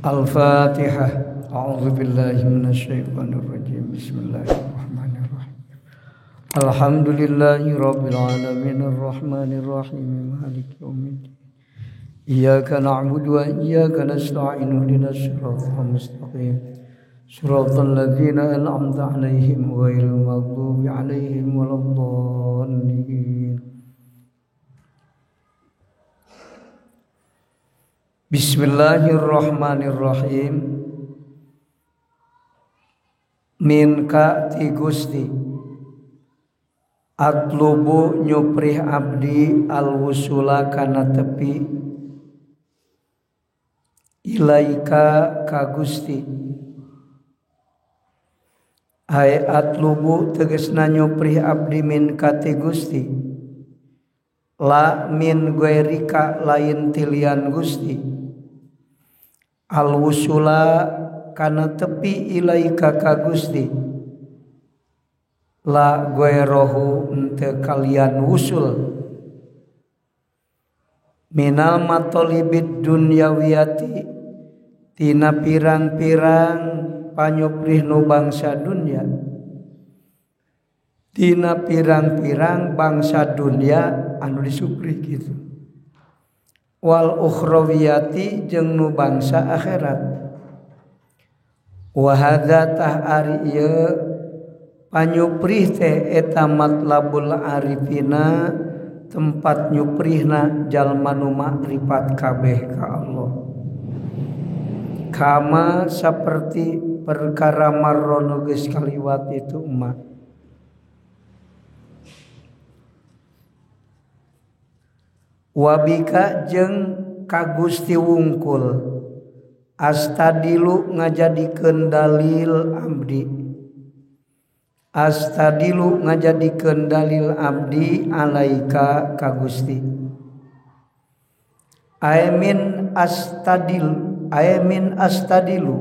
Al-Fatihah. A'udzu billahi minasyaitonir rajim. Bismillahirrahmanirrahim. Alhamdulillahi rabbil alamin arrahmanir rahim maliki yaumiddin. Iyyaka na'budu wa iyyaka nasta'in ihdinas siratal mustaqim. Siratal ladzina an'amta 'alaihim ghairil maghdubi 'alaihim waladdallin. Bismillahirrahmanirrahim. Minka ti Gusti atlubu nyuprih abdi alwusula kana tepi ilaika ka Gusti. Hai atlubu tegesna nyuprih abdi minka ti Gusti la min guerika lain tilian Gusti alwusula kana tepi ilaika ka Gusti la guerohu ente kalian wusul minal matolibid dunyawiyati tina pirang-pirang panyuprih nu bangsa dunya tina pirang-pirang bangsa dunya anu disuprih gitu wal ukhrawiyati jeung nu bangsa akhirat wa hadza tah ari ieu panyuprih teh eta matlabul arifina tempat nyuprihna jalma nu makrifat kabeh ka Allah kama saperti perkara marro nu geus kaliwat itu emak wabika jeung ka Gusti wungkul astadilu ngajadikeun dalil abdi astadilu ngajadikeun dalil abdi alaika ka Gusti aimin astadil aimin astadilu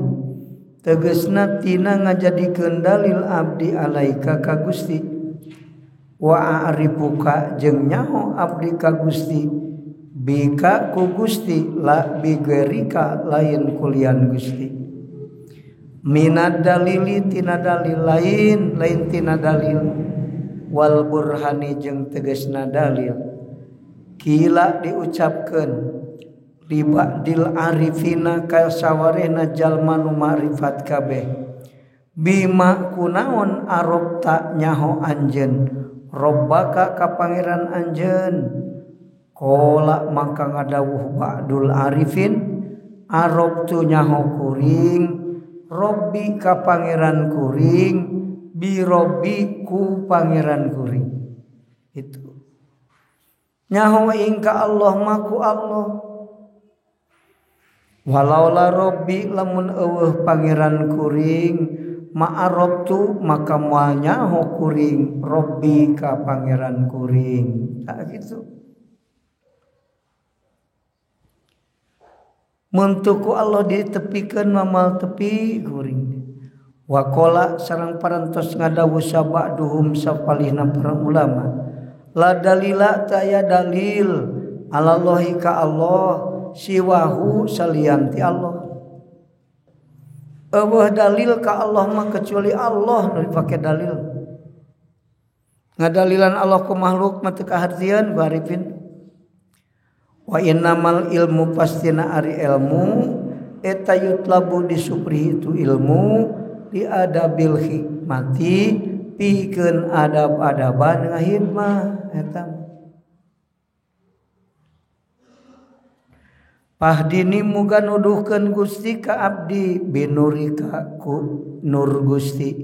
tegesna tina ngajadikeun dalil abdi alaika ka Gusti wa a'rifuka jeung nyaho abdi ka Gusti bika ku Gusti la bigerika lain kulian Gusti minad dalili tina dalil lain lain tina dalil wal burhani jeung tegasna dalil kila diucapkeun li ba'dil arifina ka sawarehna jalma nu ma'rifat kabeh bima kunaon arabta nyaho anjeun robbaka ka pangeran anjeun kola maka ngadawuh ba'dul arifin arabtu nyaho kuring robbi ka pangeran kuring bi robbi ku pangeran kuring itu nyaho ing ka Allah maku Allah walaula robbi lamun eueuh pangeran kuring ma'arabtu maka moal nyaho kuring robbi ka pangeran kuring tak gitu. Muntuku Allah ditepikeun mamal tepi kuring. Waqala sareng parantos ngadawuh saba'duhum sapalihna para ulama. La dalila taya dalil alallahi ka Allah siwahu salian ti Allah. Eueuh dalil ka Allah mah kecuali Allah nu dipake dalil. Ngadalilan Allah ku makhluk mah teu kahartieun ku arifin. Wa innamal ilmu pastina ari ilmu eta yutlabu disuprih itu ilmu li adabil hikmati pikeun adab-adaban ngahidmah eta. Pahdini muga nuduhkeun Gusti ka abdi binurika ku nur Gusti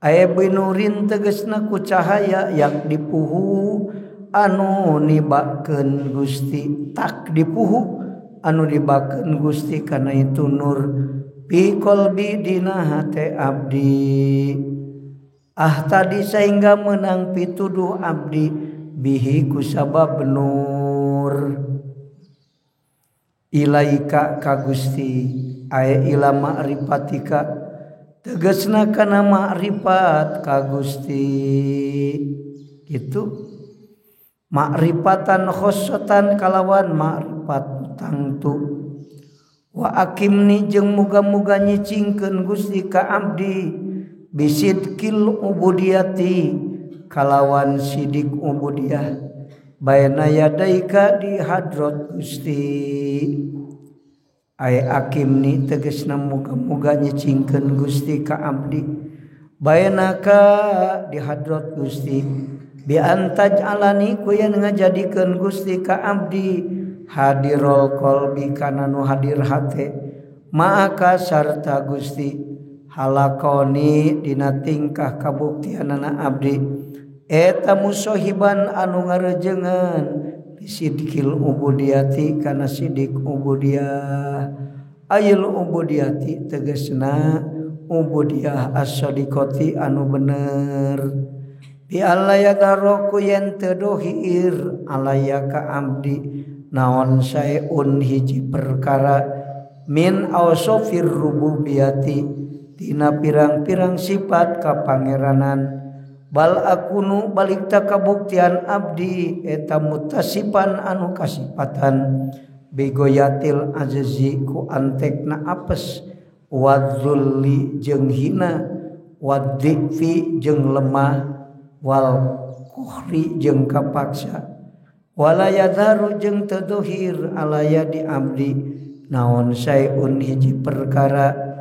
aya binurin tegesna ku cahaya yang dipuhu anu nibakeun Gusti tak dipuhu anu dibakeun Gusti kana itu nur fi qalbi dina hate abdi ah tadi sehingga menang pituduh abdi bihi kusabab nur ilaika ka Gusti aya ila ma'rifatika tegesna kana ma'rifat ka Gusti gitu makrifatan khossatan kalawan makrifat tangtu Wa akimni jeung muga-muga nyicingkeun Gusti ka abdi bisidqil ubudiyati kalawan sidik ubudiyah baina yadaika di hadrat Gusti. Ay akimni tegasna muga-muga nyicingkeun Gusti ka abdi bainaka di hadrat Gusti bi antaj'alani ku yen ngajadikeun Gusti ka abdi hadirul qalbi kana nu hadir hate ma'aka sarta Gusti halakoni dina tingkah kabuktianana abdi eta musohiban anu ngarejengan sidikil ubudiyati kana sidik ubudiyah ayil ubudiyati tegasna ubudiyah as-sadiqati anu bener bi alla yadharoku yen teu dohir alaya ka abdi naon saeun hiji perkara min awsafir rububiyati tina pirang-pirang sifat kapangeranan bal akunu balik ta kabuktian abdi eta mutasipan anu kasipatan bigoyatil ajzi ku antekna apes wadzulli jeung hina wadhifi jeung lemah wal kuhri jeung kapaksa wala yadharu jeung teu dohir alaya di abdi naon saeun hiji perkara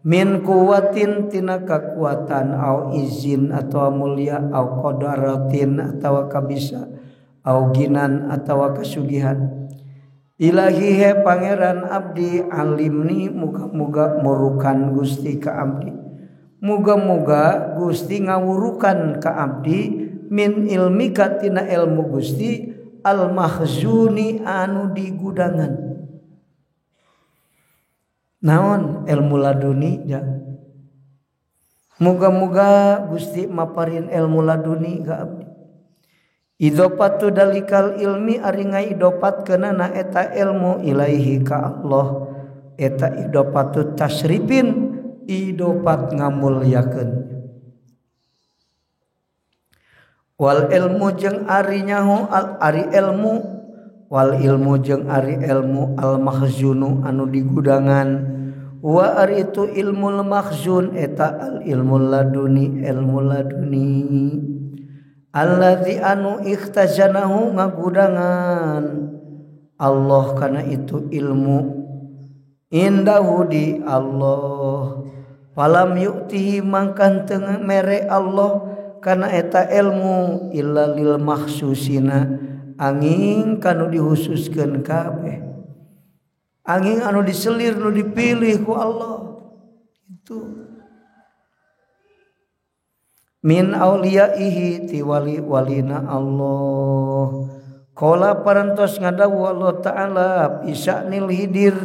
min kuwatin tina kakuatan au izin atau mulia au qadaratin atau kabisa au ginan atau kasugihan. Ilahi he pangeran abdi alimni muga-muga murukan Gusti ka abdi muga-muga Gusti ngawurukan ka abdi min ilmika tina ilmu Gusti al mahzuni anu digudangan. Naon ilmu laduni ja. Muga-muga Gusti maparin ilmu laduni ka abdi. Idopatu dalikal ilmi ari ngaidopatkeunana eta ilmu ilaihi ka Allah eta idopatu tasrifin idopat ngamulyakeun. Wal ilmu jeung ari nyaho al ari ilmu wal ilmu jeung ari ilmu al mahzunu anu digudangan wa ari itu ilmul mahzun eta al ilmu laduni ilmu laduni allazi anu ikhtazanahu ngagudangan Allah kana itu ilmu indahu di Allah falam yu'tihi mangkan teu mere Allah kana eta ilmu illa lil mahsusina angin kanu dihususkeun kabeh angin anu diselir nu dipilih ku Allah itu min auliyaihi ti wali walina Allah. Qala parantos ngadawuh Allah Ta'ala bisanil Hidir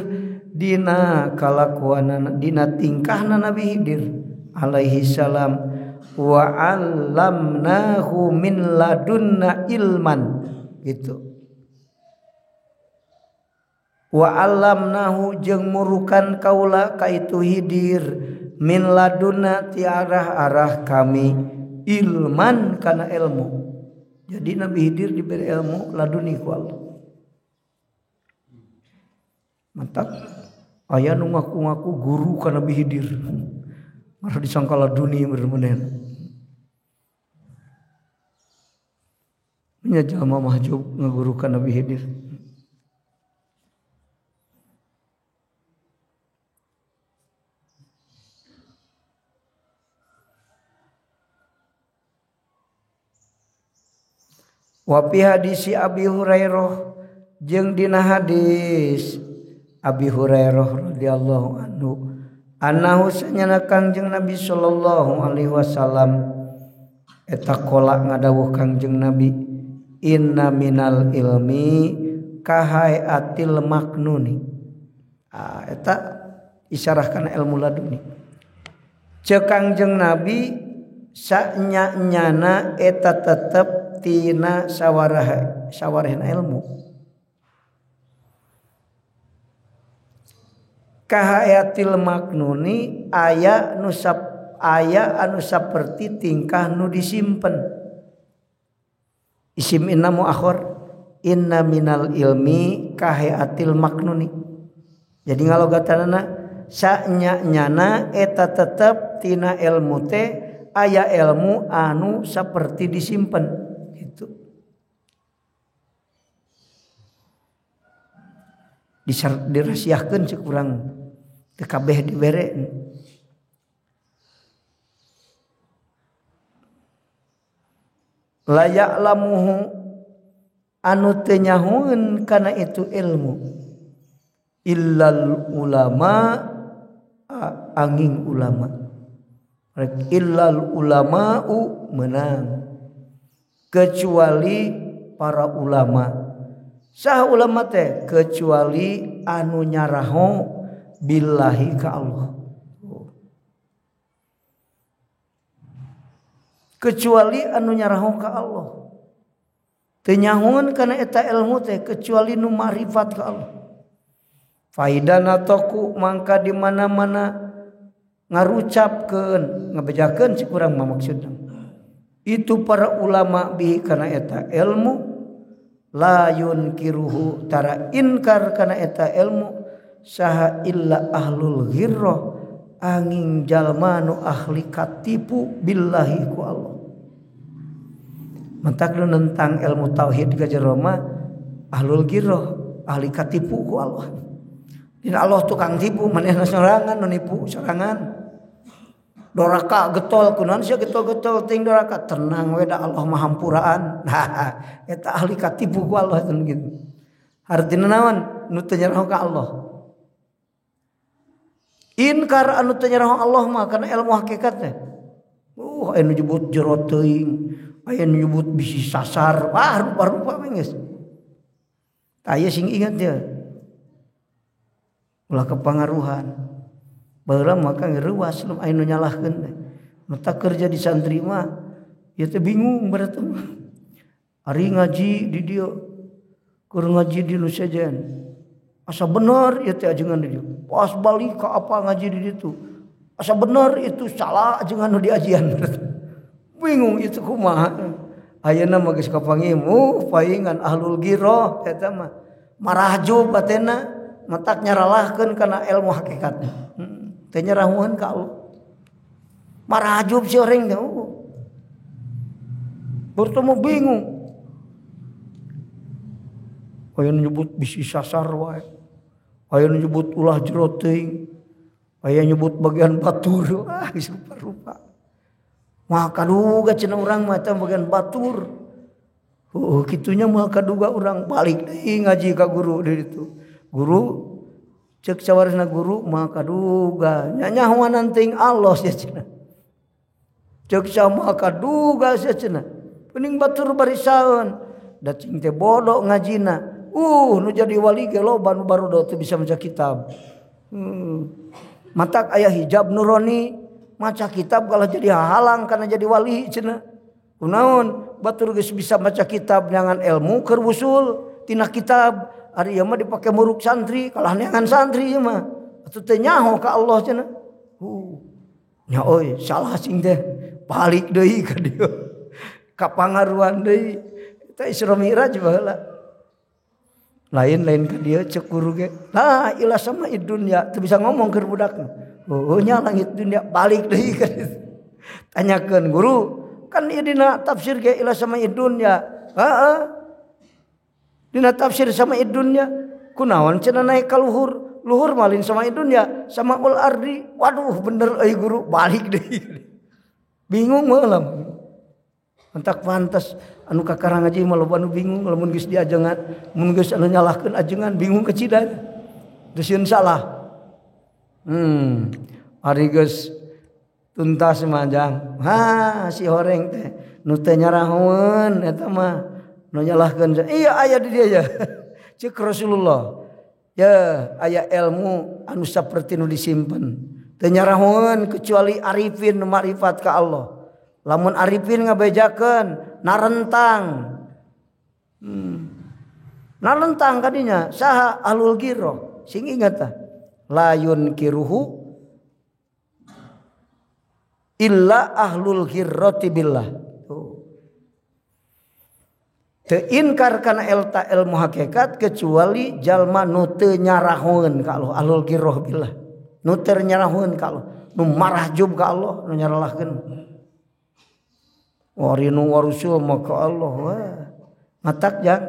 dina kalakuanana dina tingkahna Nabi Hidir alaihi salam wa 'allamnahu min ladunna ilman gitu. Wa 'allamnahu jeung murukan kaula ka itu Hidir min ladunna ti arah-arah kami ilman kana ilmu. Jadi Nabi Hidir diberi ilmu laduni ku Allah. Mantap. Aya nu ngaku-ngaku guru ka Nabi Hidir. Marah disangka laduni bener-bener. Nya jalma mahjub ngagurukan Nabi Hidir. Wa fi hadisi Abi Hurairah jeung dina hadis Abi Hurairah radhiyallahu anhu annahu sanyana Kangjeng Nabi sallallahu alaihi wasallam eta kola ngadawuh Kangjeng Nabi inna minal ilmi kahayatil maknuni. Eta isyarah kana ilmu laduni. Ceuk Kangjeng Nabi sanya-nyana eta tetep tina sawarah sawarehna ilmu. Kahayatil maknuni aya nu aya anu saperti tingkah nu disimpen. Isim inna muakhir inna minal ilmi kahayatil maknuni. Jadi ngalogatanana sanya-nyana eta tetep tina ilmu teh aya ilmu anu saperti disimpen gitu. Dirahasiakeun cek urang teu kabeh dibere. Layak lamuhu anu teu nyahueun kana itu ilmu illal ulama angin ulama rek illal ulama'u menang kecuali para ulama. Sah ulama teh kecuali anu nyaraho billahi ka Allah. Kecuali anu nyaraho ka Allah. Teu nyahoeun kana eta ilmu teh kecuali nu ma'rifat ka Allah. Faidana toku mangka di mana-mana ngarucapkeun ngabejakeun si kurang mah maksudna. Itu para ulama bihi kana eta ilmu la yunkiruhu tara inkar kana eta ilmu saha illa ahlul ghirrah angin jalma nu ahli katipu billahi ku Allah. Mentak nu nentang ilmu tauhid ka jero mah ahlul ghirrah ahli katipu ku Allah. Dina Allah tukang tipu manehna sorangan nu nipu sorangan. Doraka getol kunaon sia getol-getol ting doraka tenang we da Allah mah hampuraan. Nah eta ahli katipu ku Allah teh gitu. Artina naon nu teu nyaraho ka Allah. Inkar anu teu nyaraho Allah mah kana ilmu hakikat teh. Aya nu nyebut jero teuing, aya nu nyebut bisi sasar, wah rupa-rupa we geus. Tah ieu sing ingat ya. Ulah kepangaruhan. Baheula mah kang reuas lum aya nu nyalahkeun teh. Mata kerja di santri mah ieu teh bingung berarti mah. Ari ngaji di dieu, keur ngaji di nu sejen. Asa bener ieu teh ajengan di dieu. Pas balik ka apa ngaji di ditu. Asa bener itu salah ajengan nu diajian. Bingung itu kumaha. Ayeuna mah geus kapanggih paingan ahlul ghirah eta mah. Marahjub batena matak nyaralahkeun kana ilmu hakikatna. Teu nyarahueun ka Allah. Marahjub si orang teh. Bertemu bingung. Aya nu nyebut bisi sasar wae. Aya nu nyebut ulah jero teuing. Aya nyebut bagian batur. Ah geus rupa-rupa. Mah kaduga cenah urang mah eta bagian batur. Heuh kitunya mah kaduga urang balik deui ngaji ka guru di ditu. Guru cek sawarisna guru mah kaduga nyanyahoanan teuing Allah sia cenah. Cek sama kaduga sia cenah. Pening batur barisaeun da cing teh bodoh ngajina. Nu jadi wali ge loba nu barodo teu bisa maca kitab. Matak aya hijab nurani maca kitab kalah jadi halang kana jadi wali cenah. Kunaon batur geus bisa maca kitab nyangan ilmu keur wusul tina kitab. Ari ieu mah dipake muruk santri kalah neangan santri ieu mah. Atuh teu nyaho ka Allah cenah. Nya euy salah sing teh balik deui ka dieu. Kapangaruhan deui. Eta Isra Mi'raj baheula. Lain-lain ka dieu cek guru ge. La ila sama dunya teu bisa ngomong keur budak. Oh nya langit dunia balik deui ka dieu. Tanyakeun guru, kan ieu dina tafsir ge ila sama dunya. Heeh. Dina tafsir sama dunya kunaon cenah naik ka luhur, luhur malin sama dunya, sama ul ardi. Waduh bener euy guru balik deui. Bingung meulam. Entak pantas anu kakarang ngaji mah loba anu bingung lamun geus diajengan, mun geus anu nyalahkeun ajengan bingung kecidan. Geus sieun salah. Ari geus tuntas mah jang. Ha si horeng teh nu teu nyarahoeun eta mah nu nyalahkeun. Iya aya di dieu ya. Cek Rasulullah. Ya aya ilmu anu saperti nu disimpen. Teu nyarahoeun kecuali arifin nu makrifat ka Allah. Lamun arifin ngabejakeun narentang. Narentang kadinya saha ahlul ghirah. Sing ingat tah. Layun kiruhu illa ahlul ghirrati billah. Tuh. Teu inkar kana elta ilmu hakikat kecuali jalma nu teu nyarahoeun ka Allah, ahlul ghirah billah. Nu teu nyarahoeun ka Allah, nu marahjub ka Allah, nu nyaralahkeun. Warinu warusul maka Allah wah. Matak jang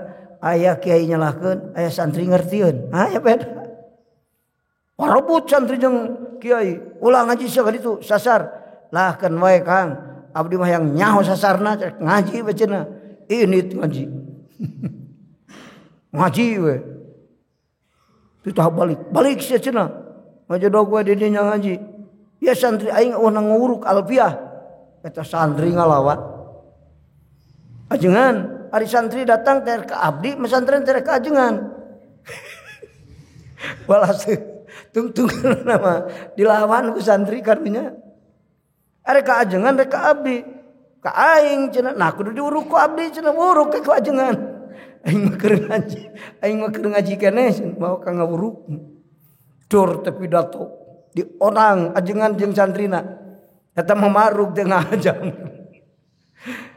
aya kiai nyalahkeun, aya santri ngertieun. Aya beda. Warebut santri jeung kiai, ulah ngaji sakaditu sasar. Lahkeun wae Kang, abdi mah yang nyaho sasarna ngaji we cenah. Ini ngaji. Ngaji we. Ditah balik, balik sia cenah. Ngajedog we di dinya ngaji. Ya santri aing eueuh nguruk alfiah. Eta santri ngalawan. Ajengan, ari santri datang teh ka abdi, mesantren teh ka ajengan. Balas tungtung nama dilawan ku santri karunya. Ari ka ajengan rek ka abdi. Ka aing cenah, nah kudu diuruk ku abdi cenah, uruk ke ku ajengan. Aing mah keur ngaji, aing mah keur ngaji keneh mau ka ngawuruk. Dor teh pidato di onang ajengan jeung santrina. Eta mah maruk teh ngajang.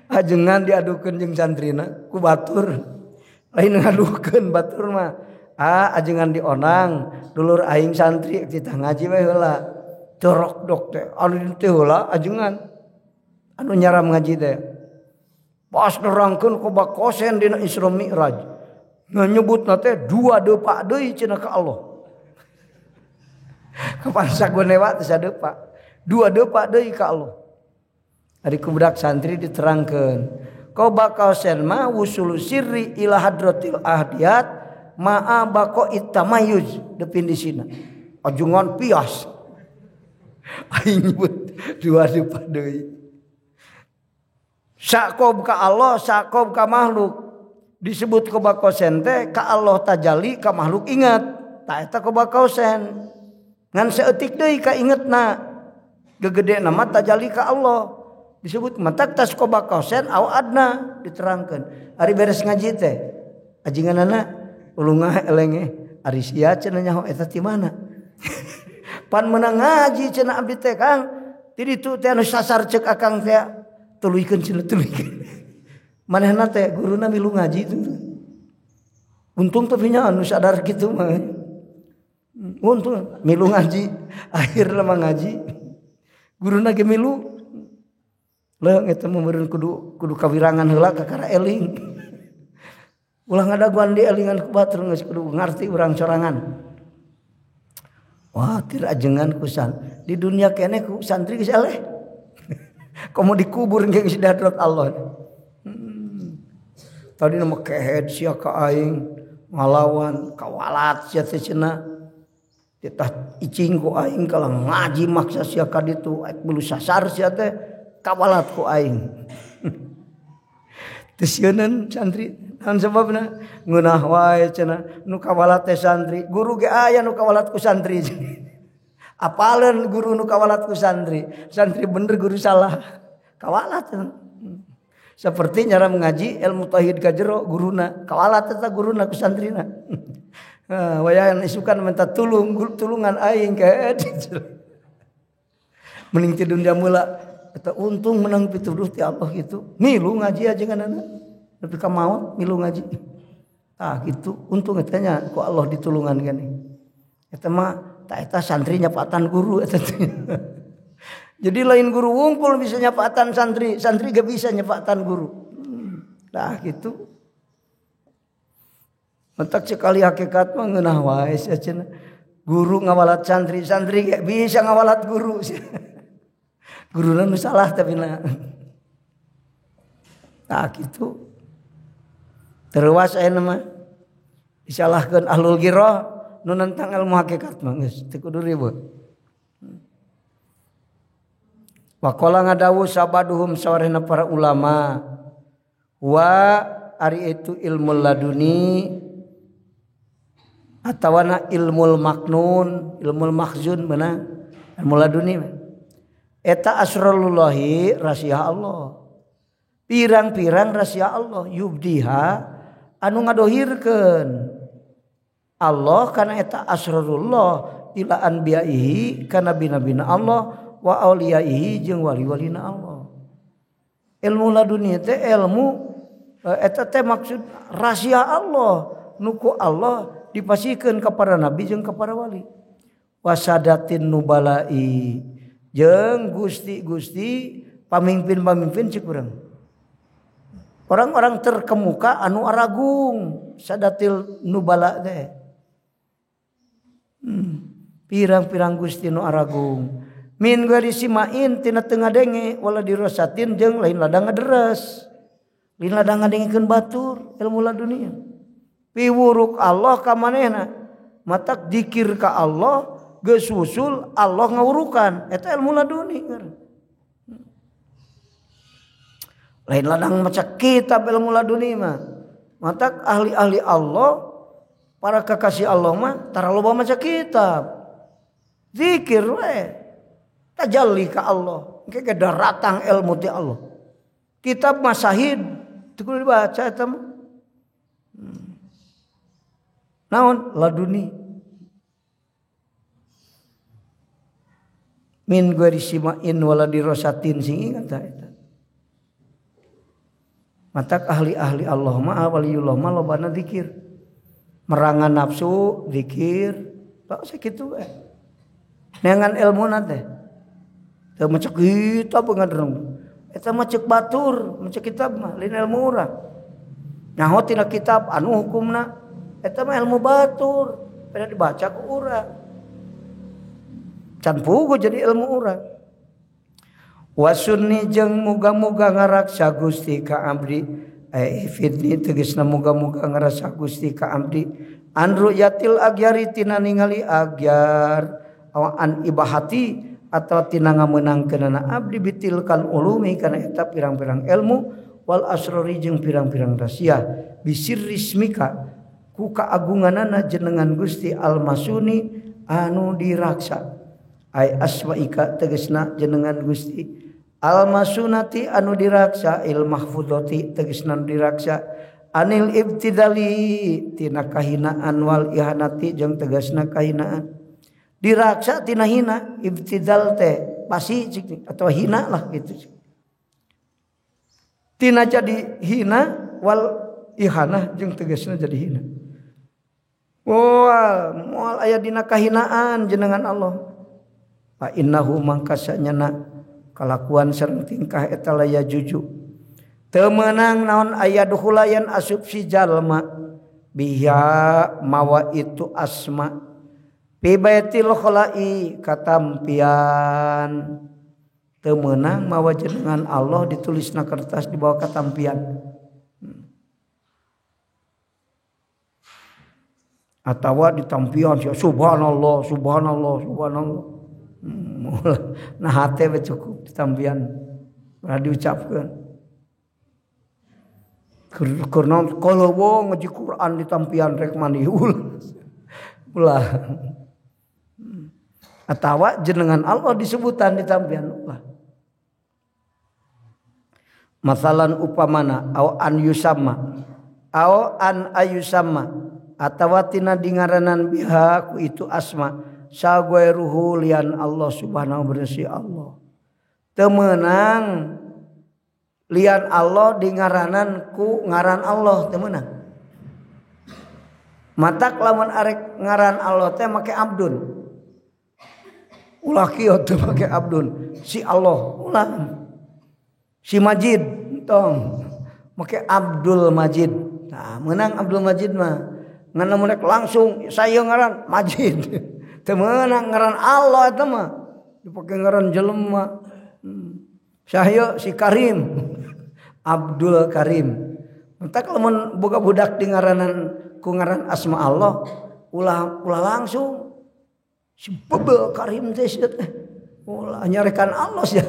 Ajengan diadukeun jeung santrina ku batur. Lain ngadukeun batur mah. Ah ajengan dionang, dulur aing santri kita ngaji we heula. Dorok dok teh anu teh heula ajengan. Anu nyaram ngaji teh. Pas nerangkeun kobakosen dina Isra Mi'raj. Nyebutna teh dua depak deui cenah ka Allah. Kapan sagonewa teh sadepak. Dua depak deui ka Allah. Ari ku budak santri diterangkeun. Kobakosen mah wusul sirri ila hadratil ahdiyat ma'a baqo itamayuz definisina. Ajengan pias. Aing nyebut dua depak deui. Sakob ka Allah, sakob ka makhluk. Disebut kobakosen teh ka Allah tajali, ka makhluk ingat. Ta eta kobakosen. Ngan saeutik deui ka ingetna. Gegedena mah tajali ka Allah. Disebut matak tas kobakosen au adna diterangkeun. Ari beres ngaji teh ajinganana ulungah elenge ari sia cenah nyaho eta ti mana. Pan meunang ngaji cenah abdi teh Kang. Ti ditu teh anu sasar ceuk akang teh. Tuluykeun cenah tuluykeun. Manehna teh guruna milu ngaji itu. Untung tapi nya anu sadar kitu mah. Untung milu ngaji, akhirna mah ngaji. Guruna ge milu. Leung eta mah meureun kudu kawirangan heula kakara eling. Ulah ngadaguan di elingan ku batur geus kudu ngarti urang sorangan. Wah, tir ajengan kusan. Di dunia keneh ku santri geus eleh. Komo dikubur geus di hadrat Allah. Tadi nama kehed sia ka aing ngalawan kawalat sia teh cenah. Titah icing ku aing kalah ngaji maksa sia ka ditu aik bulu sasar sia teh kawalat ku aing. Teu sieun santri naon sababna ngeunah wae cenah nu kawalat teh santri guru ge aya nu kawalat ku santri. Apaleun guru nu kawalat ku santri, santri bener guru salah kawalat. Seperti nyara mengaji ilmu tauhid ka jero guruna kawalat eta guruna ku santrina. Wayahan isukan minta tulung tulungan aing kae. Mending ti dunia mula eta untung menang pituduh ti Allah gitu. Milu ngaji aja kan anak. Tapi ka maot milu ngaji. Tah gitu untung eta nya ku Allah ditulungan gini. Eta mah tak eta santri nyapatan guru eta. Jadi lain guru wungkul bisa nyapatan santri, santri gak bisa nyapatan guru. Nah gitu. Mentak sekali hakikat mah ngeunah wae sia cenah. Guru ngawalat santri, santri gak bisa ngawalat guru. Guruna nu salah tapi na. Nah gitu. Terwas ayeuna mah disalahkeun ahlul ghirah nu nentang ilmu hakikat mah geus teu kudu ribut. Waqala ngadawu sabaduhum sawarehna para ulama wa ari itu ilmu laduni atawana ilmul maknun, ilmul makhzun beunang ilmu laduni eta asralullahi rahasia Allah. Pirang-pirang rahasia Allah yubdiha anu ngadohirkeun Allah kana eta asrarullah ila anbiyaihi kana nabi-nabina Allah wa auliyaihi jeung wali-walina Allah. Ilmu laduni teh ilmu Eta teh maksud rahasia Allah nuku Allah dipasihkeun ka para nabi jeung ka para wali. Wasadatin nubalai jeung gusti-gusti pamimpin-pamimpin cik urang. Orang-orang terkemuka anu aragung sadatil nubala teh. Pirang-pirang gusti nu aragung. Min garisimain tina teu ngadenge wala dirosatin jeung lain ladang ngaderes. Lain ladang ngadengkeun batur ilmu ladunia. Piwuruk Allah ka manehna. Matak zikir ka Allah geus usul Allah ngawurukan eta ilmu laduni. Lain ladang maca kitab ilmu laduni mah. Matak ahli-ahli Allah para kekasih Allah mah tara loba maca kitab. Zikir we. Tajalli ka Allah. Engke daratang ilmu ti Allah. Kitab masahid teu kudu dibaca eta mah. Naon laduni. Min gharisimain wala dirosatin sing ingat ta eta. Matak ahli-ahli Allah mah waliyullah mah lobana zikir. Merangan nafsu zikir, tak sakitu we. Neangan ilmuna teh. Teu maca kitab ngadereng. Eta mah ceuk batur, maca kitab mah lain ilmu urang. Nyaho tina kitab anu hukumna eta mah ilmu batur, pada dibaca ku urang. Can puguh jadi ilmu urang. Wasunni jeung muga-muga ngaraksa Gusti ka abdi. Fitni tegasna muga-muga ngarasa Gusti ka abdi. An ru'yatil agyari tina ningali agyar aw an ibahati atawa tina ngamenangkeunana abdi bitilkal ulumi kana eta pirang-pirang ilmu wal asrori jeung pirang-pirang rahasia bisirrismika ku kaagunganana jenengan Gusti almasuni anu diraksa ay asmaika tegasna jenengan Gusti almasunati anu diraksa il mahfudati tegasna diraksa anil ibtidali tina kahinaan wal ihanati jeung tegasna kahinaan diraksa tina hina ibtidal teh pasti atau hina lah gitu tina jadi hina wal ihanah jeung tegasna jadi hina moal moal aya dina kahinaan jenengan Allah fa innahu mangkasanyana kalakuan sareng tingkah eta laya juju teu meunang naon aya duhulayan asup si jalma biha mawa itu asma fi baitil khala'i katampian teu meunang mawa jenengan Allah ditulisna kertas di bawah katampian atawa ditampian subhanallah subhanallah subhanallah. Nah hate we cukup ditampian ora diucapkeun. Karena kalau ngaji Quran ditampian rek mandi ulah. Atawa jenengan Allah disebutan ditampian ulah. Masalan upamana au an yusama au an ayusama atawa tina dingaranan biha ku itu asma sagueruhu lian Allah subhanahu wa ta'ala Allah teu meunang lian Allah dingaranan ku ngaran Allah teu meunang matak lamun arek ngaran Allah teh make abdun ulah kieu teu make abdun si Allah ulah si Majid tong make Abdul Majid. Nah meunang Abdul Majid mah ngan lamun rek langsung saya ngaran Majid teu meunang ngaran Allah eta mah dipake ngaran jelema. Sahyo si Karim Abdul Karim. Entak lamun boga budak di ngaranan ku ngaran asma Allah ulah ulah langsung si Bebel Karim teh ulah nyarekan Allah sia.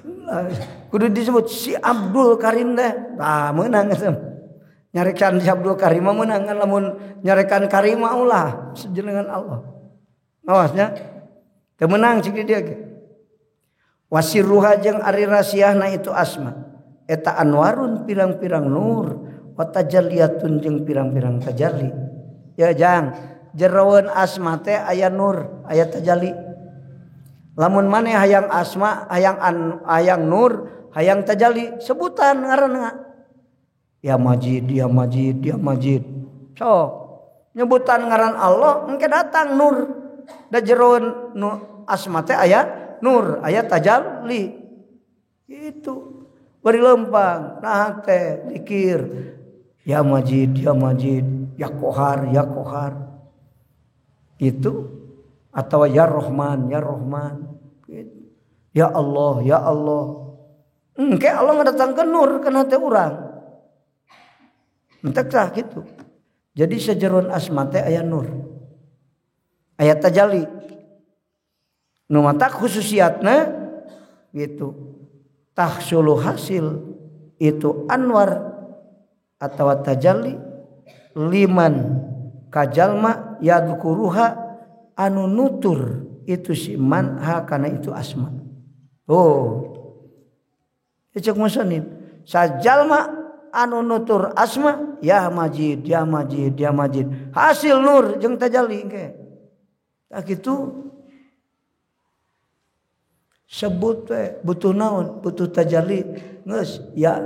Ulah kudu disebut si Abdul Karim teh. Tah meunang eta. Nyarekan si Abdul Karim mah meunang kan lamun nyarekan Karim mah ulah sejenengan Allah. Awasnya teu meunang cik dia ge. Wasirruha jeung ari rasiahna itu asma eta anwarun pirang-pirang nur wa tajalliyatun jeung pirang-pirang tajalli. Ya jang jeroeun asma teh aya nur aya tajalli. Lamun maneh hayang asma hayang an, hayang nur hayang tajalli sebutan ngaranna. Ya Majid, ya Majid, ya Majid. Sok nyebutan ngaran Allah engke datang nur. Da jeroan nu asma teh aya nur, aya tajalli. Gitu. Bari lempang, nah teh zikir. Ya Majid, ya Majid, ya Kohar, ya Kohar. Itu atau ya Rahman, ya Rahman. Gitu. Ya Allah, ya Allah. Engke Allah ngadatangkeun nur kana teh urang. Entek tah gitu. Jadi sejeroan asma teh aya nur. Aya tajalli. Nu matak khususiatna gitu. Tahsulu hasil itu anwar atau tajalli liman kajalma yadkuruha anu nutur itu si man ha kana itu asma. Oh. Cek musonib sajalma anu nutur asma ya Majid, ya Majid, ya Majid. Hasil nur jeung tajalli engke. Tah kitu sebut we butuh naon? Butuh tajalli geus ya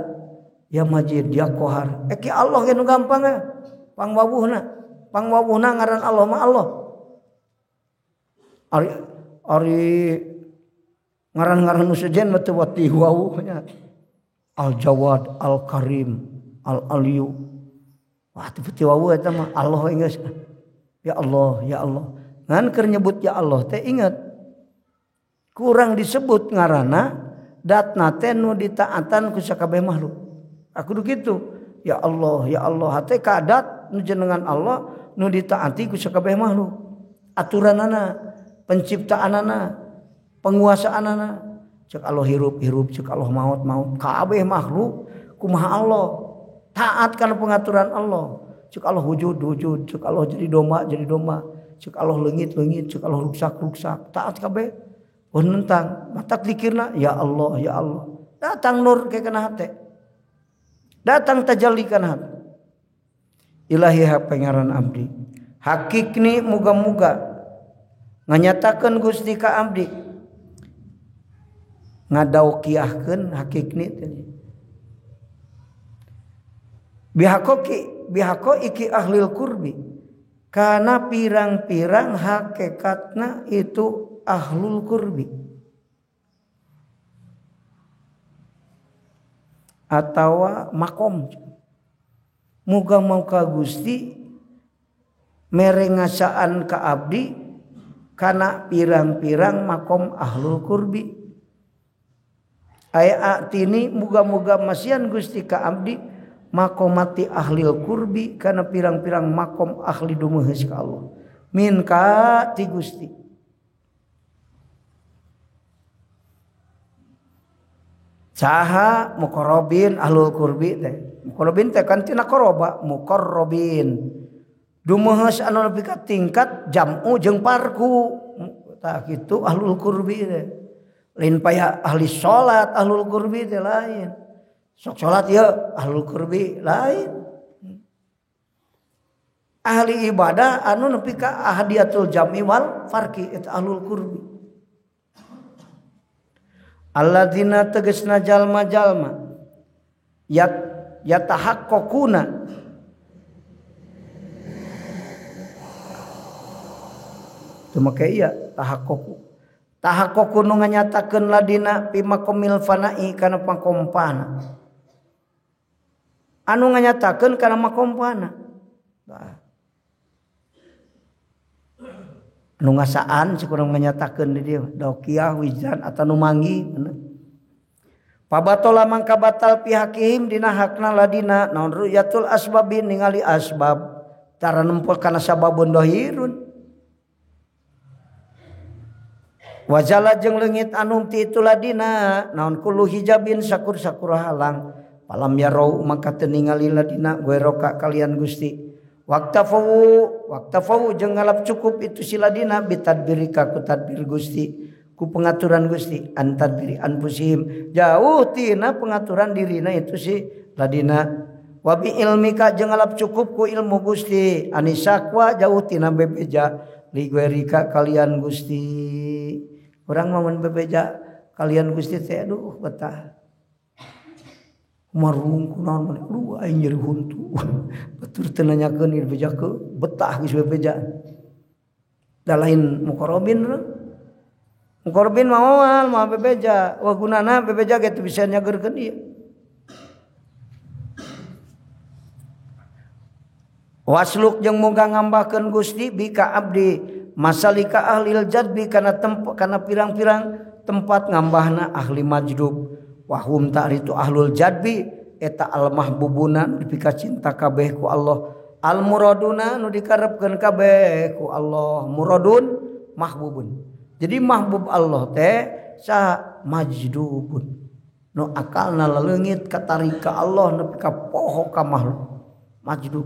ya Majid, ya Kohar. Ki Allah ge nu gampang we. Pangwawuhna. Pangwawuhna ngaran Allah mah Allah. Ari ari ngaran-ngaran nu sejen mah teu wati wawuhnya. Al Jawad, Al Karim, Al Aliyu. Wah teu pati wawuh eta mah Allah we geus. Ya Allah, ya Allah. Ngan keur nyebut ya Allah teh ingat. Kurang disebut ngaranna datna teh nu ditaatan ku sakabeh makhluk. Aku kudu kitu. Ya Allah, ya Allah hate kadat nu jenengan Allah nu ditaati ku sakabeh makhluk. Aturanana, penciptaanana, penguasaanana. Cek Allah hirup-hirup, cek Allah maut-maut. Kabeh makhluk kumaha Allah. Taat kana pengaturan Allah. Cek Allah wujud-wujud, cek Allah jadi domba, jadi domba. Cek Allah leungit-leungit, cek Allah ruksak-ruksak. Taat kabeh. Oh nentang, matak dikirna ya Allah, ya Allah. Datang nur ke kana hate. Datang tajalli kana hate. Ilahi ha pangeran abdi. Hakikni muga-muga nganyatakeun Gusti ka abdi. Ngadaukiahkeun hakikni teh. Bihakoki bihako iki ahlil kurbi. Kana pirang-pirang hakikatna itu ahlul kurbi atau makom. Muga muga Gusti mere ngasaan ka abdi kana pirang-pirang makom ahlul kurbi. Aya atini muga-muga masian Gusti ka abdi makomati ahlil kurbi kana pirang-pirang makom ahli dumeheus ka Allah. Min ka ti Gusti. Saha muqarrabin ahlul kurbi teh. Muqarrabin teh kan tina qoroba, muqarrabin. Dumeheus anu nepi ka tingkat jam'u jeung parku. Tah kitu ahlul kurbi teh. Lain paya ahli salat ahlul kurbi teh lain. Sok salat ieu ahlul kurbi lain. Ahli ibadah anu nepi ka ahadiyatul jam'i wal farqi eta ahlul kurbi. Alladzina tegesna jalma-jalma yatahaqqaquna teu make ieu tahaqqaqu tahaqqaqu nu nganyatakeun ladina fi maqamil fana'i kana makompana anu nganyatakeun kana makompana nu ngasaan sakurang nganyatakeun di dieu daukiah wijdan atawa nu manggi bener. Pabatola mangka batal pihakihim dina hakna ladina naon ru'yatul asbabin ningali asbab cara nempel kana sababun dohirun wajala jeung leungit anum ti itu ladina naon kullu hijabin sakur-sakur halang palam yarau maka teu ningali ladina goeroka kalian Gusti. Waktafau jeung ngalap cukup itu siladina bitadbirika ku tadbir Gusti ku pengaturan Gusti antadbiri anfusihim jauh tina pengaturan dirina itu si ladina wabi ilmika jeung ngalap cukup ku ilmu Gusti anisakwa jauh tina bebeja liguerika kalian Gusti. Urang mah mun bebeja kalian Gusti teh aduh betah. Marung kunaon maneh aduh aing nyeri huntu. Batur teu nanyakeun ieu bejakeun betah geus bebeja. Da lain muqarrabin. Muqarrabin mah moal moal bebeja. Wah gunana bebeja ge teu bisa nyageurkeun ieu. Wasluk jeung muga ngambahkeun Gusti bika abdi masalika ahlil jadbi kana tempat kana pirang-pirang tempat ngambahna ahli majdub. Wahum ta'ritu ahlul jadbi eta al mahbubuna dipika cinta kabeh ku Allah al muraduna nu dikarepkeun kabeh ku Allah muradun mahbubun. Jadi mahbub Allah teh saha majdubun nu akalna leleungit katarik ka Allah nepi ka poho ka makhluk majdub.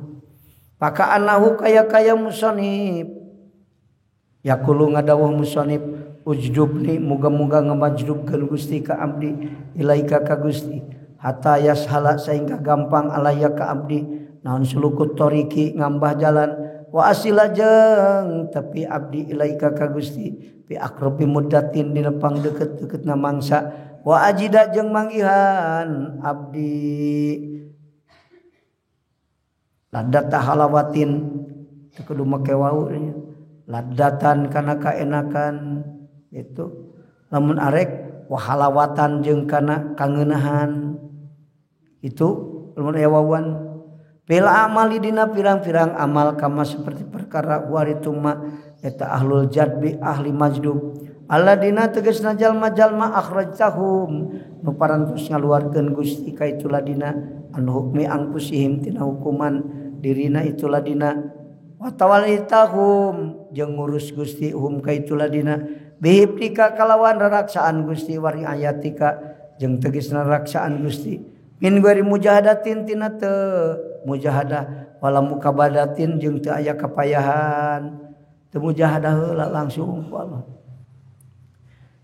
Paka anahu kaya-kaya musonib yaqulu ngadawuh musonib ujdubni muga-muga ngamajdubkeun Gusti ka abdi ilaika ka Gusti hatta yashala sehingga gampang alaya ka abdi naon sulukut toriki ngambah jalan wa asila jeung tapi abdi ilaika ka Gusti bi aqrabi muddatin dina pangdeukeut-deukeutna mangsa wa ajida jeung manggihan abdi ladata halawatin teu kudu make wau ladatan kana kaenakan itu lamun arek wahalawatan jeung kana kangeunahan itu lamun aya wawan bil amali dina pirang-pirang amal kama seperti perkara warituma eta ahlul jadbi ahli majdub alladina tegasna jalma-jalma akhrajtahum nu parantos ngaluarkeun Gusti ka itu ladina an hukmi angpusihim tina hukuman dirina itu ladina wa tawalitahum jeung ngurus Gusti hum ka itu ladina bihibdika kalawan raraksaan Gusti wari ayatika jeung tegasna raraksaan Gusti min gari mujahadatin tina teu mujahadah wala mukabadatin jeung teu aya kapayahan teu mujahadah heula langsung ku Allah.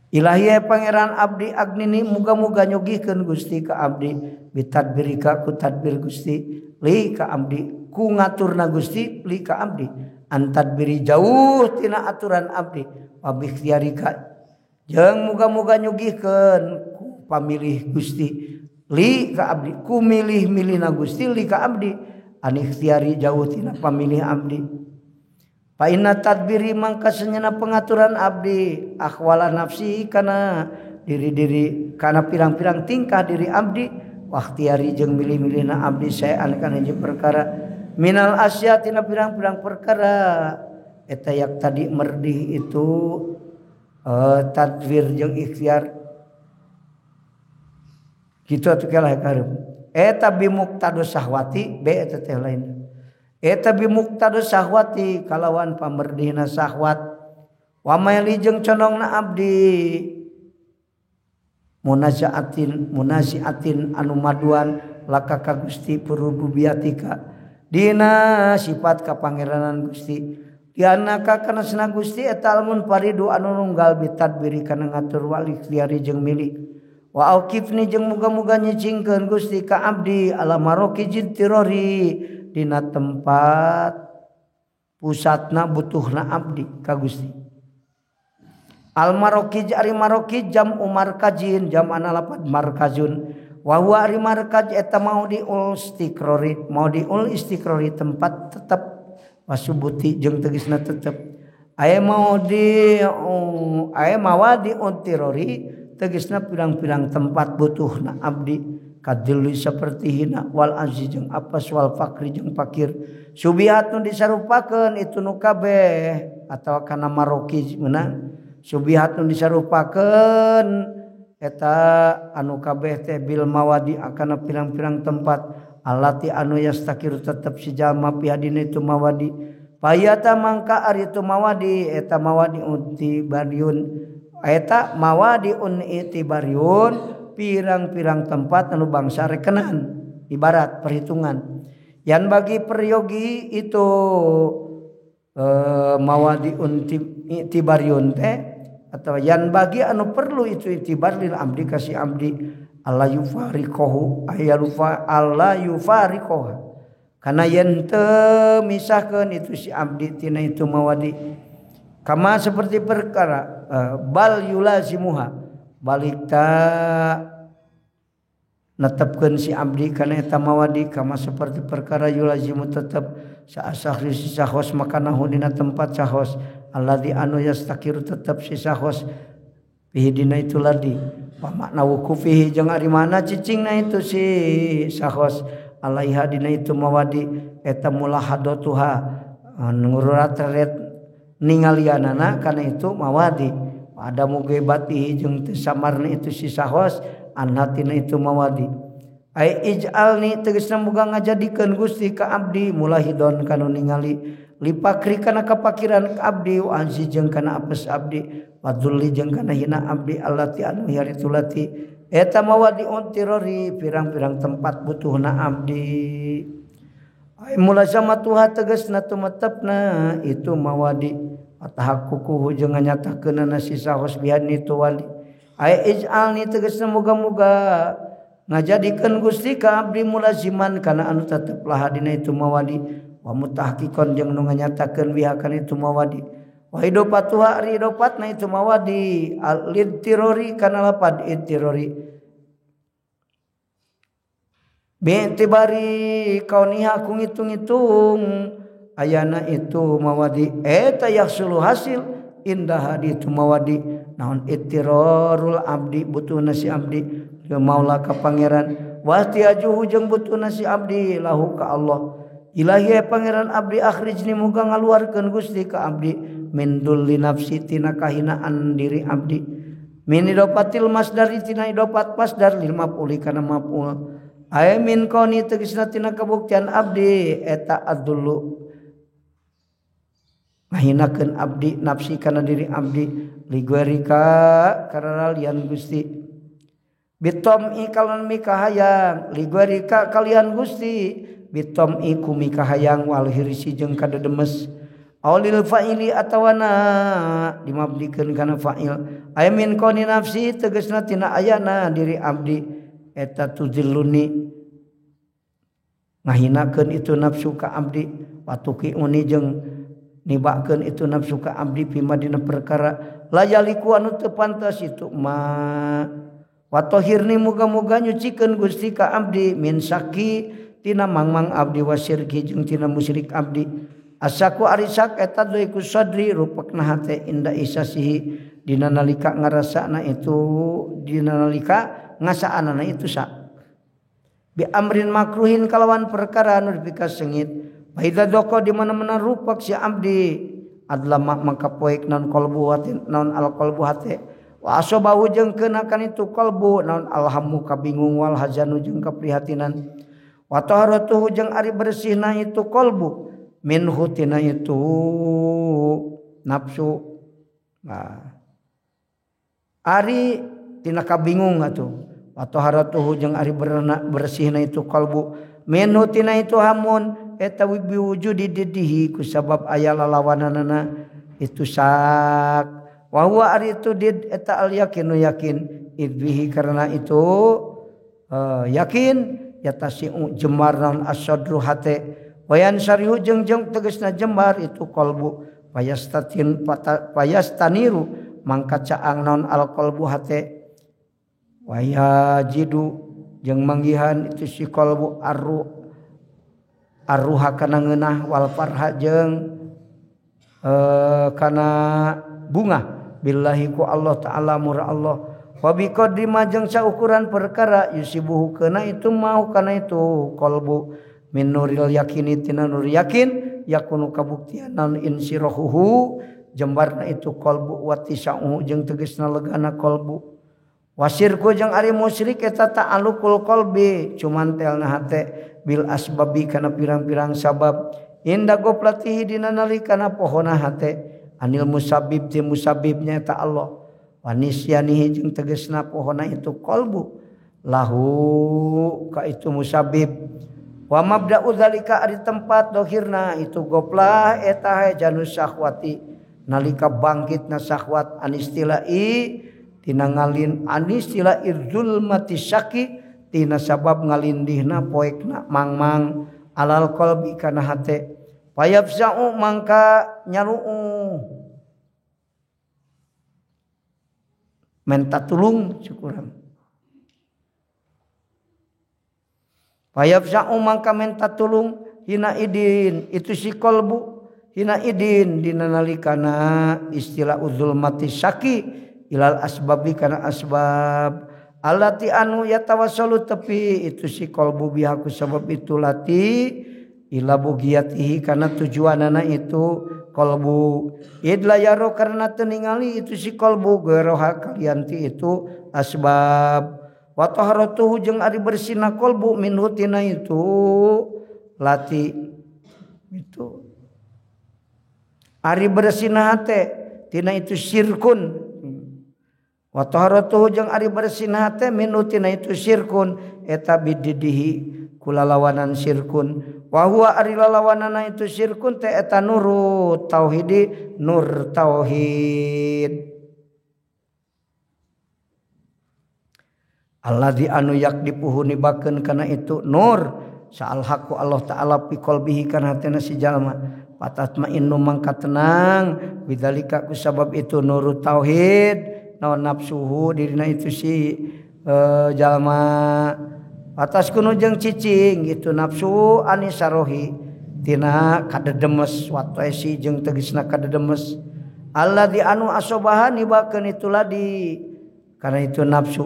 Ilahi pangeran abdi agnini muga-muga nyugihkeun Gusti ka abdi bitadbirika ku tadbir Gusti li ka abdi ku ngaturna Gusti li ka abdi antadbiri jauh tina aturan abdi wa bikhtiarika jeung muga-muga nyugihkeun ku pamilih Gusti li ka abdi ku milih-milihna Gusti li ka abdi an ikhtiari jauh tina pamilih abdi. Fa inna tadbiri mangka senyana pengaturan abdi akhwala nafsi kana diri-diri kana pirang-pirang tingkah diri abdi wakhtiari jeung milih-milihna abdi saean kana hiji perkara minal asya tina pirang-pirang perkara eta yak tadi merdih itu tadbir jeung ikhtiar kitu atuh kalah karep eta bi muqtadus sahwati be eta teh lain eta bi muqtadus sahwati kalawan pamerdihna sahwat wa maili jeung condongna abdi munazaatin munaziatin anu maduan laka ka Gusti purububiatika dina sifat kapangeranan Gusti dianaka kana sena Gusti eta almun paridu anu nunggal bitadbiri kana ngatur wali ikhtiari jeung milih wa auqifni jeung muga-muga nyicingkeun Gusti ka abdi ala maroki jintirori dina tempat pusatna butuhna abdi ka Gusti. Al marokij ari marokij jam umar kajin jam ana lapad markazun wa huwa ari markaz eta maudiul istiqrori maudiul istiqrori tempat tetep wasubuti jeung tegasna tetep aya maudi aya mawadi untirori tegasna pirang-pirang tempat butuhna abdi kadili seperti hina wal aziz jeung apas wal fakri jeung fakir subihat nu disarupakeun itu nu kabeh atawa kana maroki meunang subihat nu disarupakeun eta anu kabeh teh bil mawadi akana pirang-pirang tempat alati anu yastakiru tetep si jalma pihadina itu mawadi payata mangka ari itu mawadi eta mawadi utibariun eta mawadi un itibariun pirang-pirang tempat anu bangsa rekenan ibarat perhitungan yang bagi peryogi itu mawadi itibariun teh atau yang bagi anu perlu itu itibar lil abdi kasih abdi alla yufariqahu ayalufa alla yufariqahu karena yen teu misahkeun itu si abdi tina itu mawadi kama seperti perkara bal yulazimuha balik ta Netepkeun si abdi kana eta mawadi kama seperti perkara yulazimu tetep saasahri si sahos makanahu dina tempat sahos alladzi anu yastakiru tetep si sahos fihi dina itu ladi wa makna wukufihi jeung ari mana cicingna itu si sahos alaiha dina itu mawadi eta mulahadatuha ngururat ningalianana kana itu mawadi ada mugebatihi jeung teu samarna itu si sahos anhatina itu mawadi ai ij'alni tegasna muga ngajadikeun Gusti ka abdi mulahidon kanu ningali lipakri kana kapakiran ka abdi wa anzi jeung kana apes abdi wadulli jeung kana hina abdi allati anu haritulati eta mawadi untirori pirang-pirang tempat butuhna abdi ai mulazamatuha tegasna tumetepna itu mawadi atahaqquhu jeung nganyatakeunana si sahos bihan itu wali ai ij'alni tegasna muga-muga ngajadikeun Gusti ka abdi mulaziman kana anu tetep lahadina itu mawadi wa mutahqiqon jeung nu nganyatakeun biha kana itu mawadi wa hidopatuha ari hidopatna itu mawadi al-tirori kana lapad ittirori bi'tibari kauniha ku ngitung-ngitung ayana itu mawadi eta yahsulu hasil indah di itu mawadi naon ittirarul abdi butuhna si abdi maula ka pangeran wahtiajuhu jeung butuhna si abdi lahu ka Allah ilahi pangeran abdi akhrijni muga ngaluarkeun Gusti ka abdi min dulli nafsi tina kahinaan diri abdi min idopatil masdar tina idopat masdar lil maf'uli kana maf'ul ay min kauni tegasna tina kabuktian abdi eta adullu ngahinakeun abdi nafsi kana diri abdi liguerika karena lian Gusti bitom i kalon mikahayang liguerika kalian Gusti bitom i ku mikahayang wal hirsi jeung kadedemes aulil fa'ili atawana dimabdikeun kana fa'il ay min kauni nafsi tegasna tina ayana diri abdi eta tuzilluni ngahinakeun itu nafsu ka abdi watuki uni jeung nibakeun itu nafsu ka abdi pima dina perkara layaliku anu teu pantas itu ma watohirni muga-muga nyucikeun Gusti ka abdi min saki tina mangmang abdi wasirki jeung tina musyrik abdi asaku arisak eta deui ku sadri rupekna hate inda isasihi dina nalika ngarasana itu dina nalika ngasaanana itu sak bi amrin makruhin kalawan perkara anu dipikasengit baida doko di mana-mana rupak si abdi adlama maka poek non qalbu hate non al qalbu hate wa asobahu jeung keuna kana itu qalbu non alhamu kabingung wal hazanu jeung kaprihatinan wa taharatuhu jeung ari bersihna itu qalbu minhu tina itu nafsu nah ari tina kabingung atuh wa taharatuhu jeung ari bersihna itu qalbu minhu tina itu hamun eta biwujudi didihi ku sabab aya lalawananana itu sak wa huwa ari itu did eta al yakinu yakin idbihi karena itu yakin yatasiu jemar naon asadru hate wayan sarihu jeung jeung tegasna jembar itu qalbu payastatin payastaniru mangka caang naon al qalbu hate wayajidu jeung manggihan itu si qalbu arru arruha kana ngeunah wal farha jeung kana bunga billahi ku Allah ta'ala murah Allah wa bi qadri ma jeung saukuran perkara yusibuhu kana itu mau kana itu qalbu min nuril yakini tina nur yakin yakunu kabuktian non insirahuhu jembarna itu qalbu wa tisa'uhu jeung tegasna legana qalbu wasirku jeung ari musyrik eta ta'alluqul qalbi cuman telna hate bil asbabi kana pirang-pirang sabab inda goplatihi dina nalikana pohona hate anil musabib ti musabibnya eta Allah wanisyanihi jeung tegasna pohona itu qalbu lahu ka itu musabib wa mabda'u dzalika ari tempat dohirna itu goplah eta janus syahwati nalika bangkitna syahwat anistilai tina ngalin anistilah irzulmati syaki tina sabab ngalindihna poekna mangmang alal qalbi kana hate payafza'u mangka nyaruu menta tulung cukurang Payafsa'u mangka menta tulung hina idin itu si kolbu hina idin dina nalikana istilah udzulmati syaki ilal asbabi kana asbab allati anu yatawassalu tepi itu si kolbu bihaku sabab itu lati ila bugiyatihi kana tujuanana itu kolbu idla yaro karena teu ningali itu si kolbu geroha kalianti itu asbab wa taharatuhu jeung ari bersihna kolbu minhu tina itu lati itu ari bersihna hate tina itu syirkun wa taharatuhu jeung ari bersihna hate minhu tina itu syirkun eta bididihi kulalawanan syirkun wa huwa ari lalawanana itu syirkun teh eta nurut tauhidi nur tauhid alladzi anu yakdipuhu nibakeun kana itu nur sa'al haqqu Allah ta'ala fi qalbihi kana hatena si jalma patatmainnu mangka tenang bidzalika ku sabab itu nurut tauhid naon nafsuhu dirina itu si jalma atas kuno jeung cicing itu nafsu anisarohi tina kadedemes watesi jeung tegesna kadedemes alladzi anu asobaha nibakeun itu ladi kana itu nafsu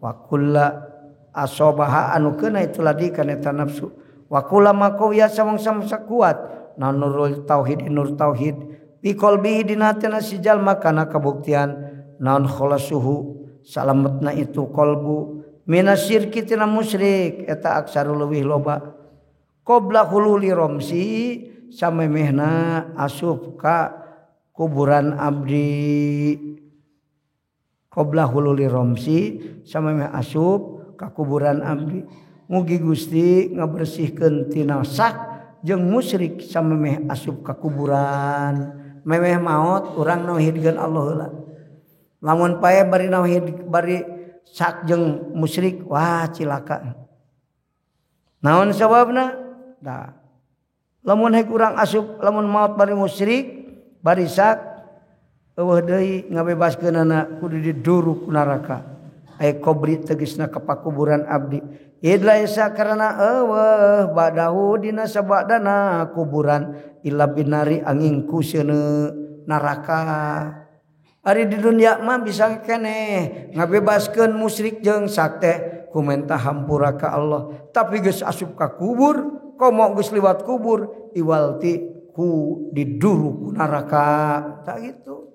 wa kulla asobaha anu keuna itu ladi kana eta nafsu wa kullama qawiya samang-samang kuat na nurul tauhid nur tauhid bi qalbihi dina hatena si jalma kana kabuktian naon khalasuhu salametna itu qalbu minasyirki tina musyrik eta aksaru leuwih loba qabla hululi romsi samemehna asup ka kuburan abdi qabla hululi romsi samemeh asup ka kuburan abdi mugi Gusti ngabersihkeun tina sak jeung musyrik samemeh asup ka kuburan memeh maot urang nauhidkeun Allah heula lamun pae bari nauhid bari sak jeung musyrik wah cilaka naon sababna da lamun hek urang asup lamun maot bari musyrik bari sak eueuh deui ngabebaskeunana kudu diduruk ku neraka aya kubri tegesna ka pakuburan abdi idla isa karena eueuh badahu dina sabadana kuburan illa binari angin ku seuneu neraka. Ari di dunia mah bisa keneh ngabebaskeun musyrik jeung sak teh ku menta hampura ka Allah tapi geus asup ka kubur komo geus liwat kubur iwalti ku diduru ku neraka tak gitu.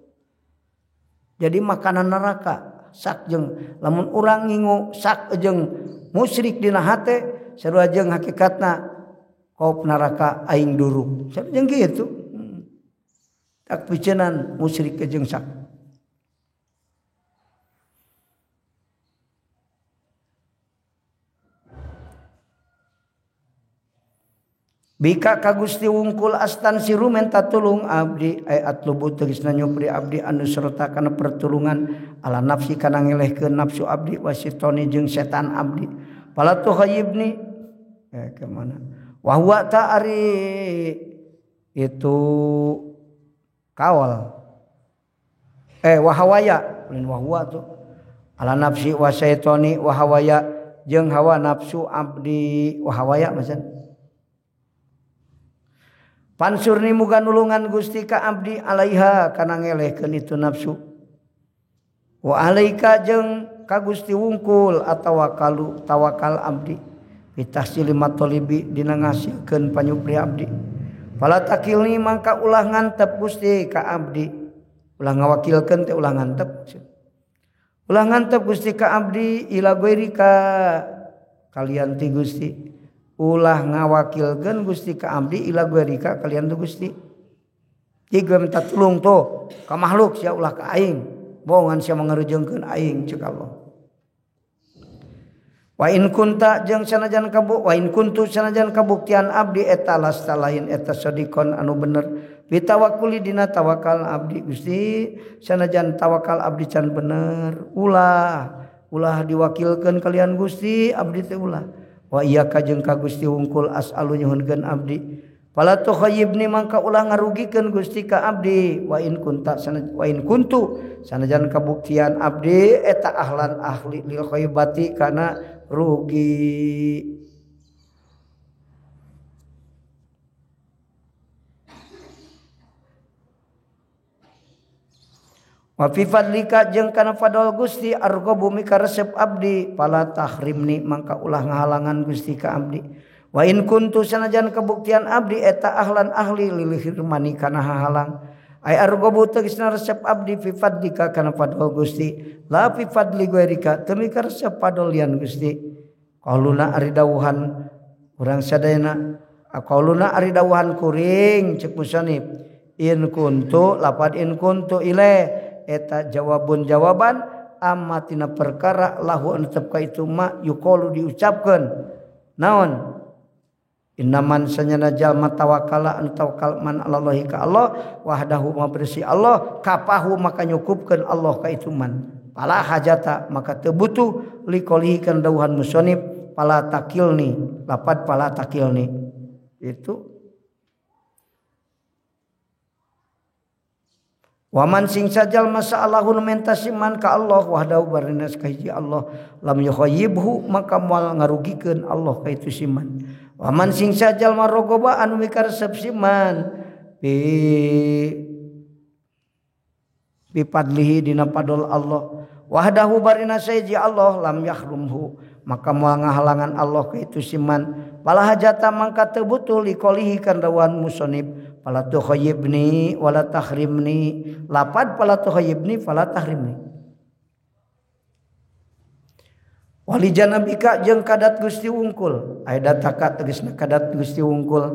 Jadi makanan neraka sak jeung lamun urang ngingu sak jeung musyrik dina hate sarua jeung hakikatna kop neraka aing duruk sarua jeung kitu. Tak picenan musyrik jeung sak. Bika ka Gusti wungkul astan siru menta tulung abdi ay atlubu tegasna nyupri abdi anu serta kana pertulungan ala nafsi kana ngelehkeun nafsu abdi wasitoni jeung setan abdi fala tuhayyibni kemana wa huwa ta'ari itu kawal wahawaya lain wahwa tuh ala nafsi wasaitoni wahawaya jeung hawa nafsu abdi wahawaya maksud pansurni muga nulungan Gusti ka abdi alaiha kana ngelehkeun itu nafsu wa alaika jeung ka Gusti wungkul atawakalu tawakal abdi bitahsili matolibi dina ngasilkeun panyupri abdi fala takilni mangka ulah ngantep Gusti ka abdi ulah ngawakilkeun teh ulah ngantep ulah ngantep Gusti ka abdi ila ghairika kalian ti Gusti ulah ngawakilkeun Gusti ka abdi ila ghairika kalian tu Gusti. Jika minta tulung tuh ka makhluk sia ulah ka aing bohongan sia mangarujengkeun aing ceuk Allah. Wa in kunta jeung sanajan kabu wa in kuntu sanajan kabuktian abdi eta lasta lain eta sodikon anu bener bitawakuli dina tawakal abdi Gusti sanajan tawakal abdi can bener ulah ulah diwakilkeun kalian Gusti abdi teh ulah. Wa iyyaka jeung ka Gusti wungkul as'alu nyuhunkeun abdi fala tukhayyibni mangka ulah ngarugikeun Gusti ka abdi wa in kunta wa in kuntu sanajan kabuktian abdi eta ahlan ahli lil khaybati kana rugi. Wa fi fadlika jeung kana fadl Gusti argo bumi karesep abdi pala tahrimni mangka ulah ngahalangan Gusti ka abdi. Wa in kuntu sanajan kabuktian abdi eta ahlan ahli lil hirmani kana hahalang. Ay argo tegasna resep abdi fi fadlika kana fadl Gusti la fi fadli ghairika teu mikaresep fadl lian Gusti. Qauluna ari dawuhan urang sadayana qauluna ari dawuhan kuring cek musannif in kuntu lapad in kuntu ile eta jawabun jawaban amma tina perkara lahu anu tetep ka itu ma yuqalu diucapkeun naon innaman sanyana jalma tawakala anu tawakal man alallahi ka Allah wahdahu ma bersih Allah kapahu maka nyukupkeun Allah ka itu man pala hajata maka teu butuh liqaulihi kana dawuhan musannif pala takilni lapad pala takilni itu. Waman sing sajal masa Allahun mentasiman ka Allah wahdahu barina kahiji Allah lam yukhayyibhu maka moal ngarugikeun Allah ka itu siman. Waman sing sajal marogoba anu mikaresep siman bi fadlihi dina fadl Allah wahdahu barina saji Allah lam yahrumhu maka moal ngahalangan Allah ka itu siman. Pala hajata mangka teu butuh liqaulihi kan dawan musonib fala tukhayyibni wala tahrimni lapad fala tukhayyibni fala tahrimni. Wali janabika jeung kadat Gusti wungkul aya dataka tegasna kadat Gusti wungkul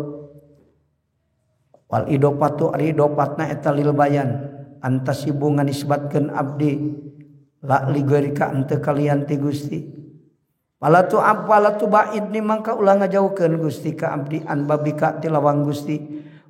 wal idopatu ari idopatna eta lil bayan antasibu nganisbatkeun abdi la li ghairika ente kalian ti Gusti. Fala tu abwala tu ba'idni mangka ulah ngajauhkeun Gusti ka abdi an babika ti lawang Gusti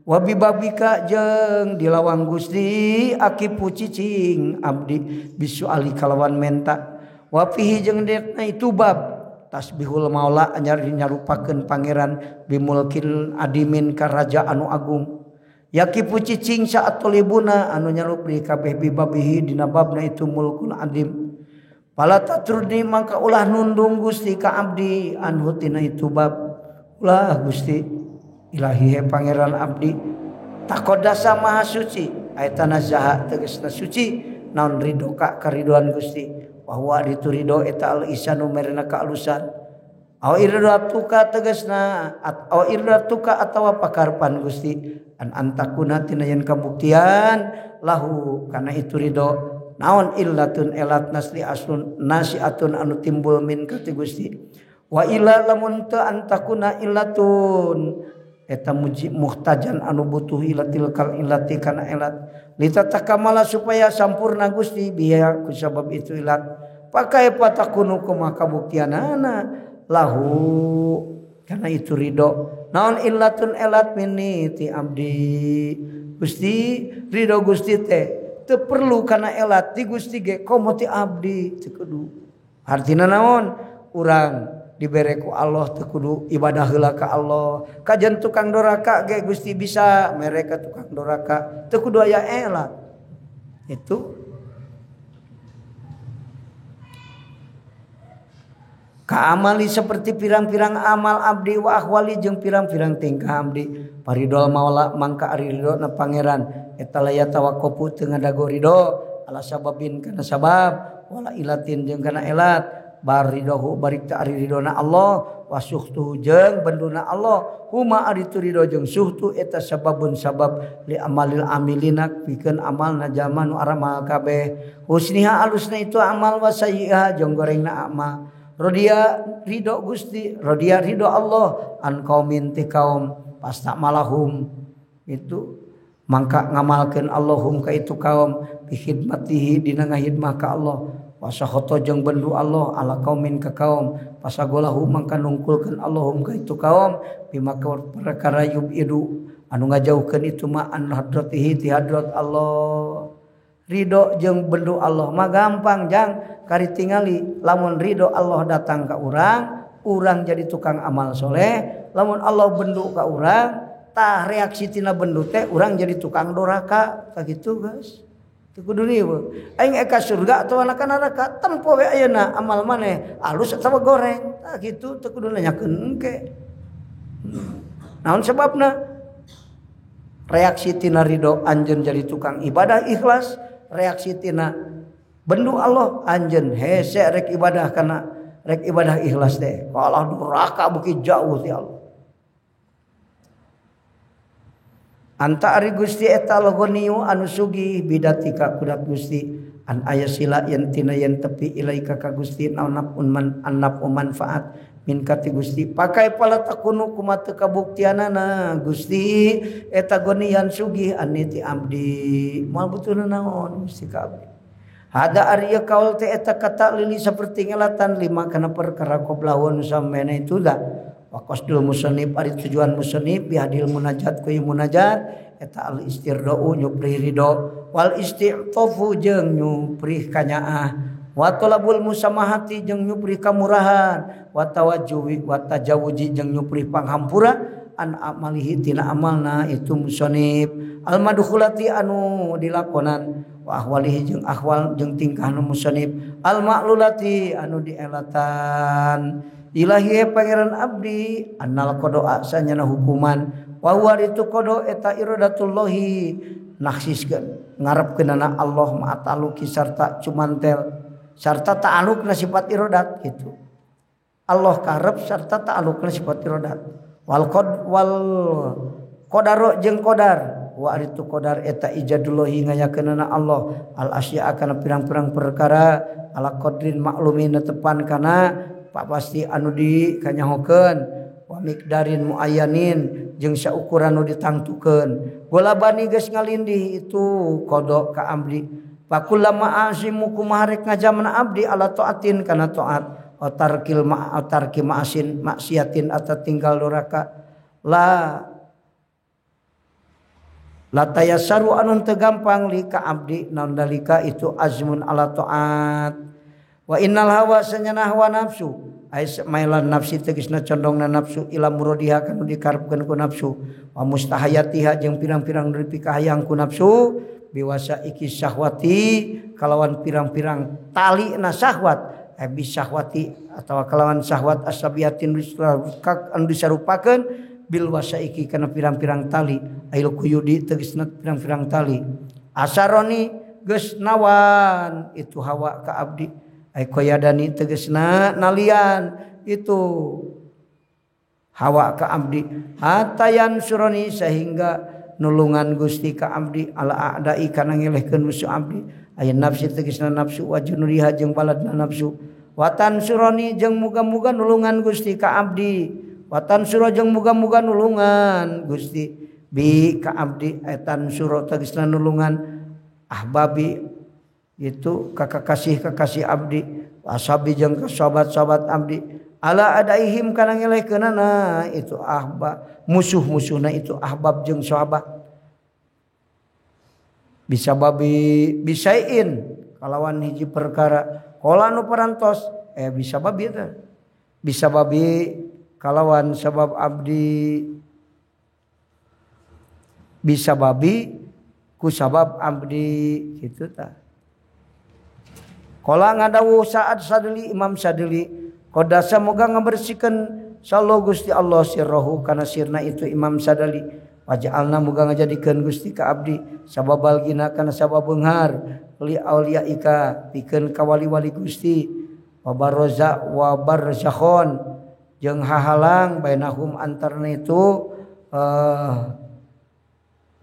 wa bibabika jeung di lawang Gusti akipu cicing abdi bisuali kalawan menta wa fihi jeung dina itu bab tasbihul maula anyar nyarupakeun pangeran bimulkil adimin karaja anu agung yakipu cicing saat tolibuna anu nyarup di kabeh bibabihi dina babna itu mulkul adim. Pala tatrudni mangka ulah nundung Gusti ka abdi anhu tina itu bab ulah Gusti ilahi he pangeran abdi takodasa maha suci ayata nazaha tegasna suci naon ridho ka karidoan Gusti bahwa ditu ridho eta al isanu merena kaalusan aw irdatuka tegasna aw irdatuka atawa pakarpan Gusti an antakuna tina yen kabuktian lahu kana itu ridho naon illatun elat nasli aslun nasiatun anu timbul min ka ti Gusti wa illa lamun teu antakuna illatun eta muji muhtajan anu butuh ilatil kal illati kana elat litatakamala supaya sampurna Gusti biya ku sabab itu ilat pakai patakunu kumaha kabuktianana lahu kana itu ridho naon illatun elat minni ti abdi Gusti ridho Gusti teh teu perlu kana elat ti Gusti ge komo ti abdi teu kudu artina naon urang dibere ku Allah teu kudu ibadah heula ka Allah kajen tukang doraka ge Gusti bisa mere ka tukang doraka teu kudu aya elat itu. Ka amali seperti pirang-pirang amal abdi wa ahwali jeung pirang-pirang tingkah abdi paridol maula mangka ari ridho na pangeran eta laya tawaqqofu teu ngadago ridho ala sababin kana sabab wala ilatin jeung kana elat baridohu barik ta ari ridona Allah wasuhtu jeung benduna Allah huma ari tu ridho jeung suhtu eta sababun sabab li amalil amilina pikeun amalna jalma nu aramal kabeh husniha alusna itu amal wasayyiha jeung gorengna amal rodia ridho Gusti rodia ridho Allah an qaumin ti kaum pasta malahum itu mangka ngamalkeun Allahum ka itu kaum bi khidmatihi dina ngahidmah ka Allah wasahoto jeung bendu Allah ala kaumin ka kaum pasagolahu mangka nungkulkeun Allahum ka itu kaum bima perkara yubidu anu ngajauhkeun itu ma an hadratihi ti hadrat Allah. Ridho jeung bendu Allah mah gampang jang kari tingali lamun ridho Allah datang ka urang urang jadi tukang amal soleh lamun Allah bendu ka urang tah reaksi tina bendu teh urang jadi tukang doraka sakitu guys. Teu kudu riweuh. Aing eka surga atawa ka neraka tempo we ayeuna amal maneh alus atawa goreng. Tah kitu teu kudu nanyakeun engke. Naon sebabna? Reaksi tina ridho anjeun jadi tukang ibadah ikhlas, reaksi tina bendu Allah anjeun hese rek ibadah kana rek ibadah ikhlas teh kalah duraka beuki jauh ti Allah. Anta ari Gusti eta logoniu anu sugih bidatika kudat Gusti an aya sila yen tina yen tepi ilaika ka Gusti naon man annap manfaat min kati Gusti pakai pala takunu kumaha teu kabuktianana Gusti eta gonian sugih ani ti abdi moal butuhna naon Gusti ka abdi. Hada ari kaul teh eta kata lili saperti ngelatan lima kana perkara qoblahun samena itu da waqasdul musannif ari tujuan musannif bihadil munajat ku munajat eta al istirdau nyuprih ridho wal isti'tafu jeung nyuprih kanyaah wa talabul musamahati jeung nyuprih kamurahan wa tawajjuhi wa tajawuji jeung nyuprih panghampura an amalihi tina amalna itu musannif al madkhulati anu dilakonan wa ahwalihi jeung ahwal jeung tingkahna musannif al ma'lulati anu dielatan. Ilahi pangeran abdi annal qada sanyana hukuman wa huwa itu qada eta iradatullahi naksiskeun ngarepkeunana Allah ma'ataluki sarta cumantel sarta ta'alukna sifat iradat gitu. Allah karep sarta ta'alukna sifat iradat wal qad wal qadaro jeung qadar wa aritu qadar eta ijadullahi ngayakeunana Allah al asya kana pirang-pirang perkara ala qadrin maklumin tepan kana pak pasti anu di kanyahokeun wa miqdarin muayyanin jeung saukuran nu ditangtukeun golabani geus ngalindih itu qada ka abdi pakullama azimu kumaha rek ngajamna abdi ala taatin kana taat wa tarkil ma tarki ma'asin maksiatin atau tinggal doraka la la tayassaru anu teu gampang li ka abdi naon dalika itu azmun ala taat. Wa innal hawa sanyana hawa nafsu ai mailan nafsi tegasna condongna nafsu ila muradiha kanu dikarepkeun ku nafsu wa mustahayatiha jeung pirang-pirang nu dipikahayang ku nafsu biwasa iki syahwati kalawan pirang-pirang tali na syahwat ai bisyahwati atawa kalawan syahwat asabiyatin anu disarupakeun bil wasa iki kana pirang-pirang tali ail kuyudi tegasna pirang-pirang tali asaroni geus nawan itu hawa ka abdi ai koyadani tegesna nalian itu hawa ka abdi hatayan suroni sehingga nulungan Gusti ka abdi ala a'dai kana ngelehkeun musuh abdi aya nafsi tegesna nafsu wa junuriha jeung baladna nafsu watan suroni jeung muga-muga nulungan Gusti ka abdi watan suro jeung muga-muga nulungan Gusti bi ka abdi etan suro tegesna nulungan ahbabi itu kakakasih-kakasih abdi ashabi jeung sahabat-sahabat abdi ala adaihim kana ngelehkeunana itu ahbab musuh-musuhna itu ahbab jeung sahabat bisa babi bisain kalawan hiji perkara qala nu parantos bisa babi teh bisa babi kalawan sabab abdi bisa babi ku sabab abdi kitu tah. Kala ngadawuh saat Sadli Imam Sadli kodasa moga ngabersihkeun sallallahu Gusti Allah sirrohu kana sirna itu Imam Sadli waja'alna moga ngajadikeun Gusti ka abdi sababal gina kana sabab beunghar li auliyaika pikeun ka wali-wali Gusti wa barza wa barzakhon jeung hahalang bainahum antarna itu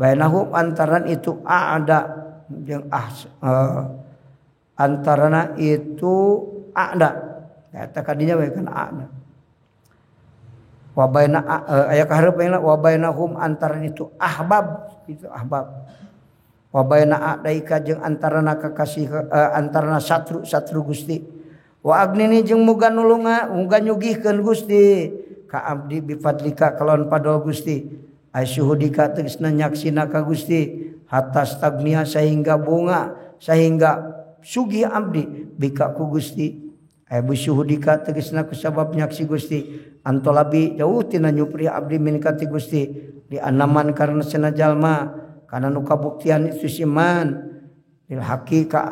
bainahum antaran itu ada jeung antarana itu ada eta kadinya we kan ada wa baina aya kahareup wa bainahum antaran itu ahbab itu ahbab wa baina adaika jeung antarana kakasih antarana satru satru Gusti wa agnini jeung muga nulunga muga nyugihkeun Gusti ka abdi bi fadlika kalawan padol Gusti ay syuhudika tegasna nyaksina ka Gusti hatta stagnia sehingga bunga sehingga sugih abdi bika ku Gusti ay busyuhudika tegasna ku sabab nyaksi Gusti antolabi jauh tina nyupri abdi min ka ti Gusti di anaman karena cenah jalma kana nu kabuktian itu siman lil haqiqa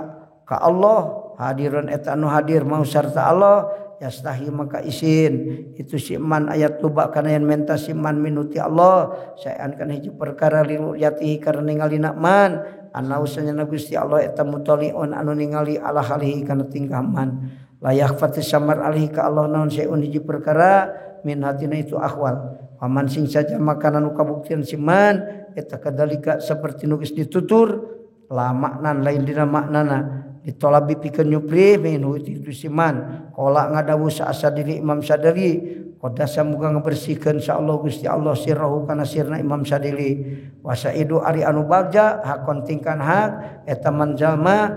ka Allah hadirun eta anu hadir mau sarta Allah yastahi maka isin itu siman ayat luba kana yen menta siman minuti Allah saean kana hiji perkara lil yatihi karena ningali man Anausanya Gusti Allah eta mutaliun anu ningali ala halihi kana tingkah man layak fatis samar alihi ka Allah naon seun hiji perkara min hatina itu ahwal paman sing saja makanan nu kabuktian siman eta kadalika seperti nu geus ditutur la maknan lain dina maknana ditolabi pikeun nyupri minhu itu siman qala ngadawu sa'asadili Imam Sadali qadasa muga ngabersihkeun insyaallah Gusti Allah sirrahu kana sirna Imam Sadili wasaidu ari anu bagja hakon tingkan hak eta man jalma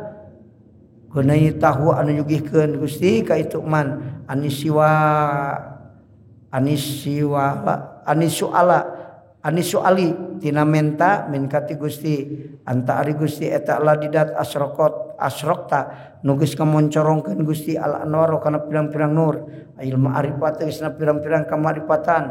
gunai tahu anu nyugihkeun Gusti ka itu man anisiwa anisiwa anisuala anisuali tina menta min kati Gusti anta ari Gusti eta ladidat asrokot asrokta nu geus kamoncorongkeun Gusti al anwar kana pirang-pirang nur ilmu arifat geusna pirang-pirang kamaripatan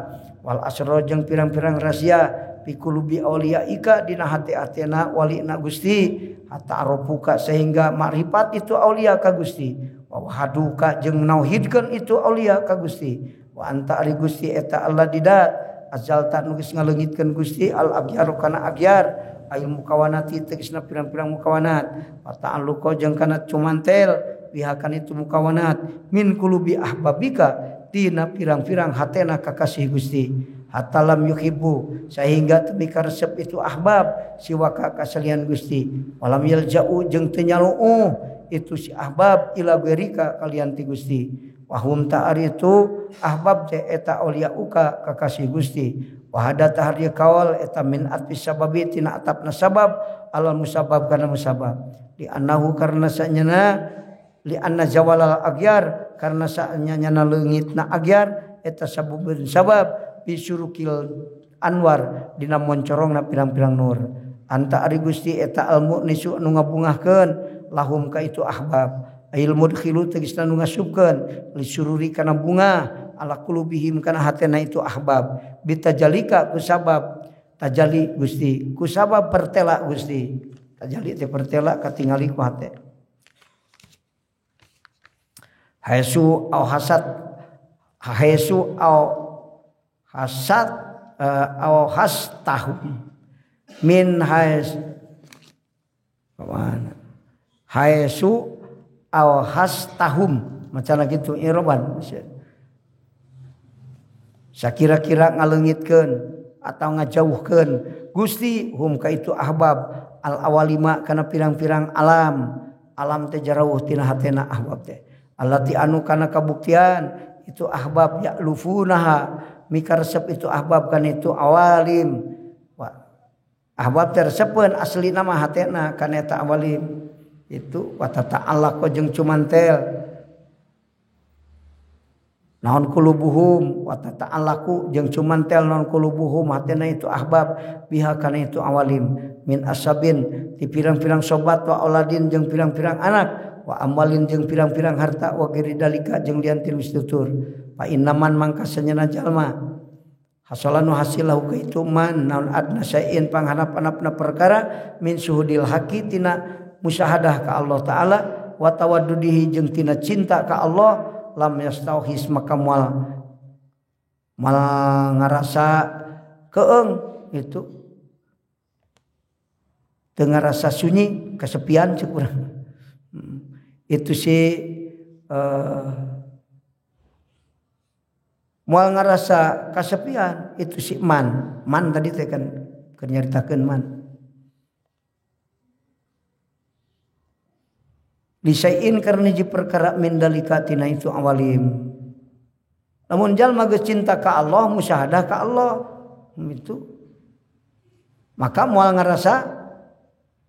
wal asra jeung pirang-pirang rahasia pikulubi auliaika dina hati-hatina walina Gusti hatta arofuka sehingga makrifat itu aulia ka Gusti wa wahaduka jeung nauhidkeun itu aulia ka Gusti wa anta ari Gusti eta Allah didat azalta nu geus ngaleungitkeun Gusti al agyaru kana agyar ail mukawanati tegasna pirang-pirang mukawanat wa ta'alluqa jeung kana cumantel pihakan itu mukawanat min kulubi ahbabika tina pirang-pirang hatena kakasih Gusti hatta lam yuhibbu sehingga teu mikaresep itu ahbab siwaka kasalian Gusti walam yalja'u jeung teu nyaluuh itu si ahbab ila ghairika kalian ti Gusti wahum ta'ari itu ahbab teh eta auliauka kakasih Gusti wahada tahriya kaul eta min atfis sababi tina atapna sabab alal musabab kana musabab di annahu karena sanyana li anna zawalal agyar karena sanyana leungitna agyar eta sababun sabab bisurukil anwar dina moncorongna pirang-pirang nur anta ari Gusti eta al mu'nisu nu ngabungahkeun lahum ka itu ahbab ail mudkhilu tegasna nu ngasupkeun lisururi kana bunga ala kulubihim kana hatena itu ahbab bitajalika kusabab tajali Gusti kusabab pertela Gusti tajali teh pertela katingali ku hate haesu au hasad haesu au hasad au hastahum min haes mana haesu au hastahum macana kitu iroban sakira-kira ngaleungitkeun atau ngajauhkeun Gusti hum ka itu ahbab al awalima kana pirang-pirang alam alam teh jarauh tina hatena ahbab teh allati anu kana kabuktian itu ahbab ya'lufunaha mikaresep itu ahbab kana itu awalim wa ahbab teh resepeun asli nama hatena kana eta awalim itu wa tata'allaqu jeung cumantel naon kulubuhum wa tata'allaqu jeung cumantel naon kulubuhum hatena itu ahbab biha kana itu awalim min asabin ti pirang-pirang sobat wa auladin jeung pirang-pirang anak wa amwalin jeung pirang-pirang harta wa ghairi dalika jeung lian ti tutur fa innaman mangka sanyana jalma hasalanu hasilahu ka itu man naon adna syai'in panghanap-hanapna perkara min suhudil haqi tina musyahadah ka Allah taala wa tawaddudihi jeung tina cinta ka Allah lam yastauhis maka moal ngarasa keeng itu teu ngarasa sunyi kesepian cek urang itu si moal ngarasa kasepian itu si man man tadi teh kan keur nyaritakeun man lisain karena hiji perkara min dalika tina itu awalim lamun jalma geus cinta ka Allah musyahadah ka Allah itu maka moal ngarasa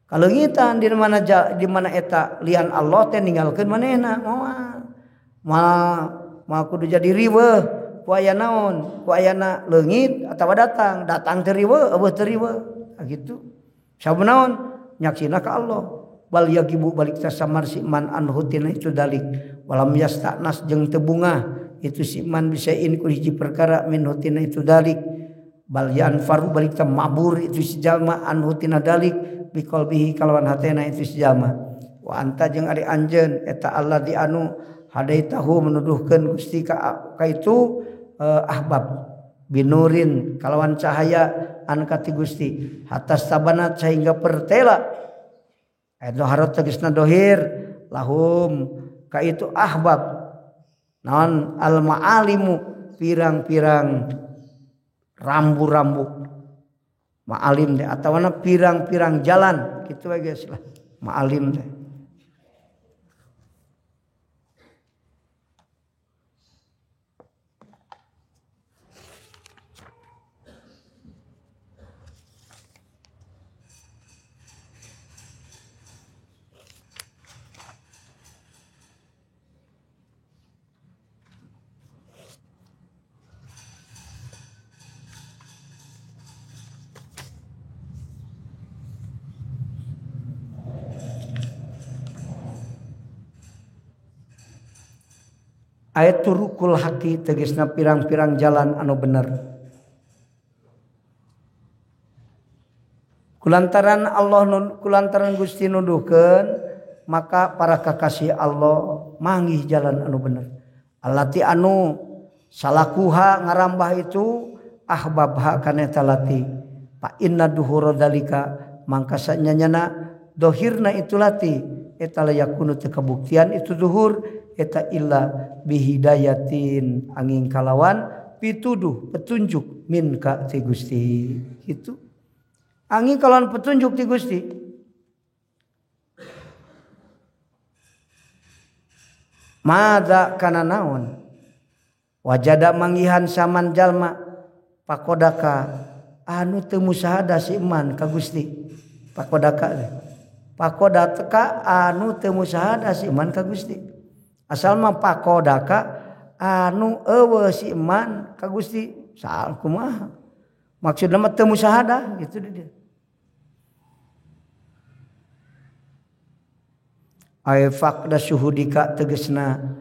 kaleungitan di mana di mana eta lian Allah teh ninggalkeun manehna moal moal kudu jadi riweuh ku aya naon ku ayana leungit atawa datang datang teu riweuh eueuh teu riweuh gitu sabab naon nyaksina ka Allah bal yagibu balik tasamar si man anhu tina itu dalik walam yasta'nas jeung teu bungah itu si man bisa in ku hiji perkara min hutina itu dalik bal yanfaru balik ta mabur itu si jalma anhu tina dalik biqalbihi kalawan hatena itu si jalma wa anta jeung ari anjeun eta Allah di anu hadaitahu menuduhkeun Gusti ka itu ahbab binurin kalawan cahaya an kati Gusti hatas tabanat sehingga pertela Doharot tegasna dohir lahum ka itu ahbab naon al ma'alimu pirang-pirang rambu-rambu ma'alim teh atawana pirang-pirang jalan kitu we geus lah ma'alim teh. Ayat turukul haki tegesna pirang-pirang jalan anu bener. Kulantaran Allah kulantaran Gusti nuduhkeun maka para kakasih Allah manggih jalan anu bener. Allati anu salakuha ngarambah itu ahbabha kana eta lati. Fa inna duhura dalika mangka sanyana dohirna itu lati eta layakunu teu kabuktian itu duhur eta illa bihidayatin angin kalawan pituduh petunjuk minka ti Gusti gitu. Angin kalawan petunjuk ti Gusti. Mada kana naon wajada manggihan saman jalma pakodaka anu teu musahada si iman ka Gusti. Pakodaka pakodaka anu teu musahada si iman ka Gusti. Asal mah pakodaka anu eueuh si iman ka Gusti saal kumaha maksudna mah teu musyahadah gitu dia. Ay faqda syuhudika tegesna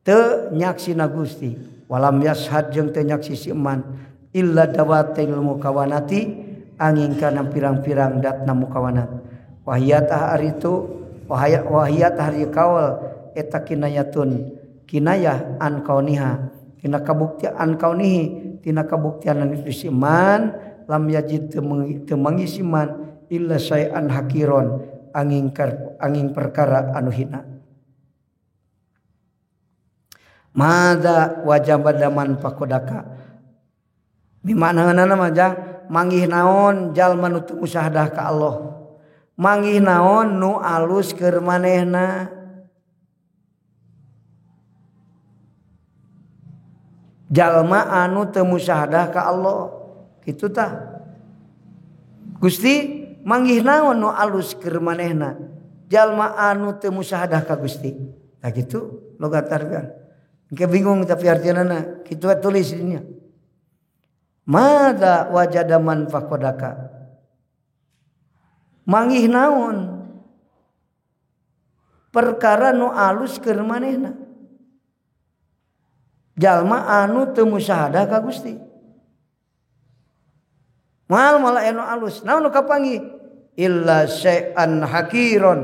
teu nyaksina Gusti walam yashhad jeung teu nyaksi si iman illa dawatil mukawanati angin kana pirang-pirang datna mukawanat wahiyatah ari tu wahiyatah ari kaul eta kinayatun kinayah an kauniha tina kabuktian an kaunihi tina kabuktian itu si iman lam yajid teu manggih si iman illa syai'an hakiron angin perkara anu hina. Mada wajabadaman pakodaka bimakna mah jang manggih naon jalma nu teu musyahadah ka Allah manggih naon nu alus keur manehna jalma anu teu musyahadah ka Allah kitu tah. Gusti manggih naon nu alus keur manehna jalma anu teu musyahadah ka Gusti tah kitu logat tarbian engke bingung tapi artiana kitu tulis dinya. Mada wajada man faqadaka manggih naon perkara nu alus keur manehna jalma anu teu musyahadah ka Gusti. Moal malah anu alus naon nu kapanggih illa syai'an hakiron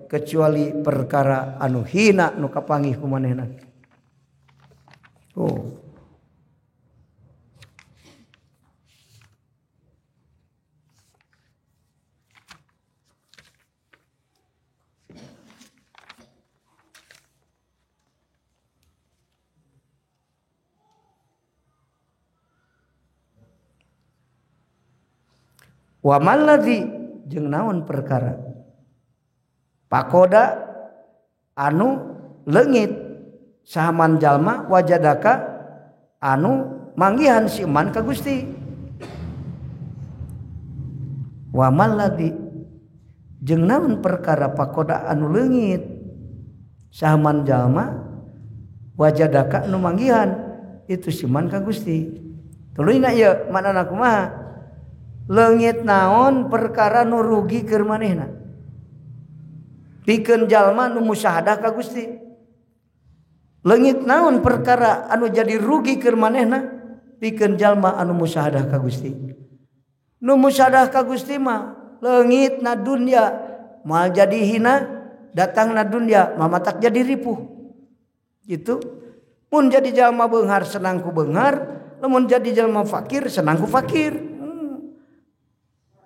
kecuali perkara anu hina nu kapanggih ku manehna. Oh. Wa malladzi jeung naon perkara pakoda anu leungit sahaman jalma wajadaka anu manggihan si iman ka Gusti. Wa malladzi jeung naon perkara pakoda anu leungit sahaman jalma wajadaka anu manggihan itu si iman ka Gusti. Tuluyna ieu maknana kumaha? Leungit naon perkara nu rugi keur manehna pikeun jalma nu musyahadah ka Gusti. Leungit naon perkara anu jadi rugi keur manehna pikeun jalma anu musyahadah ka Gusti. Nu musyahadah ka Gusti mah leungit na dunya moal jadi hina, datang na dunya mamatak jadi ripuh. Gitu. Mun jadi jalma beunghar senang ku beunghar, lamun jadi jalma fakir senang ku fakir.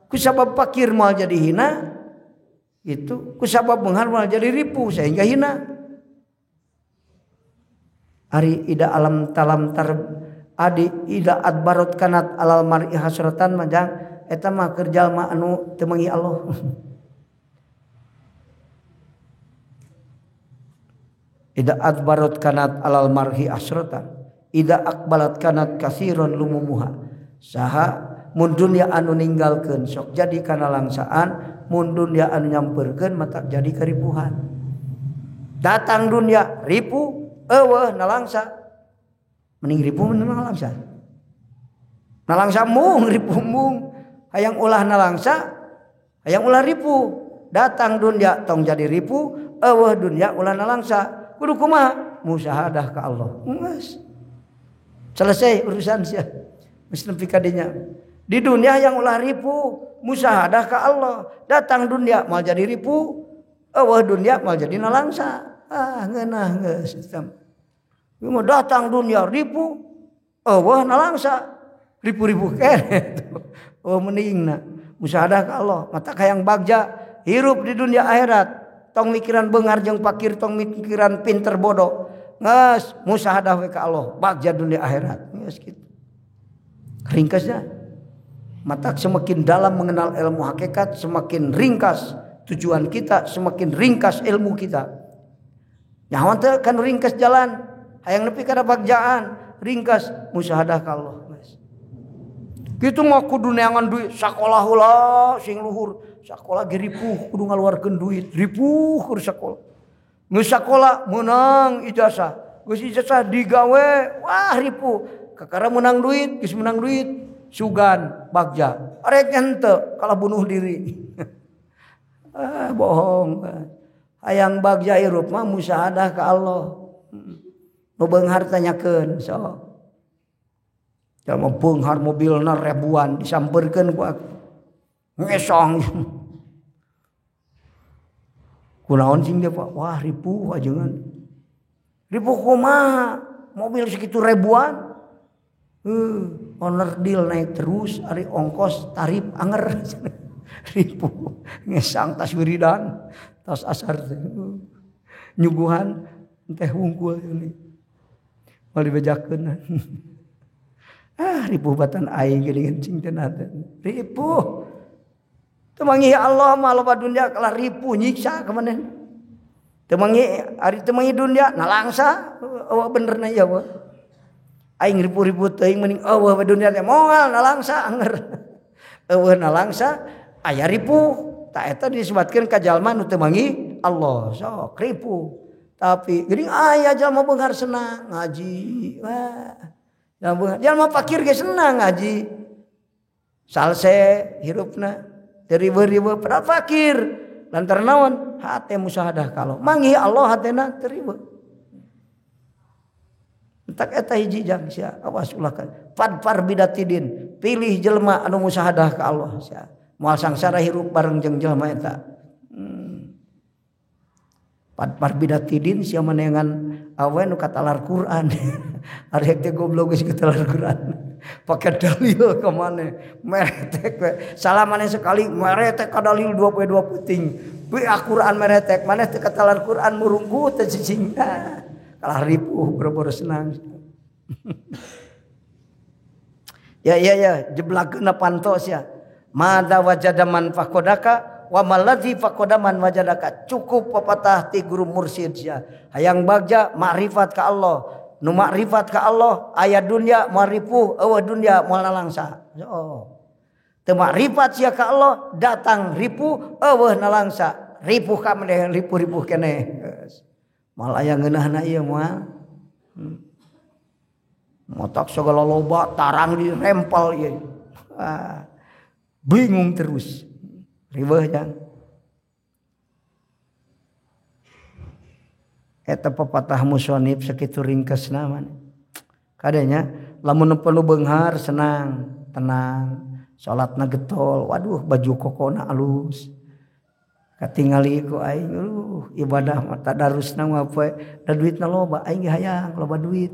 Ku sabab fakir moal jadi hina, Itu kusabab beunghar moal jadi ripuh sehingga hina. Ari ida alam talam tar adi ida adbarot kanat alal mar'i hasratan majang eta mah keur jalma anu teu manggih Allah. Ida adbarot kanat alal marhi asratan ida akbalat kanat kasiron lumumuha. Saha mun dunya anu ninggalkeun sok jadi kana langsaan, mun dunya anu nyamperkeun matak jadi karipuhan. Datang dunya ripu eueuh nalangsa. Mending ripu mending nalangsa. Nalangsa mung ripu mung. Hayang ulah nalangsa, hayang ulah ripu. Datang dunya tong jadi ripu, eueuh dunya ulah nalangsa. Kudu kumaha? Musyahadah ka Allah. Geus. Selesai urusan sia. Geus nepi ka dinya. Di dunia yang ulah ripu, musyahadah ka Allah. Datang dunia moal jadi ripu, eueuh dunia moal jadi nalangsa. Ah ngeunah geus sistem. Ieu mah datang dunia ripu, eueuh nalangsa. Ripu-ripu keneh. Oh mendingna musyahadah ka Allah. Mata hayang bagja hirup di dunia akhirat. Tong mikiran beunghar jeung pakir, tong mikiran pinter bodoh. Geus musyahadah we ka Allah, bagja dunia akhirat. Geus kitu. Ringkasnya matak semakin dalam mengenal ilmu hakikat, semakin ringkas tujuan kita, semakin ringkas ilmu kita. Nyaho teh kan ringkas jalan, hayang nepi kana bagjaan, ringkas musyahadah ka Allah. Kitu mah kudu neangan duit, sakolah heula sing luhur. Sakola ge ripuh kudu ngaluarkeun duit, ripuh keur sakola. Geus sakola meunang ijazah, geus ijazah digawe, wah ripuh. Kakara meunang duit, geus meunang duit, sugan bagja. Arek henteu kalah bunuh diri. Ah bohong. Hayang bagja hirup mah musyahadah ka Allah. Nu beunghar tanyakeun sok. Jalma beunghar mobilna ribuan disampeurkeun ku aku. Ngesong. Kunaon sing dia Pak? Wah ripuh ajengan. Ripuh kumaha? Mobil segitu ribuan. Owner deal naik terus ari ongkos tarif anger. Ripuh ngesang tas wiridan, tas asar nyuguhan teh wungkul ini. Moal dibejakeun. Ah ripuh batan aing geuningan cing teh ripuh. Teu manggih Allah mah loba dunia kalah ripuh nyiksa ka maneh. Teu manggih ari teu manggih dunia nalangsa eueuh benerna ieu mah. Aing ripuh-ripuh teuing mending eueuh we dunia teh moal nalangsa anger. Eueuh nalangsa aya ripuh. Ta eta disebatkeun ka jalma nu teu manggih Allah sok ripuh. Tapi geuning aya jalma beunghar senang ngaji. Wah. Jalma fakir ge senang ngaji. Salse hirupna. Teribu-ribu padahal fakir lantaran naon hate musyahadah kalau manggih Allah hatena teribu entak eta hiji jang sia awas ulah kan fadfar bidatidin pilih jelema anu musyahadah ka Allah sia moal sangsara hirup bareng jeung jelema eta. Fadfar bidatidin sia maneangan awe nu katalar Quran. Ari teh goblok geus katalar Quran. Pakai dalil ke mana meretek we. Salah maneh sekali meretek ka dalil 2 poe 2 puting. We Quran meretek maneh teu katalar Quran murunggu teh cicing. Kalah ripuh boro-boro senang. Ya ya ya jeblakeuna panto sia. Mada wajada man faqadaka wa maladzi faqada man wajadaka. Cukup pepatah ti guru mursyid sia. Hayang bagja makrifat ka Allah. Nu makrifat ka Allah aya dunya moal ripuh eueuh dunya moal nalangsa. Oh. Teu makrifat sia ka Allah datang ripuh eueuh nalangsa. Ripuh ka maneh ripuh-ripuh keneh. Moal aya ngeunahna ieu moal. Motak sagala loba tarang dirempel ieu. Ah, bingung terus. Riweuh jang. Eta pepatah musonib sakitu ringkasna mah. Kadenya lamun perlu beunghar senang, tenang, salatna getol, waduh baju kokona alus. Katingali ku aing ibadah mah tadarusna mah poe da duitna loba aing ge hayang loba duit.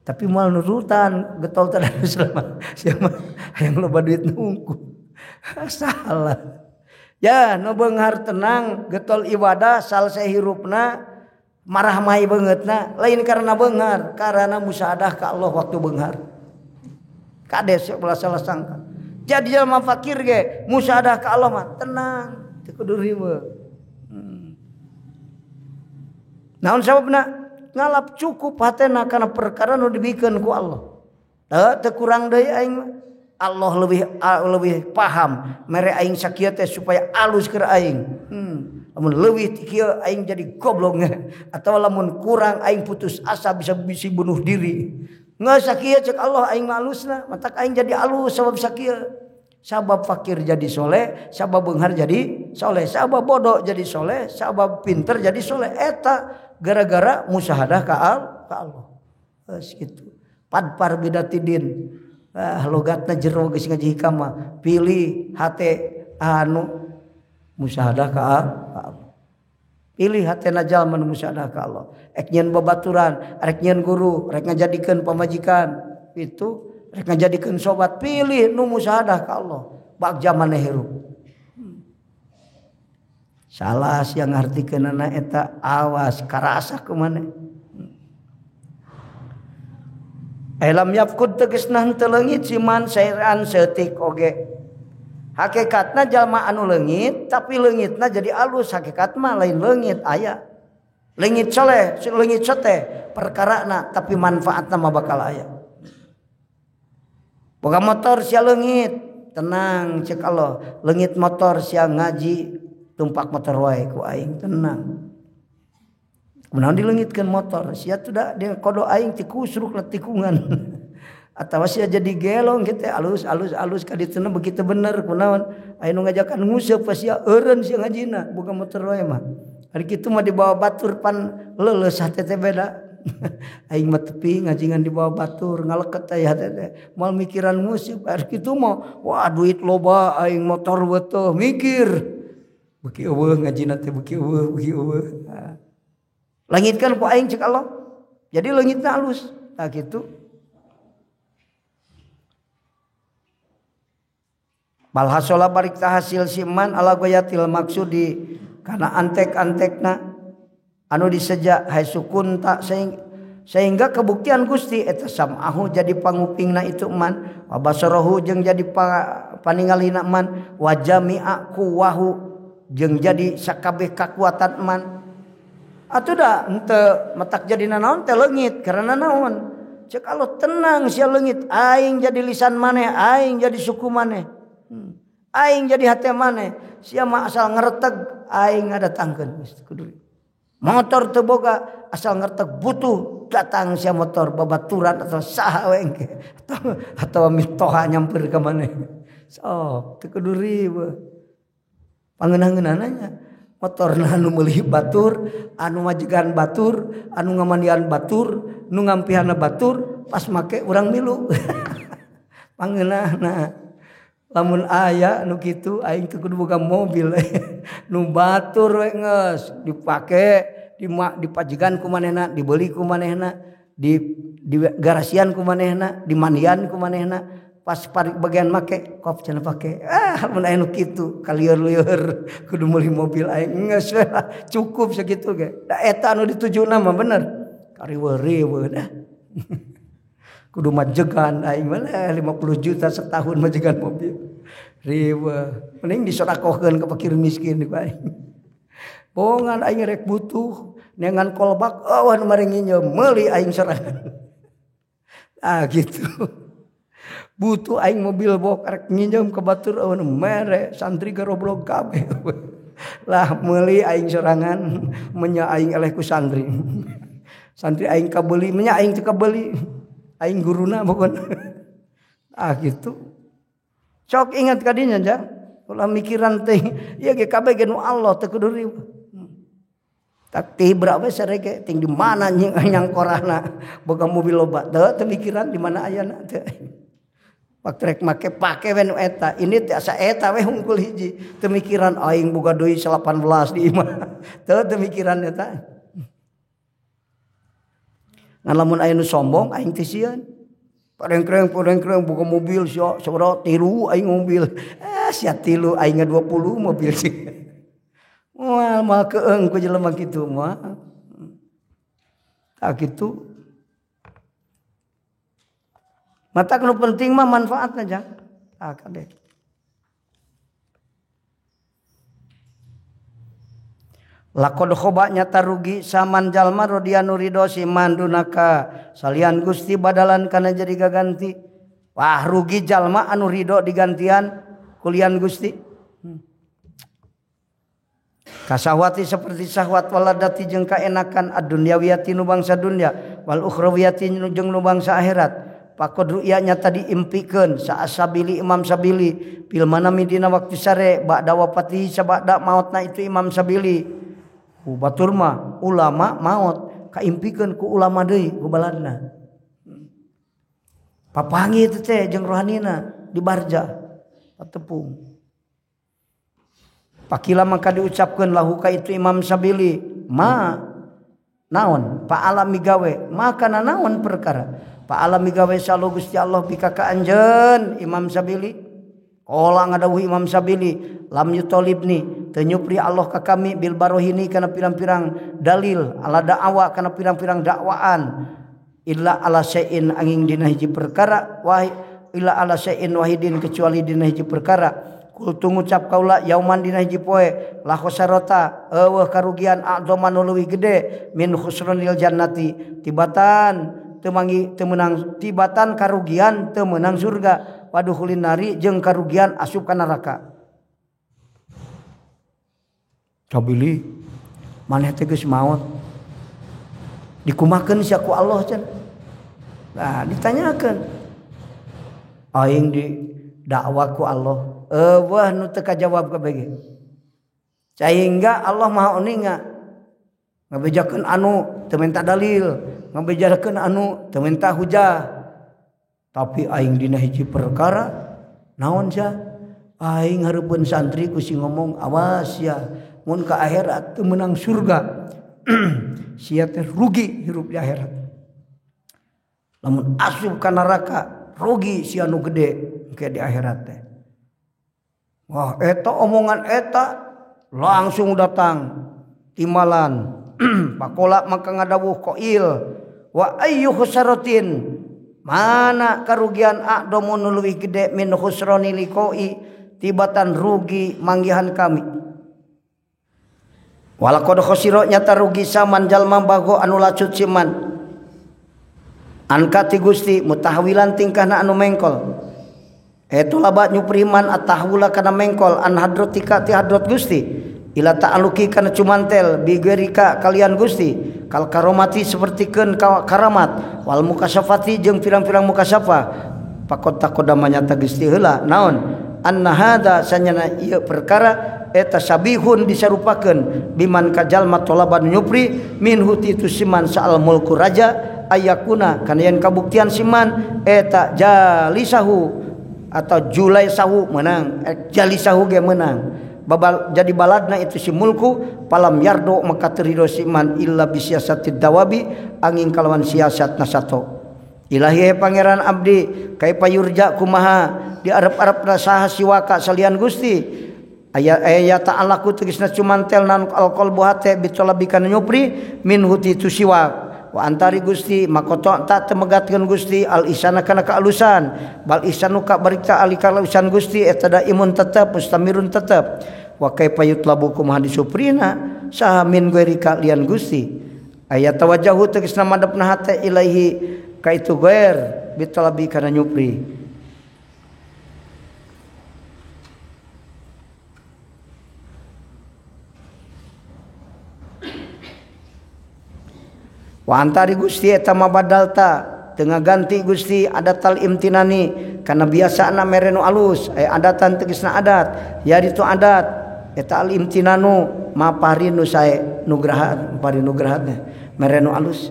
Tapi moal nurutan getol tadarus mah sia mah hayang loba duit nungku. Salah. Ya nu beunghar tenang getol ibadah salse hirupna marah mai beungeutna lain karena beunghar karena musyahadah ka Allah waktu beunghar. Kades ulah salah sangka. Jadi jelema fakir ge musyahadah ka Allah mah tenang teu kudu riweuh. Naon sababna? Ngalap cukup hatena kana perkara nu dibikeun ku Allah. Teu kurang deui aing mah. Allah lebih paham mere aing sakieu teh supaya alus keur aing. Lamun leuwih ti kieu aing jadi goblok atau lamun kurang aing putus asa bisa bisi bunuh diri. Ngeus sakieu cek Allah aing mah alusna, matak aing jadi alus sabab sakieu. Sabab fakir jadi soleh, sabab beunghar jadi soleh, sabab bodoh jadi soleh, sabab pinter jadi soleh. Eta gara-gara musyahadah ka Allah. Geus kitu. Padpar bidatidin. Ah logatna jero geus ngaji hikam mah pilih hate anu musyahadah ka Allah. Pilih hatena jalma nu musyahadah ka Allah. Ek nyeun babaturan, rek nyeun guru, rek ngajadikeun pamajikan, itu rek ngajadikeun sobat, pilih nu musyahadah ka Allah. Bak zamane hirup. Salah sia ngartikeunana eta awas karasa kumaneh. Elam yafkud tegesna henteu leungit siman sairan seutik oge. Hakikatna jalma anu leungit tapi leungitna jadi alus, hakikat mah lain leungit aya. Leungit soleh, leungit sote perkarana tapi manfaatna mah bakal aya. Boga motor sia leungit, tenang cek Allah. Leungit motor sia ngaji tumpak motor wae ku aing tenang. Kunaon dileungitkeun motor sia tuh da dia kodo aing ti kusruk tikungan. Atawa sia jadi gelong kitu alus alus alus ka dituna begitu bener kunaon aya nu ngajakan nguseup sia eureun sia ngajina boga motor wae mah. Ari kitu mah dibawa batur pan leuleus hate teh beda. Aing mah tepi ngajingan dibawa batur ngaleket aya hate teh moal mikiran nguseup. Ari kitu mah wah duit loba aing motor beutuh mikir. Beuki eueuh ngajina teh beuki eueuh beuki eueuh. Langitkan ku aing cek Allah. Jadi leungitna alus. Tah kitu. Bal hasola barik ta hasil siman ala goyatil maksudi kana antek-antekna anu diseja hai sukun tak sehingga kebuktian Gusti eta samahu jadi pangupingna itu man wa basarahu jeung jadi paningalina man wa jami'a kuwahu jeung jadi sakabeh kakuatan man. Atuh da henteu matak jadi nanaon teh leungit karena naon cek Allah tenang sia leungit aing jadi lisan maneh aing jadi suku maneh aing jadi hate maneh sia mah asal ngereteg aing ngadatangkeun kudu motor teu boga asal ngereteg butuh datang sia motor babaturan atau saha we engke atau mitoha nyamper ka maneh sok teu kudu riweuh pangeunah-ngeunahna nya. Motorna anu meuli batur, anu majegan batur, anu ngamandian batur, nu ngampihana batur, pas make urang milu. Pangeunahna. Lamun aya nu kitu aing teu kudu boga mobil. Nu batur we geus dipake, dipajegan ku manehna, dibeli ku manehna, di garasian ku manehna, dimandian ku manehna. Pas bagian make kop cenah pake ah mun aya nu kitu kalieur-lieur kudu meuli mobil aing geus cukup sakitu ge da eta anu ditujuna mah bener kariweuh-riweuh dah kudu majegan aing mah 50 juta setahun majegan mobil riweuh mending disodakohkeun ka fakir miskin ku aing bongan aing rek butuh neangan kolbak eueuh nu mari nginjem meuli aing sorangan ah gitu. Butuh aing mobil bok rek nginjem ke batur eueun mere santri garoblog kabeh. Lah meuli aing sorangan menya aing eleh ku santri. Santri aing kabeuli menya aing teu kabeuli. Aing guruna pokona. Ah gitu. Sok ingat kadinya ja. Ulah mikiran teh ieu ge kabeh ge nu Allah teu kudu riweuh. Tak tibra we sarege ting di mana nyangkorahna boga mobil loba teu teu mikiran di mana ayana teu. Waktu rek make pake we nu eta ini teh asa eta we hungkul hiji teu mikiran aing boga deui 18 di imah teu teu mikiran eta. Ngan lamun aya nu sombong aing teh sieun. Parengkreng boga mobil sia sabaraha tilu aing mobil. Sia 3 aing 20 mobil sih. Moal moal keung ku jelema kitu moal. Tah kitu. Mata nu penting mah manfaatna jang. Tah kade. Lakod khoba nyata rugi saman jalma rodianu ridho siman dunaka salian Gusti badalan kana jadi gaganti. Wah rugi jalma anu ridho digantian kulian Gusti. Kasahwati seperti sahwat waladati jeung kaenakan ad-dunyawiyati nu bangsa dunya wal ukhrawiyati jeung nu bangsa akhirat. Pakod ru'ya nyata diimpikeun saasabili Imam Sabili fil manami dina waktu sare ba'da wafati sabada maotna itu Imam Sabili. Ku batur mah ulama maot kaimpikeun ku ulama deui ku baladna. Papangi teh teh jeung rohanina di barja patepung. Pakila maka diucapkeun lahu ka itu Imam Sabili ma naon paala migawe maka naon perkara paala migawe salo Gusti Allah bika ka anjeun Imam Sabili. Ola ngadawuh Imam Sabili lam yutolibni teu nyupri Allah ka kami bil barohini kana pirang-pirang dalil ala da'wa kana pirang-pirang dakwaan illa ala syai'in angin dina hiji perkara wah illa ala syai'in wahidin kecuali dina hiji perkara kultu ngucap kaula yauman dina hiji poe la khosarota eueuh karugian a'dhaman leuwih gede min khusranil jannati tibatan teu manggi teu meunang tibatan karugian teu meunang surga waduhulin nari jeung karugian asup ka neraka. Sabili maneh teh geus maot dikumakeun sia ku Allah cenah. Nah ditanyakeun aing di dakwa ku Allah eueuh nu teu kajawab kabeh. Sehingga Allah Maha uninga ngabejakeun anu teu minta dalil, ngabejakeun anu teu minta hujah. Tapi aing dina hiji perkara naon sia aing hareupeun santri ku si ngomong awas ya mun ka akhirat teu meunang surga sia teh rugi hirup di akhirat. Lamun asup ka neraka rugi sia nu gede engke di akhirat teh. Wah eta omongan eta langsung datang timbalan pakola maka ngadawuh koil wa ayyu khusaratin mana karugian a'domu nu leuwih gede min khusrani liqoi tibatan rugi manggihan kami. Walaqad khosiro nyata rugi saman jalma bago anu lacut siman anka ti Gusti mutahwilan tingkahna anu mengkol eta labat nyupriman atahwula kana mengkol an hadrotika ti hadrot Gusti ila ta'aluki kana cumantel bigerika kalian Gusti kal karomati sapertikeun karamat wal mukasafati jeung pirang-pirang mukasafa pakot takodama nyata Gusti heula naon anna hada sanyana ieu perkara eta sabihun disarupakeun biman kajalma tolaban nyupri minhu ti tu siman saal mulku raja ayakuna kana yen kabuktian siman eta jalisahu atau julaisahu menang jalisahu ge menang babal jadi baladna itu si mulku palam yardo maka terido siman illa bisiasatid dawabi angin kalawan siasat nasato. Ilahi pangeran abdi kaifa yurja kumaha di arep-arep saha siwaka salian Gusti aya aya ta'alaku tegasna cumantel nan alqalbu hate bitolabikan nyupri min huti tu siwak wa antari Gusti makoto tak temegatkeun Gusti al isana kana kaalusan bal isanu ka barikta alikalusan Gusti eta daimun tetep mustamirun tetep wa kaifa yutlabu kumaha disuprina saha min ghairika lian Gusti aya tawajjahu tegasna madepna hate ilaihi ka itu ghair bitalabi kana nyupri. Wa antari Gusti eta mabadalta tengah ganti Gusti adatal imtinani karena biasana mere nu alus adatan tegasna adat ya itu adat eta al imtinanu ma parinu sae nugraha parinugrahatna mere nu alus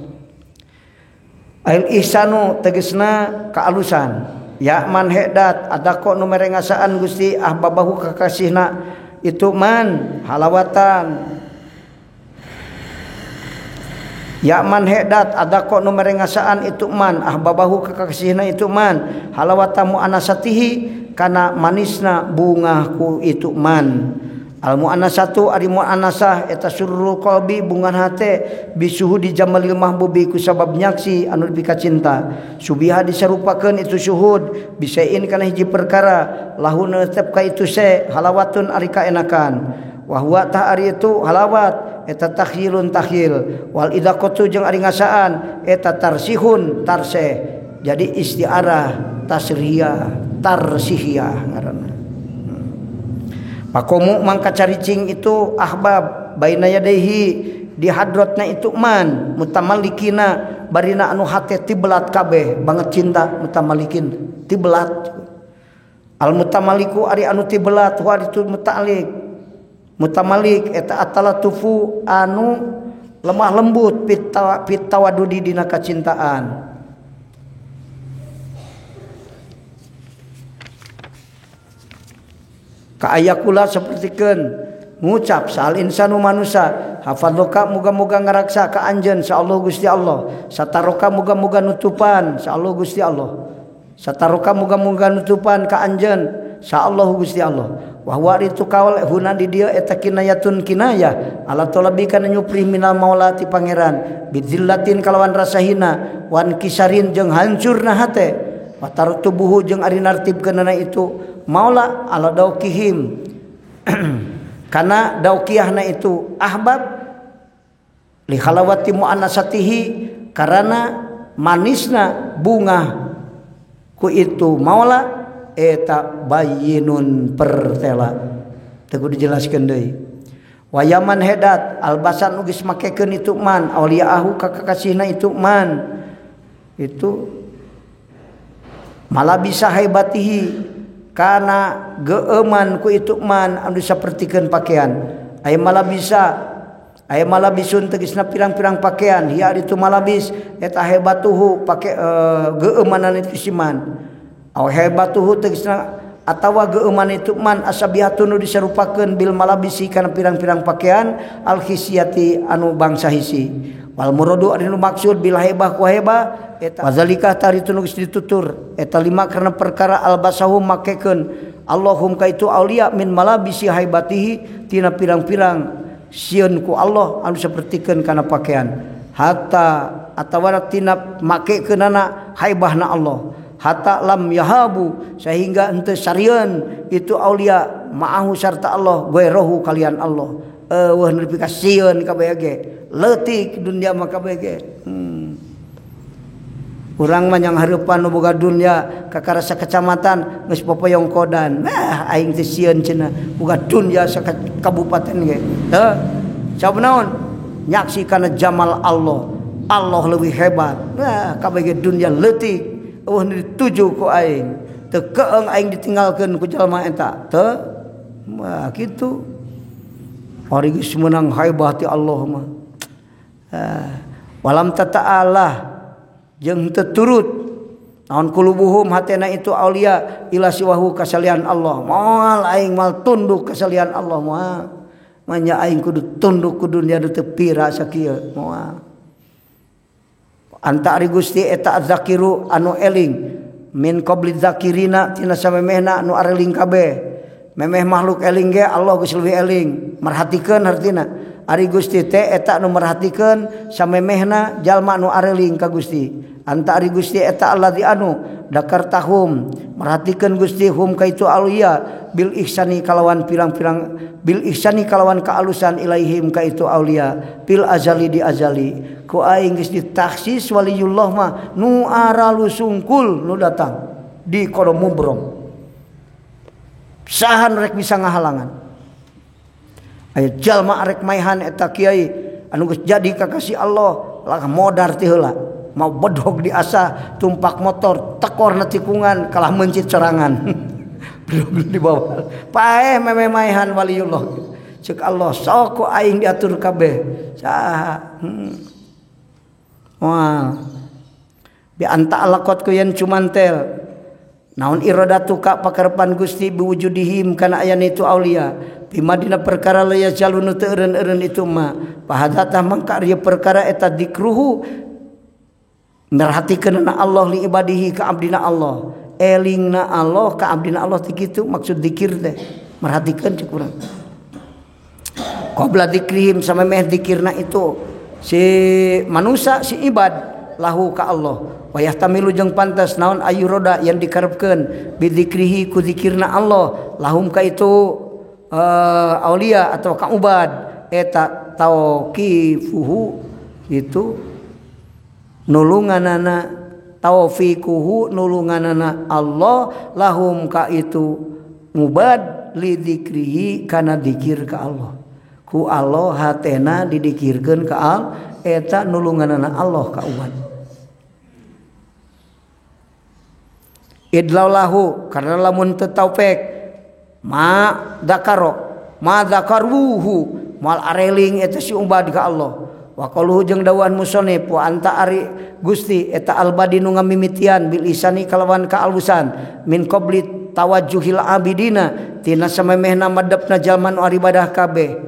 al ihsanu tegasna kaalusan ya man hedat adako nu mere ngasaan Gusti ahbabahu kakasihna itu man halawatan Ya man hedat ada kok nu merengasaan itu man ahbabahu kakasihna itu man halawata muanasatihi kana manisna bungahku itu man. Al muannasatu ari muannasah eta surrul qalbi bunga hate bisuhudi jamalil mahbubi ku sabab nyaksi anu dipikacinta. Subiha disarupakeun itu syuhud bisain kana hiji perkara lahu netep ka itu se halawatun ari kaenakan. Wa huwa ta ari itu halawat eta takhyilun takhyil wal idaqatu jeung ari ngasaan eta tarsihun tarsih. Jadi istiarah tasriyah tarsihiyah ngaranna. Pakomu mangka caricing itu ahbab baina yadaihi di hadratna itu man mutamalikina barina anu hate tibelat kabeh banget cinta mutamalikin tibelat. Al mutamaliku ari anu tibelat wa itu mutalik mutamalik eta atalatufu anu lemah lembut pitawadudi dina kacintaan. Kaayakula sapertikeun ngucap sal insanu manusa hafadzoka muga-muga ngaraksa ka anjeun sa Allah Gusti Allah sataroka muga-muga nutupan sa Allah Gusti Allah sataroka muga-muga nutupan ka anjeun sa Allah Gusti Allah wa huwa itu kaul huna di dieu eta kinayatun kinayah ala talabi kana nyupri minal maula ti pangeran bidzillatin kalawan rasa hina wan kisarin jeung hancurna hate wa tartubuhu jeung ari nartibkeunana itu maula ala daukihim karena daukiahna itu ahbab li halawati muannasatihi karena manisna bunga ku itu maula eta bayinun pertela teu kudu dijelaskeun deui. Wayaman hedat albasan nu geus makekeun itu man auliyaahu ka kakasihna itu man itu malah bisa haibatihi kana geeuman ku itu man anu sapertikeun pakaian aya malabisa aya malabisun tegasna pirang-pirang pakaian hiya itu malabis eta hebatuhu pake geeumanan itu siman aw hebatuhu tegasna atawa geuman itu man asabihatun nu disarupakeun bil malabisi kana pirang-pirang pakaian al hisiyati anu bangsa hisi wal muradu anu maksud bil hebah ku hebah eta wazalika tari nu geus ditutur eta lima karena perkara albasahu makekeun Allahum ka itu aulia min malabisi haibatihi tina pirang-pirang sieun ku Allah anu sapertikeun kana pakaian hatta atawa tina makekeunana haibahna Allah hatta lam yahabu sehingga henteu sarieun itu aulia ma'ahu sarta Allah gairohu kalian Allah eueuh nepi ka sieun kabeh ge leutik dunia mah kabeh ge. Urang mah yang hareupan nu boga dunia kakara sakecamatan geus popoyong kodan. Nah aing teh sieun cenah boga dunia sakabupaten ge. Heuh. Sabab naon? Nyaksi kana jamal Allah. Allah leuwih hebat. Nah kabeh ge dunia leutik eueuh nu dituju ku aing. Teu keung aing ditinggalkeun ku jalma eta. Teu. Wah kitu. Ari geus meunang haibah ti Allah mah. Walam tata'ala jeung teu turut naon kulubuhum hatena itu aulia ila siwahu kasalian Allah moal aing mal tunduk kasalian Allah moal manya aing kudu tunduk ku dunia nu teu pira sakieu moal anta ari Gusti eta zakiru anu eling min qabli zakirina tina samemehna anu areling kabeh memeh makhluk eling ge Allah geus leuwih eling merhatikeun hartina ari Gusti teh eta anu merhatikeun samemehna jalma anu areling ka Gusti anta ari Gusti eta alladzi anu dakartahum merhatikeun Gusti hum ka itu aulia bil ihsani kalawan pirang-pirang bil ihsani kalawan kaalusan ilaihim ka itu aulia bil azali di azali ku aing geus ditaksis waliyullah mah nu aralusungkul nu datang di kono mubrom sahan rek bisa ngahalangan aya jalma arek maihan eta kiai anu geus jadi kakasih Allah lah modar ti heula mau bedhog diasah tumpak motor tekor na tikungan kalah mencit sorangan belum dibawa paeh meme maihan waliullah cek Allah sok ku aing diatur kabeh saha. Wah bi anta alaqat ku yen cumantel naon iradatu ka pakarepan Gusti biwujudihim kana ayana itu aulia Bima dina perkara la yajalunu teu eureun-eureun itu ma pahadatah mangka ari perkara eta dikruhu merhatikeunna Allah li ibadihi ka abdina Allah elingna Allah ka abdina Allah teh kitu maksud dikir teh merhatikeun cek urang qabla dikrihim samemeh dikirna itu si manusia si ibad lahu ka Allah wa yahtamilu jeung pantas naon ayuroda yang dikarepkeun bidikrihi ku zikirna Allah lahum ka itu aulia atau ka ubad eta tauqifuhu itu nulunganana taufiquhu nulunganana Allah lahum ka itu mubad li dzikrihi kana dzikir ka Allah ku Allah hatena didikirkeun ka Allah eta nulunganana Allah ka ubad idlaulahu karena lamun teu taufik ma dzakaro ma dzakaruhu mal areling eta si ubad ka Allah wa qaluhu jeung dawuhan musonif wa anta ari Gusti eta albadi nu ngamimitian bil isani kalawan kaalusan min qabli tawajjuhil abidina tina samemehna madepna jalma nu ibadah kabeh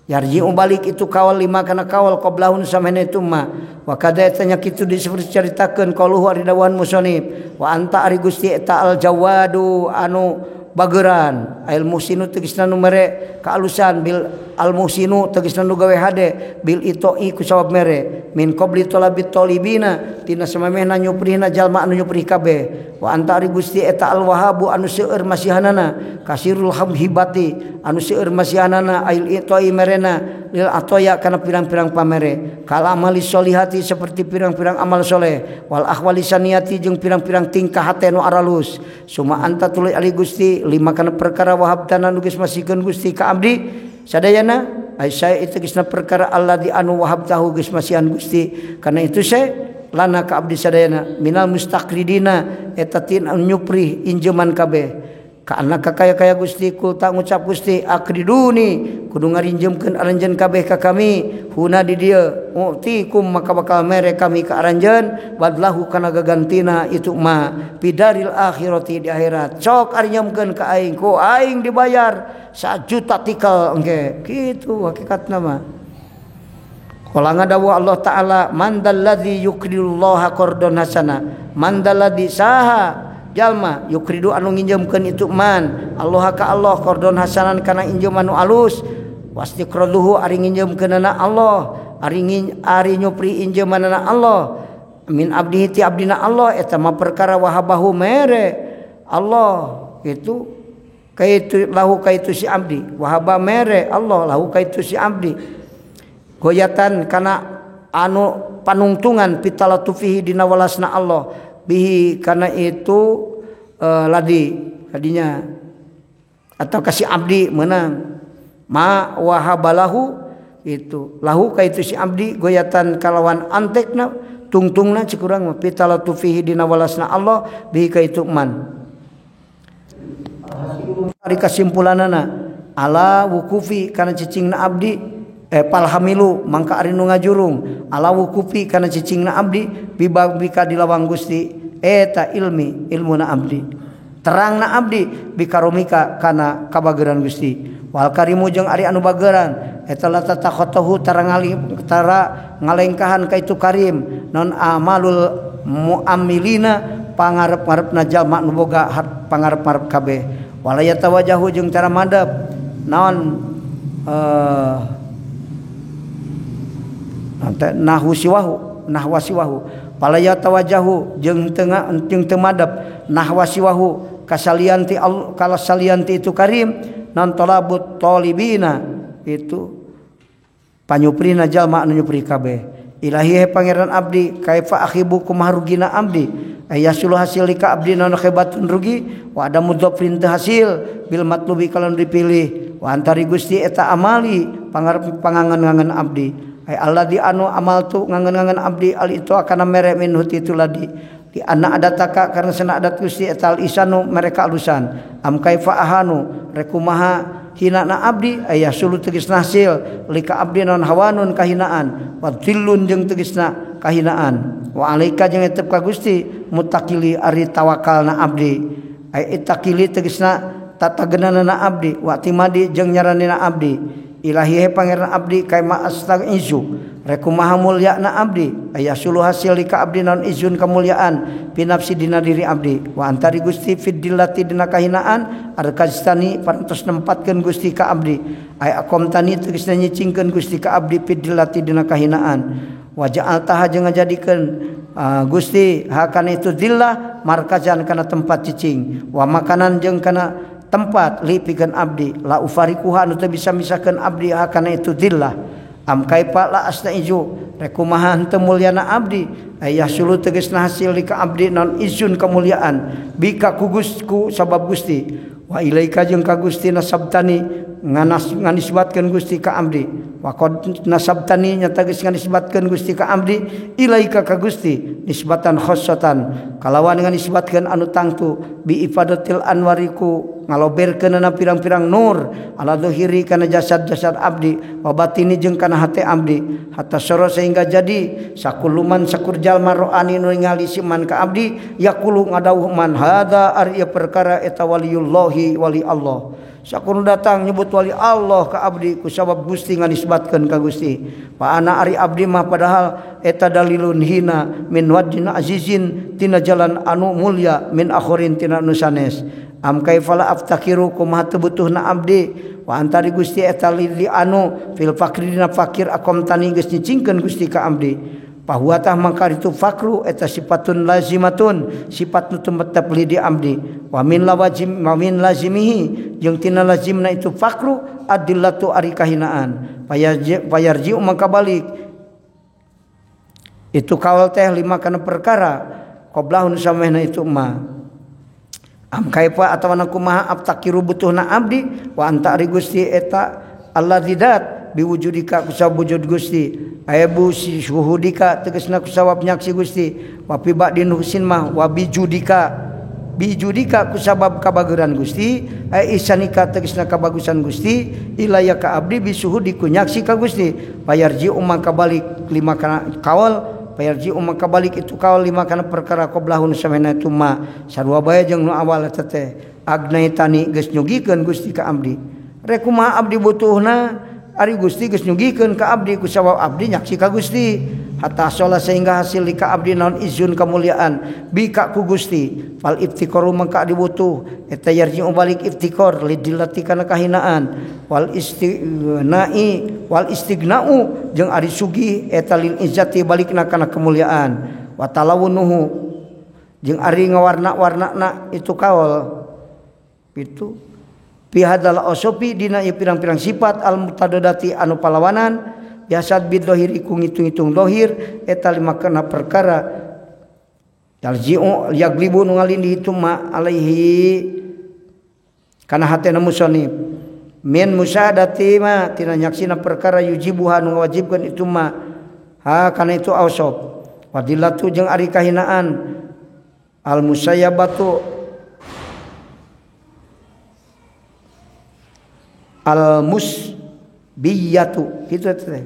yarji'u balik itu kawal lima kana kawal qablahun samehna itu ma wa kada eta nya kitu diceritakeun qaluhu ari dawuhan musonif wa anta ari Gusti eta al jawadu anu bageran al muhsinu tegasna nu mere kaalusan bil al muhsinu tegasna nu gawe hade bil itoi ku sawab mere min qabli talabi talibina tina samemehna nyuprihna jalma anu nyuprih kabeh wa anta ari Gusti eta al wahabu anu seueur masihanana kasirul hibati anu seueur masihanana ail itoi merena lil atoya kana pirang-pirang pamere kal amali solihati seperti pirang-pirang amal soleh wal ahwali saniyati jeung pirang-pirang tingkah hate nu aralus suma anta tuluy ali Gusti lima kana perkara wahabtana nu geus masihkeun Gusti ka abdi sadayana ai saya itu geusna perkara alladzi anu wahabtahu geus masihan Gusti kana itu saya lana ka abdi sadayana minal mustaqridina eta tin nyuprih injeman kabeh ka anak kaya-kaya Gusti kul tak ngucap Gusti akriduni kudu ngarinjemkeun aranjeun kabeh ka kami huna di dieu utikum maka bakal mere kami ka aranjeun badlahu kana gagantina itu ma pidaril akhirati di akhirat sok arinjemkeun ka aing ku aing dibayar 1 juta tikal engke kitu hakikatna mah. Qala ngadawu Allah Ta'ala mandalladzi yukridullaha qardon hasana mandalladzi saha jalma yukridu anu nginjemkeun itu man Allah ka Allah qardon hasanan kana injem anu alus wastiqraduhu ari nginjemkeunana Allah ari nyupri injemanana Allah min abdihi ti abdina Allah eta mah perkara wahabahu mere Allah itu kaitu lahu kaitu si abdi wahaba mere Allah lahu kaitu si abdi goyatan kana anu panungtungan pitalatufihi dina walasna Allah bihi karena itu ladi tadinya atau kasih abdi menang ma wahabalahu itu lahu kaitu si abdi goyatan kalawan antekna tungtungna cik urang mah pitalatufihi dina walasna Allah bihi kaitu man ari kasimpulanana ala wukufi kana cicingna abdi palhamilu mangka ari nu ngajurung ala wukufi kana cicingna abdi bibabika di lawang Gusti eta ilmi ilmuna abdi terangna abdi bikaromika kana kabageran Gusti wal karimu jeung ari anu bageran eta la tatakhotahu tara ngalengkahan ka itu karim non amalul muamilina pangarep-ngarepna jalma nu boga pangarep-ngarep kabeh wala yatawajahu jeung cara madep naon nahu siwahu nahwa siwahu pala yatawajahu jeung tengah jeung teu madep nahwa siwahu kasalianti kalasalianti itu karim non talabut talibina itu panyuprina jalma anu nyupri kabeh ilahi he pangeran abdi kaifa akhibu kumaha rugina abdi ayasul hasil ka abdi non khebatun rugi wa ada mudhafrin teu hasil bil matlubi kalon dipilih wa antari Gusti eta amali pangarep pangangan-ngangan abdi ay alladzi anu amal tu ngangan-ngangan abdi al itu akana mere min huti itu ladi di anak adataka karena sena adat Gusti eta al isanu mereka alusan am kaifa ahanu rekumaha hinana abdi ayah sulu tegasna hasil lika abdi non hawanun kahinaan wa dhillun jeung tegasna kahinaan wa alaika jeung etep ka Gusti mutakili ari tawakalna abdi ay itakili tegasna tatagenanana abdi wa timadi jeung nyaranina abdi ilahi he pangeran abdi kaima astaizu rek kumaha mulyana abdi aya suluh hasil ka abdi naon izun kemuliaan pinafsi dina diri abdi wa antari Gusti fiddillati dina kahinaan arkastani parantos nempatkeun Gusti ka abdi aya akomtani tegasna nyicingkeun Gusti ka abdi fiddillati dina kahinaan wa ja'altaha jeung ngajadikeun Gusti hakana itu dillah markazan kana tempat cicing wa makanan jeung kana tempat li pikeun abdi la ufarikuha anu teu bisa misahkeun abdi hakana itu dillah am kaifa la astaizu rek kumaha henteu mulyana abdi aya sulu tegasna hasil ka abdi non izun kemuliaan bika ku ku sabab Gusti wa ilaika jeung ka Gusti nasabtani nganisbatkeun Gusti ka abdi wa qad nasabtani nyata geus nganisbatkeun Gusti ka abdi ilaika ka Gusti nisbatan khassatan kalawan nganisbatkeun anu tangtu bi ifadatil anwariku ngaloberkeunana pirang-pirang nur ala zahiri kana jasad-jasad abdi wa batini jeung kana hate abdi hatta soro sehingga jadi sakuluman sakur jalma roani nu ningali si man ka abdi yaqulu ngadawuh man hadza ari perkara eta waliyullahi wali Allah sakur datang nyebut wali Allah ka abdi ku sabab Gusti nganisbatkeun ka Gusti fa ana ari abdi mah padahal eta dalilun hina min wajin azizin tina jalan anu mulia min akhirin tina nu sanes am kaifala aftakiru kumaha teu butuhna abdi wa antari Gusti eta li anu fil fakri dina fakir akom tani geus nyicingkeun Gusti ka abdi bahwa tah mangka itu fakru eta sifatun lazimatun sifat nu tumetep li di abdi wa min lawazim wa min lazimihi jeung tina lazimna itu fakru adillatu ari kahinaan payarji mangka balik itu kaul teh lima kana perkara qoblahun samehna itu ma am kaifa atawa kumaha aftakiru butuhna abdi wa anta ari Gusti eta alladzidat biwujudika kusabab wujud Gusti aebu syuhudika tegasna kusabab nyaksi Gusti wa fi ba'din husin mah wa bijudika bijudika kusabab kabageran Gusti ai ihsanika tegasna kabagusan Gusti ilaya ka abdi bisuhudi ku nyaksi ka Gusti payarji maka balik lima kana kaul payarji maka balik itu kaul lima kana perkara qoblahun samena itu ma sarua bae jeung nu awal eta teh agnaitani geus nyugikeun Gusti ka abdi rek kumaha abdi butuhna ari Gusti geus nyugikeun ka abdi ku sabab abdi nyaksi ka Gusti hatta sholat sehingga hasil ka abdi naon izun kemuliaan bika ku Gusti fal iftikharu mangka dibutuh eta yarji balik iftikhar lidillati kana kahinaan wal istighnai wal istighnau jeung ari sugih eta lil izzati balikna kana kemuliaan wa talawunuhu jeung ari ngawarna-warnana itu kaul itu fi hadzal awsofi dina ieu pirang-pirang sifat al mutadadati anu palawanan biasat bidzohiri ku ngitung-ngitung dohir eta lima kana perkara tarji'u yaglibu nu ngalindih itu ma alaihi kana hatena musonib min musyahadati ma tina nyaksina perkara yujibuha nu ngawajibkeun itu ma ha kana itu awsof wadillatu jeung ari kahinaan al musayyabatu al musbiyatu kitu teh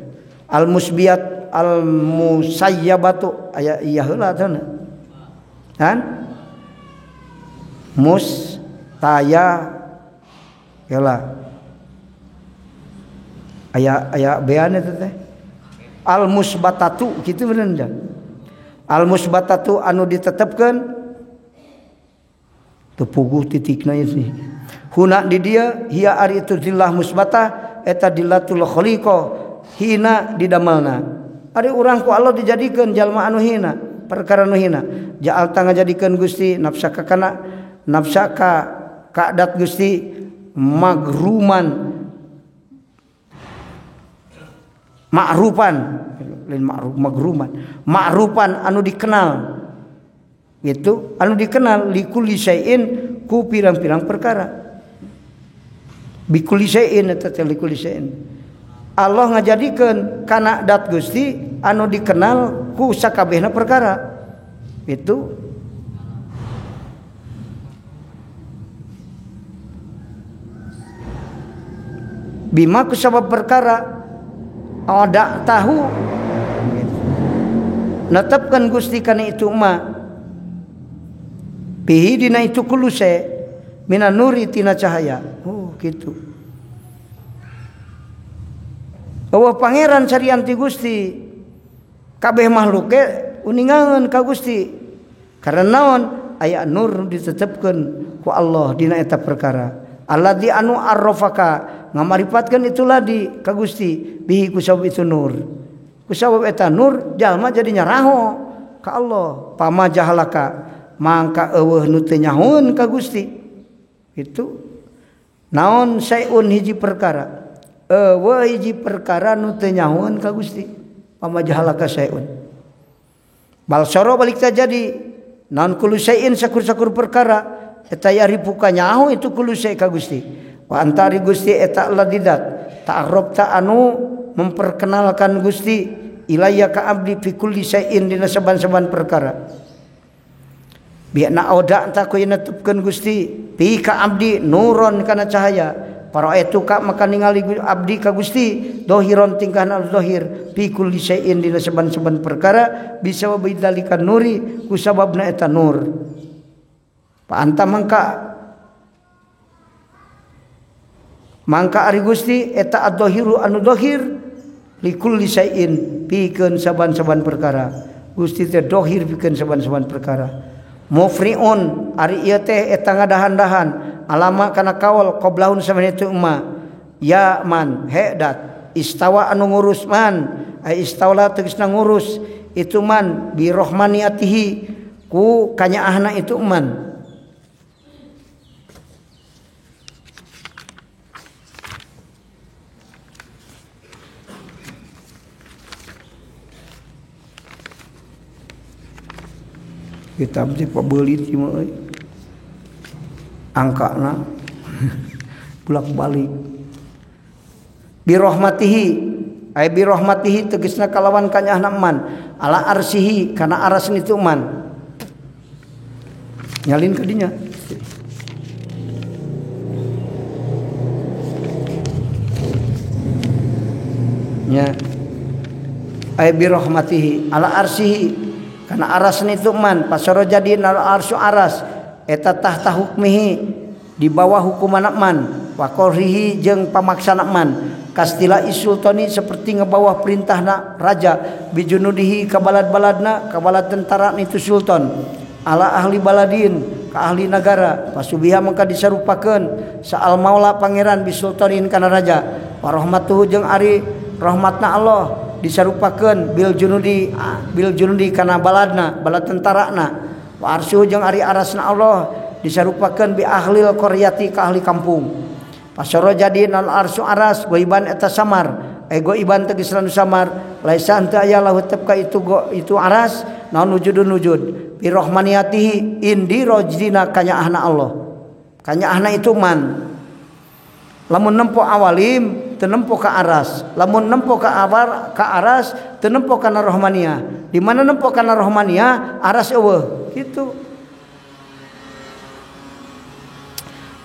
al musbiyat al musayyabatu aya iya heula cenah kan mustaya heula aya aya beana teh al musbatatu kitu bener dah al musbatatu anu ditetepkeun teu puguh titikna ieu sih huna di dia hiya ari itu zillah musbatah eta dillatul khaliqah hina didamelna ari urang ku Allah dijadikeun jalma anu hina perkara nu hina ja'al ngajadikeun Gusti nafsaka kana nafsaka ka'dat Gusti magruman ma'rufan lain ma'ruf magruman ma'rufan anu dikenal gitu anu dikenal likulli syai'in ku pirang-pirang perkara bikuli syai'in eta teh likuli syai'in Allah ngajadikeun kana dat Gusti anu dikenal ku sakabehna perkara itu bima ku sabab perkara ada tahu netepkeun Gusti kana itu ma bihi dina itu kullu syai' minan nuri tina cahaya. Oh gitu. Eueuh pangeran sarian ti Gusti kabeh makhluk ge uningangeun ka Gusti. Karena naon aya nur ditetepkeun ku Allah dina eta perkara. Alladzi anu arrafaka ngamaripatkeun itu ladi ka Gusti bihi ku sabab itu nur. Ku sabab eta nur jalma jadi nyaraho ka Allah. Pama jahalaka mangka eueuh nu teu nyahoeun ka Gusti. Itu naon saeun hiji perkara. Eueuh hiji perkara nu teu nyahoeun ka Gusti. Pama jahalaka saeun. Bal soro balik jadi naon kullu saein sakur-sakur perkara eta yarifuka nyaho itu kullu sae ka Gusti. Wa antari Gusti eta ladidat ta'arrafta anu memperkenalkan Gusti ilayya ka abdi fi kulli saein dina saban-saban perkara. Biana oda ta ku netepkeun Gusti pi ka abdi nuron kana cahaya. Para itu ka maka ningali abdi ka Gusti dohiron tingkahna dohir fi kulli syai'in dina saban-saban perkara bisa bidalika nuri ku sababna eta nur. Pa anta mangka mangka ari Gusti eta ad-dohiru anu dohir li kulli syai'in pikeun saban-saban perkara. Gusti teh dohir pikeun saban-saban perkara. Mufriun ari ieu teh eta ngadahan-dahan alama kana kaul qoblahun samene itu ma ya man hedat istawa anu ngurus man ai istawla tegasna ngurus itu man bi rahmaniyatihi ku kanyaahna itu man. Kitab teh pabeulit ieu mah euy. Angkana bolak-balik. Bi rahmatihi ay bi rahmatihi tegasna kalawan kanyaahna man ala arsihi kana aras itu man. Nyalin ka dinya. Nya ay bi rahmatihi ala arsihi kana aras itu man pasoro jadi nal arsu aras eta tahta hukmihi di bawah hukuman man wa qahrihi jeung pamaksana man kastila isultani seperti ngebawah perintahna raja bijunudihi ka balad-baladna ka balad tentara itu sultan ala ahli baladin ka ahli nagara pasubiha mangka disarupakeun saal maula pangeran bisultanin kana raja wa rahmatuhu jeung ari rahmatna Allah disarupakeun bil junudi kana baladna balad tentarana wa arsyu jeung ari arasna Allah disarupakeun bi ahlil qaryati ka ahli kampung pasoro jadi non arsu aras goiban eta samar goiban tegasna nu samar laisa henteu aya lahu tepka itu go, itu aras naon wujudun wujud bi rahmaniyatihi indi rojdina kanyaahna Allah kanyaahna itu man lamun nempo awalim teu nempo ka aras lamun nempo ka awar ka aras teu nempo kana rahmaniyah di mana nempo kana rahmaniyah aras eueuh kitu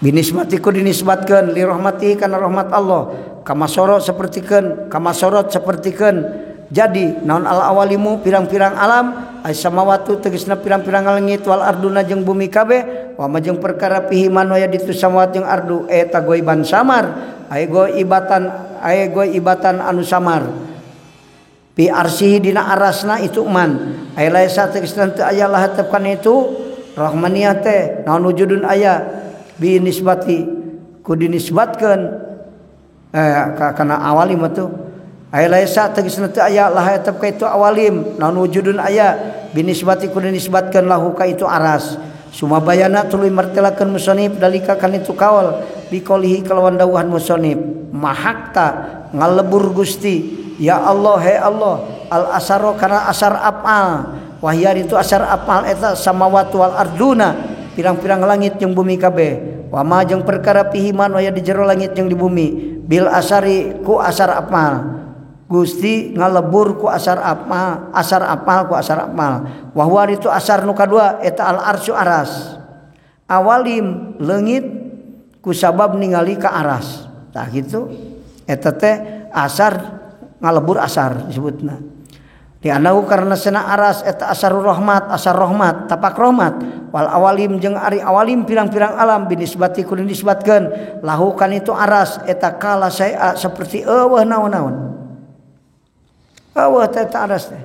binisbatiku dinisbatkeun li rahmatihi kana rahmat Allah kamasoro sapertikeun kamasorot sapertikeun jadi naon al awalimu pirang-pirang alam ay samawatu tegasna pirang-pirang langit wal arduna jeung bumi kabeh wa ma jeung perkara pihi manu aya ditu samawat jeung ardu eta goiban samar ay goibatan anu samar pi arsihi dina arasna itu man ay laisa tegasna teu aya lah tepkan itu rahmaniyah teh naon wujudun aya bi nisbati ku dinisbatkeun kana awalim atuh ay laisa tegasna teu aya lah tetep ka itu awalim naon wujudun aya binisbati ku dinisbatkeun lahu ka itu aras sumabayana tuluy martelakeun musonib dalika kan itu kaul biqaulihi kalawan dawuhan musonib mahakta ngalebur Gusti ya Allah he Allah al asaro kana asar afal wahya itu asar afal eta samawati wal arduna pirang-pirang langit jeung bumi kabeh wa ma jeung perkara pihi man aya di jero langit jeung di bumi bil asari ku asar afal Gusti ngalebur ku asar apal, asar apal ku asar apal. Wahwa itu asar nu kadua eta al arsyu aras. Awalim leungit ku sabab ningali ka aras. Tah kitu eta teh asar ngalebur asar disebutna. Di anahu karena sena aras eta asarur rahmat asar rahmat tapak rahmat wal awalim jeung ari awalim pirang-pirang alam binisbati kudu nisbatkeun lahu kan itu aras eta kala saya seperti eueuh naon-naon eueuh teh eta aras teh.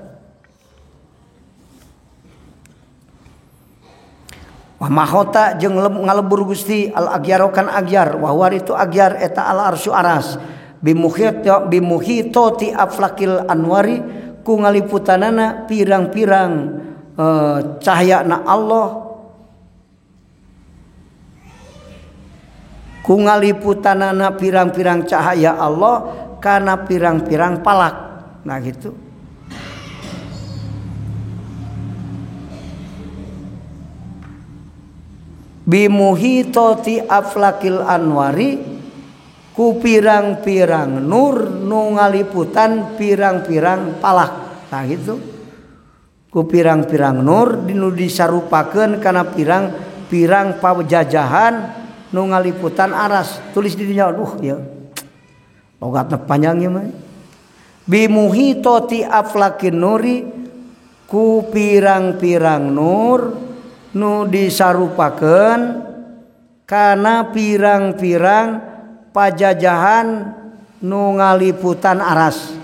Wa mahota jeung ngalebur Gusti al agyaro kan agyar wa huwa itu agyar eta al arsyu aras bimuhitoti aflakil anwari ku ngaliputanana pirang-pirang cahayana Allah ku ngaliputanana pirang-pirang cahaya Allah kana pirang-pirang palak. Nah gitu. Bimuhitoti aflakil anwari ku pirang-pirang nur nu ngaliputan pirang-pirang palak. Nah gitu. Ku pirang-pirang nur nu disarupakeun kana pirang-pirang pajajahan nu ngaliputan aras. Tulis di dinya aduh ya. Logatna panjang ieu mah. Bimuhitoti aflakin nuri ku pirang-pirang nur nu disarupakeun kana pirang-pirang pajajahan nu ngaliputan aras.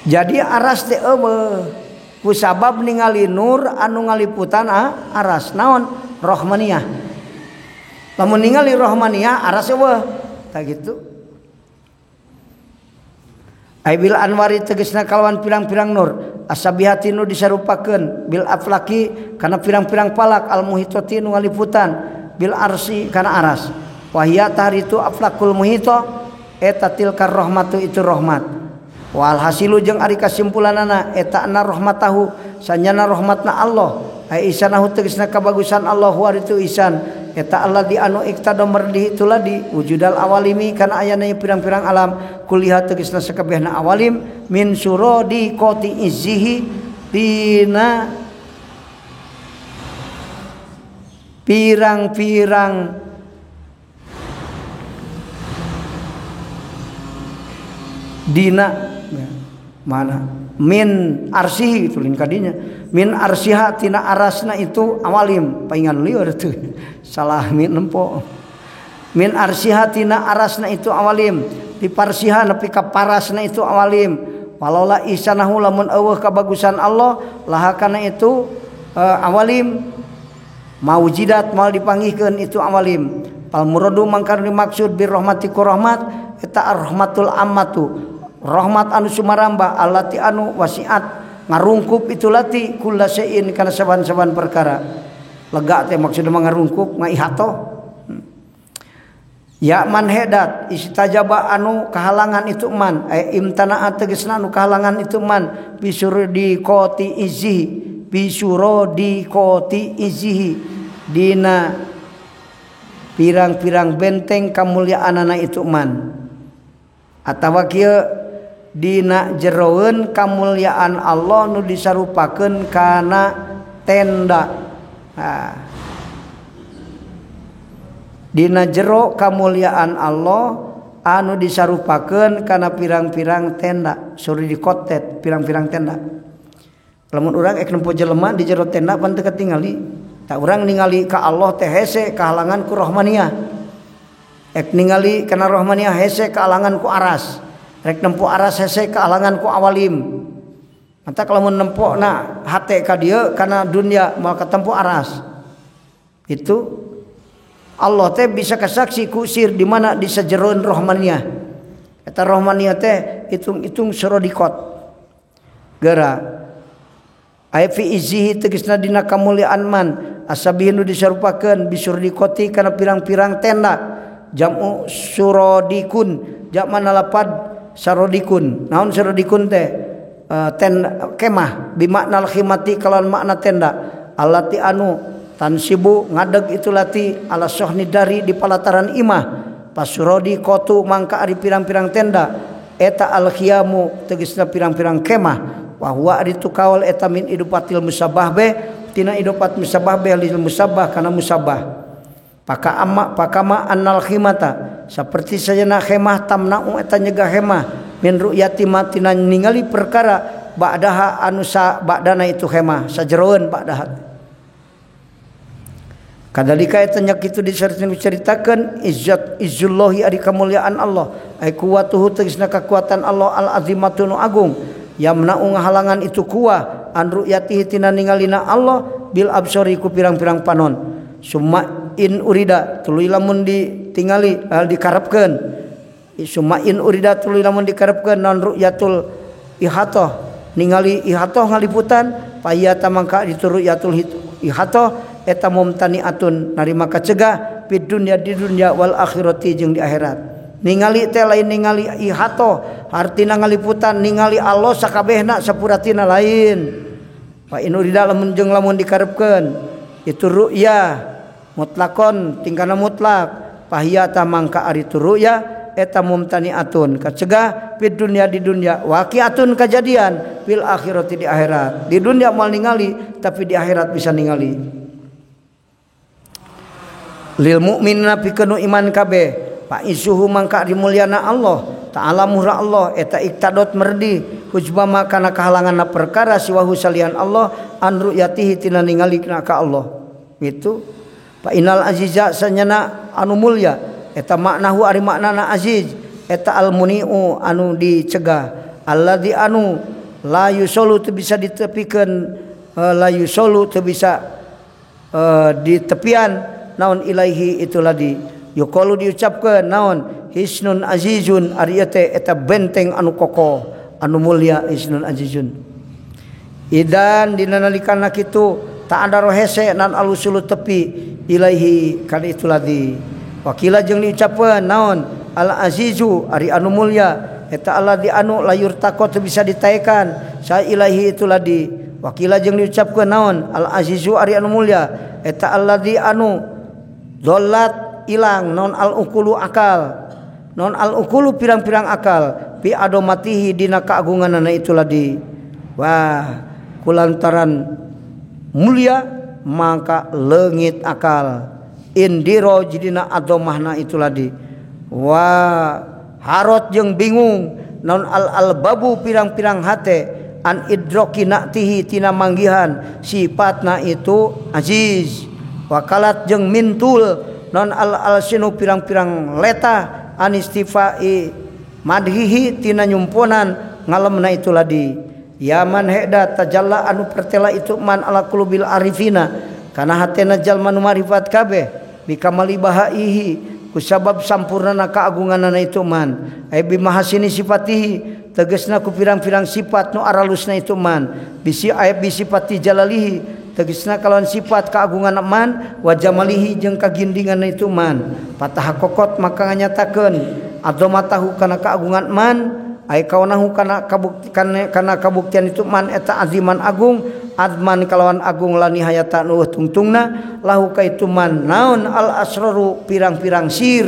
Jadi aras teh eueuh ku sabab ningali nur anu ngaliputan aras naon rohmaniyah. Lamun ningali rohmaniyah aras eueuh tah gitu. Ai bil anwari tegasna kalawan pirang-pirang nur asabihati nu disarupakeun bil aflaki kana pirang-pirang palak al muhitati nu ngaliputan bil arsi kana aras. Wahia tahritu aflakul muhito eta tilkar rahmatu itu rahmat. Wal hasilu jeung ari kasimpulanana eta anna rahmatahu sanyana rahmatna Allah ai isanahu tegasna kabagusan Allah wa itu isan eta Allah di anu iktado merdi itu ladi wujudal awalimi kana ayana pirang-pirang alam kuliha tegasna sakabehna awalim min suradi qati izzihi dina pirang-pirang dina mana min arsihi itu lin kadinya min arsiha tina arasna itu awalim paingan lieur tuh salah min nempo min arsiha tina arasna itu awalim di parsiha nepi ka parasna itu awalim walaula isanahu lamun eueuh kabagusan Allah laha kana itu awalim maujidat mal dipanggihkeun itu awalim pal muradu mangkan dimaksud bir rahmati ku rahmat eta arrahmatul ammatu rahmat anu sumaramba allati anu wasiat ngarungkup itu lati kulla syai'in kana saban-saban perkara. Lega teh maksudna ngarungkup ngaihato. Ya man hedat istajaba anu kahalangan itu man imtana'a tegasna anu kahalangan itu man bisurdi qati izzi bisurodi qati izzihi dina pirang-pirang benteng kamuliaanana itu man atawa kieu dina jeroeun kamuliaan Allah nu disarupakeun kana tenda. Nah. Dina jero kamuliaan Allah anu disarupakeun kana pirang-pirang tenda, suri dikotet pirang-pirang tenda. Lamun urang ek nempo jelema di jero tenda pan teu katingali. Tah urang ningali ka Allah teh hese kahalangan ku rahmaniyah. Ek ningali kana rahmaniyah hese kahalangan ku aras. Rek nempo aras hese kahalangan ku awalim. Mata kalau mun nempo na hate ka dieu kana dunia moal katempo aras. Itu Allah teh bisa kasaksi kusir di mana di sajeroan rahmaniyah. Eta rahmaniyah teh hitung-hitung surodikot. Geura aya fi izzihi tegasna dina kamuliaan man asabihin nu disarupakeun bisurdikoti kana pirang-pirang tenda jam'u surodikun jam'na lapad sarodikun. Naon sarodikun teh tenda kemah bimaknal khimati kalawan makna tenda allati anu tansibu ngadeg itu lati ala sohni dari di palataran imah pasurodi kotu mangka ari pirang-pirang tenda eta al khiyamu tegasna pirang-pirang kemah wa huwa ari tu kaul eta min idupatil musabah be tina idupat musabah be lil musabah kana musabah. Paka ama pakama annal khimata saperti sajana khemah tamna'u eta nyegah khemah min ru'yati matina ningali perkara ba'daha anu sa ba'dana itu khemah sajeroeun ba'daha. Kadalika eta nya kitu diceritakeun izzat izzullahi ari kamulyaan Allah ai kuwatuhu tegasna kakuatan Allah al azimatu nu agung yamna'u ngahalangan itu kuah an ru'yatihi tina ningalina Allah bil absori ku pirang-pirang panon. Summa in urida tuluy lamun ditingali dikarepkeun summa in urida tuluy lamun dikarepkeun non ru'yatul ihatoh ningali ihatoh ngaliputan payata mangka itu ru'yatul ihatoh eta mumtaniatun narima kacegah fid dunya di dunya wal akhirati jeung di akhirat. Ningali teh lain ningali ihatoh artina ngaliputan ningali Allah sakabehna sapuratina lain. Fa in urida lamun jeung lamun dikarepkeun itu ru'yah mutlakon tingkana mutlak pahiyata mangka ari tu ru'ya eta mumtaniatun kacegah fid dunya di dunya waqiatun kajadian fil akhirati di akhirat. Di dunya moal ningali tapi di akhirat bisa ningali. Lil mukminina pikeun iman kabeh fa isuhu mangka dimulyana Allah ta'ala muhra Allah eta iktadot merdi hujba makana kahalanganna perkara siwahu salian Allah an ru'yatihi tina ningali ka Allah. Itu fa innal aziza sanyana anu mulya eta maknahu ari maknana aziz eta al muniu anu dicegah alladzi anu la yusolu teu bisa ditepikeun la yusolu teu bisa ditepian naon ilaihi itu ladi yuqalu diucapkeun naon hisnun azizun ari teh eta benteng anu kokoh anu mulia hisnun azizun. Idan dina nalikana kitu tak ada rohese nan alusulu tepi ilaihi kana itu ladi. Wakila jeung diucapkeun naon al azizu ari anu mulia eta alladzi anu layur takot bisa ditaekan sa ilaihi itu ladi. Wakila jeung diucapkeun naon al azizu ari anu mulia eta alladzi anu dolat ilang non al ukulu akal non al ukulu pirang-pirang akal bi adomatihi dina keagunganana itu ladi. Wah kulantaran mulia maka leungit akal indiro jidina adomahna itu ladi. Wah harot jeung bingung non al albabu pirang-pirang hate an idroki naktihi tina manggihan sifatna itu aziz. Wakalat jeung mintul non al alsinu pirang-pirang leta anistifai madhihi tina nyumponan ngalemna itu ladi. Yaman heda tajalla anu pertela itu man ala qulubil arifina kana hatena jalma nu marifat kabeh bikamali bahaihi kusabab sampurnana keagunganana itu man ai bimahasini sifatihi tegasna ku pirang-pirang sifat nu aralusna itu man bisi ai bisifati jalalihi tegasna kalawan sifat keagungan man wa jamalihi jeung kagindinganna itu man patah kokot maka nganyatakeun adomatahu kana keagungan man ai kaunahu kana kabuktian kana kabuktian itu man eta aziman agung adman kalawan agung la nihayata nu tungtungna lahu ka itu man naon al asraru pirang-pirang sir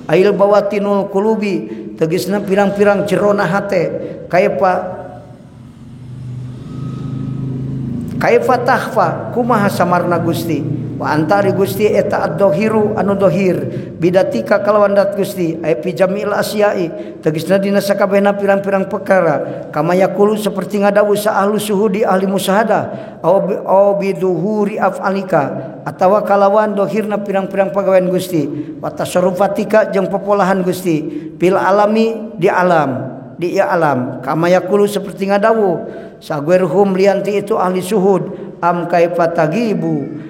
ail bawatinul qulubi tegasna pirang-pirang jerona hate kaifa kaifa tahfa kumaha samarna Gusti wa antari Gusti eta ad-dhahiru anu dhahir bidatika kalawan dat Gusti ai fi jamil asyai tegasna dina sakabehna pirang-pirang perkara kama yaqulu seperti ngadawu sa ahlu suhudi ahli musyahadah au biduhuri afalika atawa kalawan dhahirna pirang-pirang pagawean Gusti wa tasarrufatika jeung popolahan Gusti fil alami di alam di ya alam kama yaqulu seperti ngadawu saguerhum lianti itu ahli suhud am kaifa tagibu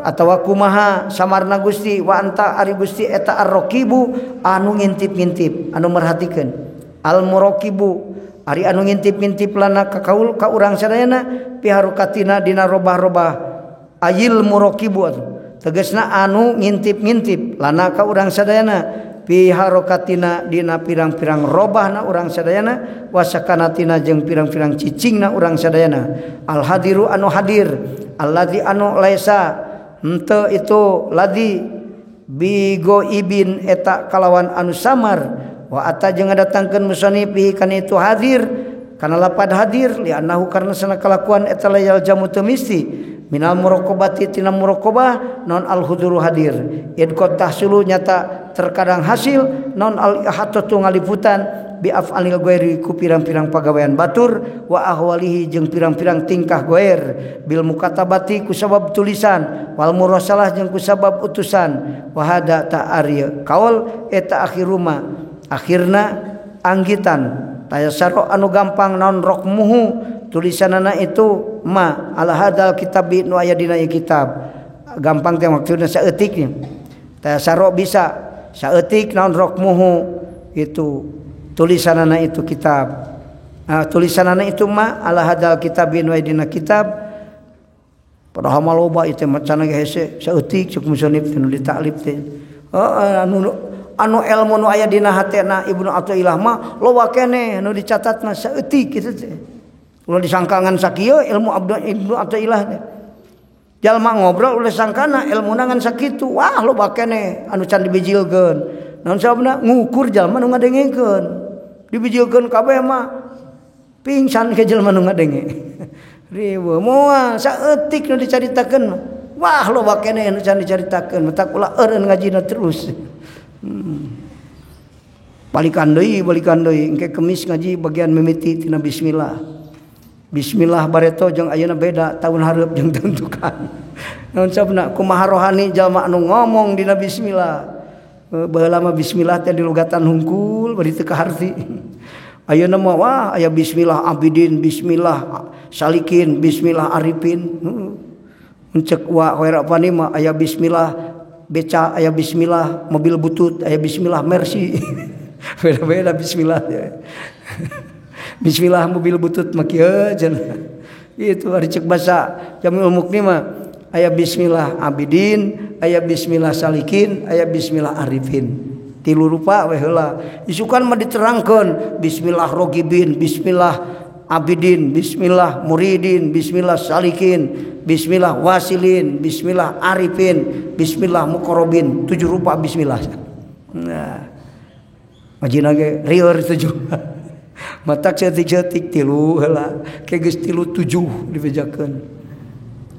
atawa kumaha samarna Gusti wa anta ari Gusti eta arroqibu anu ngintip-ngintip anu merhatikeun al muraqibu ari anu ngintip-ngintip lana ka kaul ka urang sadayana piharukatina dina robah-robah ayil muraqibu tegasna anu ngintip-ngintip lana ka urang sadayana piharokatina dina pirang-pirang robahna urang sadayana wasakanatina jeung pirang-pirang cicingna urang sadayana al hadiru anu hadir alladzi anu laisa henteu itu ladzi bigoibin eta kalawan anu samar wa ata jeung ngadatangkeun musannif bihi kana itu hadir kana lapad hadir li annahu karna sana kalakuan eta layal jamu teu misti Minal muraqabati tina muraqabah non al huduru hadir. Id qad tahsulu nyata terkadang hasil non al ihatatu ngaliputan bi af'alil ghairi ku pirang-pirang pagawean batur wa ahwalihi jeung pirang-pirang tingkah ghair bil mukatabati ku sabab tulisan wal murasalah jeung ku sabab utusan wa hada ta ari kaul eta akhiruma akhirna anggitan tayasaro anu gampang naon rokmuhu tulisanana itu ma ala hadal kitab nu aya dina ieu kitab gampang teh maksudna saeutik nya tayasaro bisa saeutik naon rokmuhu itu tulisanana itu kitab tulisanana itu ma ala hadal kitab nu aya dina kitab padahal mah loba ieu teh macana ge hese saeutik cuk musonif teh nu ditaklif teh anu ilmu nu aya dina hatena Ibnu Athaillah mah loba keneh nu dicatatna saeutik kitu teh. Ulah disangka ngan sakieu ilmu Ibnu Athaillah teh. Jalma ngobrol ulah sangkana ilmuna ngan sakitu. Wah loba keneh anu can dibijilkeun. Naon sababna ngukur jalma nu ngadengekeun. Dibijilkeun kabeh mah pingsan ke jalma nu ngadenge. Riweuh moal saeutik nu dicaritakeun. Wah loba keneh anu can dicaritakeun. Matak ulah eureun ngajina terus. Balikan deui engke kemis ngaji bagian mimiti tina bismillah. Bismillah bareto jeung ayeuna beda tahun hareup jeung tentukan. Naon sabna kumaha rohani jalma anu ngomong dina bismillah. Baheula mah bismillah teh dilugatan hungkul bari teu kaharti. Ayeuna mah wah aya bismillah abidin, bismillah salikin, bismillah arifin. Ceuk wa hoerapani mah aya bismillah beca, aya bismillah mobil butut, aya bismillah mercy. Beda-beda bismillah ya. Bismillah mobil butut mah kieu cenah. Itu ari ceuk basa Jamiul Mukni mah aya bismillah abidin, aya bismillah salikin, aya bismillah arifin. Tilu rupa we heula. Isukan mah diterangkeun bismillah rogibin, bismillah abidin, bismillah muridin, bismillah salikin, bismillah wasilin, bismillah arifin, bismillah muqarrabin. 7 rupa bismillah. Nah. Majina ge rieur 7. Matak cetik-cetik tilu heula, ke geus tilu 7 dibejakeun.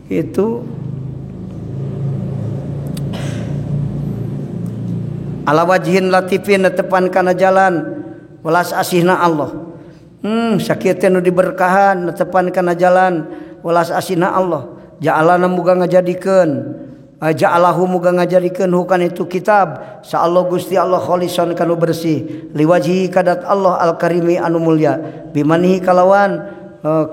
Itu ala wajhin latifin tepan kana jalan welas asihna Allah. Sakieu teh nu diberkahan tepan kana jalan welas asihna Allah. Ja'alana muga ngajadikeun ja'alahu muga ngajadikeun hukan itu kitab sa Allah Gusti Allah kholisan kanu bersih liwajhi kadat Allah al-karimi anu mulia bimanihi kalawan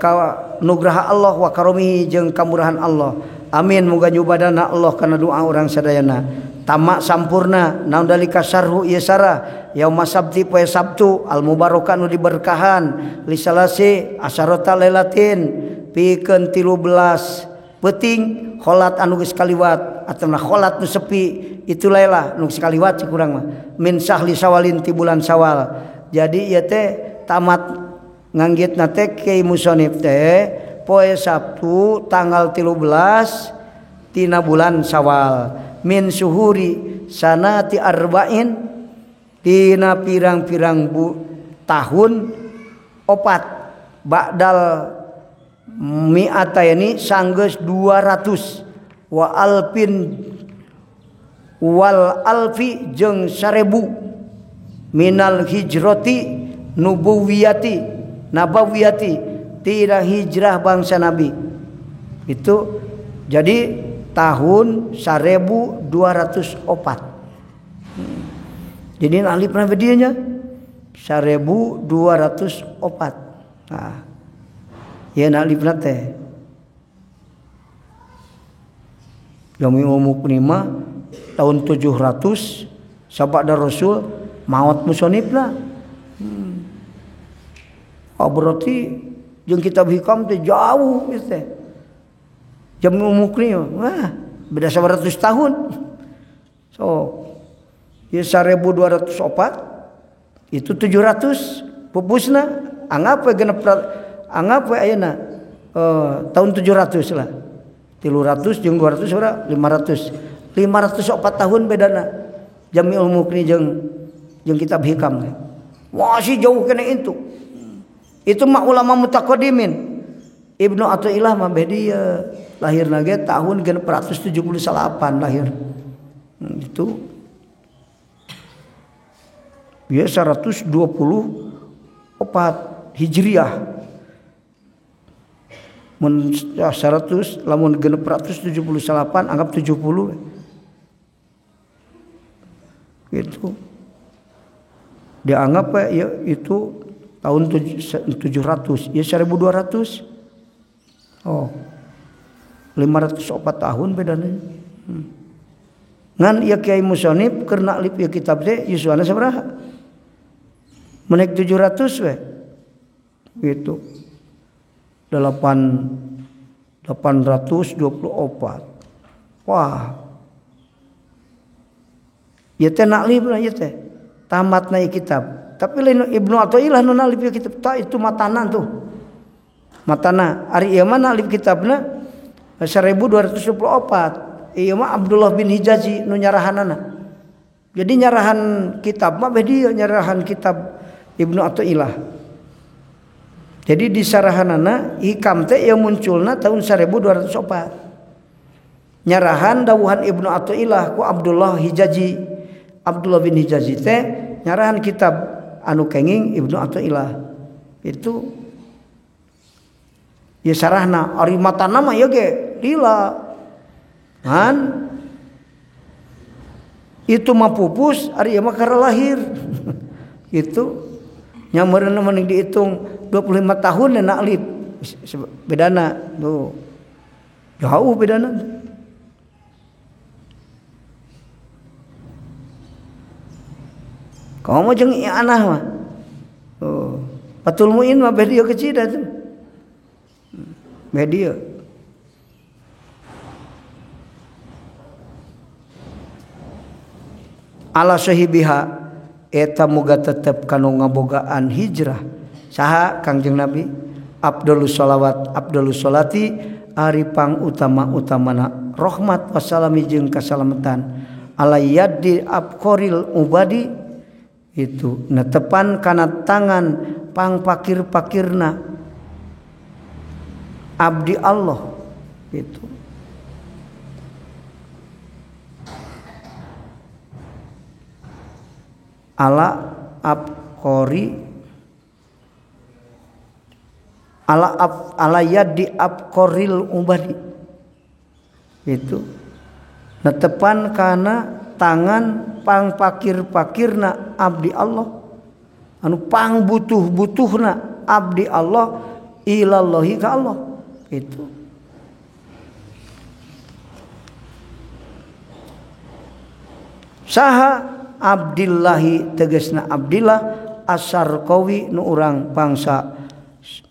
ka nugraha Allah wa karomihi jeung kamurahan Allah. Amin muga nyubadana Allah kana doa urang sadayana. Tamak sampurna naon dalika sarhu ieu sarah yauma sabti poe Sabtu al mubarakah nu diberkahan lisalasi asarota lailatin pikeun 13 peuting kholat anu geus kaliwat atauna kholat nu sepi itu lailah nu geus kaliwat cik urang mah min sahli sawalin ti bulan Sawal. Jadi ieu teh tamat nganggitna teh Kiai Musonif teh poe Sabtu tanggal 13 tina bulan Sawal min suhuri sanati arba'in tina pirang-pirang tahun opat ba'dal mi'ataini sanggeus 200 wa alpin wal alfi jeung 1000 minal hijrati nubuwiyati nabawiyati tidak hijrah bangsa nabi. Itu jadi tahun 1204. Jadi ahli pernah bedianya 1204. Nah, ya alif teh. Jamiul Mukni mah tahun 700 sabada Rasul maot musonifna. Oh, berarti jeung kitab hikam teh jauh ieu teh. Jamiul Mukni wah beda 100 tahun. So, ya 1204 itu 700 pupusna anggap we genep anggap we ayeuna tahun 700 lah. 300 jeung 200 ora 500. 504 tahun bedana Jamiul Mukni jeung kitab hikam. Wah, si jauh kene itu. Itu mah ulama mutaqaddimin. Ibnu Athaillah mah beh dieu lahirna ge tahun 678 lahir. Itu ya 124 Hijriah. Mun 100 lamun 678 anggap 70 gitu. Dianggap ya itu tahun 700 ya 1200. Oh. 504 tahun bedanya. Ngan ieu Kiai Musonib keur naklip ieu kitab teh yuswana sabaraha? Menaik 700 we. Gitu. 824. Wah. Ieu teh naklip lah ieu teh. Tamatna ieu kitab. Tapi lain Ibnu Athaillah nu naklip ieu kitab, tah itu matana tuh. Matana ari ieu mah naklip kitabna 1224. Ieu mah Abdullah bin Hijazi nu nyarahanana. Jadi nyarahan kitab mah beh dieu nyarahan kitab Ibnu Athaillah. Jadi di sarahanana hikam teh ieu munculna tahun 1204. Nyarahan dawuhan Ibnu Athaillah ku Abdullah Hijazi. Abdullah bin Hijazi teh nyarahan kitab anu kenging Ibnu Athaillah. Itu ya sarahna ari matana mah ieu ge lila. Han itu mah pupus ari ieu mah karena lahir. Itu nyameureunna mending dihitung 25 tahun ya naklip bedana tuh. Jauh bedana. Kamu jeung anah mah. Oh, Fathul Muin mah beh dieu kecil dah tuh. Beh dieu. Ala sahibiha eta moga tetep kanu ngabogaan hijrah saha Kangjeng Nabi abdulus sholawat abdulus sholati ari pang utama-utamana rahmat wassalami jeung kasalamatan ala yadi abqoril ubadi itu netepan kana tangan pang pakir-pakirna abdi Allah itu. Ala abqori ala ab, ala yadi abqoril ubadi itu netepan kana tangan pang pakir-pakirna abdi Allah anu pang butuh-butuhna abdi Allah ilallahi ka Allah itu. Saha Abdillahi tegesna Abdillah As-Sarkawi nu urang bangsa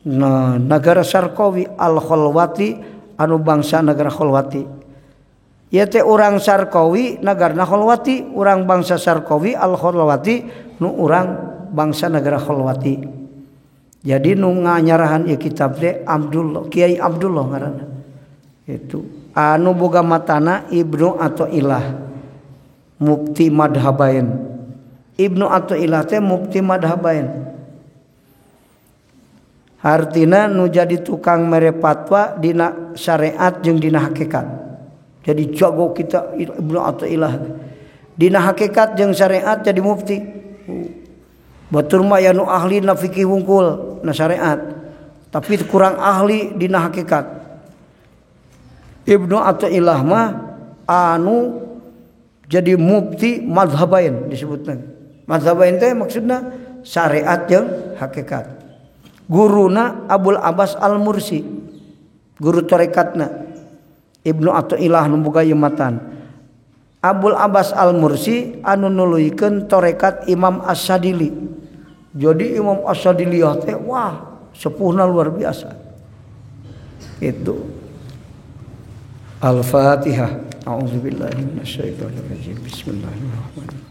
negara Sarkawi Al-Khalwati anu bangsa negara Khalwati. Ieu teh urang Sarkawi nagarna Khalwati, urang bangsa Sarkawi Al-Khalwati nu urang bangsa negara Khalwati. Jadi nu nganyarahan ieu kitab teh Abdullah, Kiai Abdullah ngaranna. Itu anu boga matana Ibnu Athaillah. Mufti madhabain. Ibnu Athaillah teh mufti madhabain. Hartina nu jadi tukang mere fatwa dina syariat jeung dina hakikat. Jadi jago kita Ibnu Athaillah. Dina hakikat jeung syariat jadi mufti. Batur mah ya nu ahli na fikih wungkul na syariat. Tapi kurang ahli dina hakikat. Ibnu Athaillah mah anu jadi mufti madhabain disebutna. Madhabain teh maksudna syariat jeung hakikat. Guruna Abul Abbas Al-Mursi, guru tarekatna Ibnu Athaillah nu boga ieu matan. Abul Abbas Al-Mursi anu nuluykeun tarekat Imam As-Sadili. Jadi Imam As-Sadiliyah teh wah sepuhna luar biasa. Itu. Al-Fatihah. A'udzubillahi minasyaitonirrajim. Bismillahirrahmanirrahim.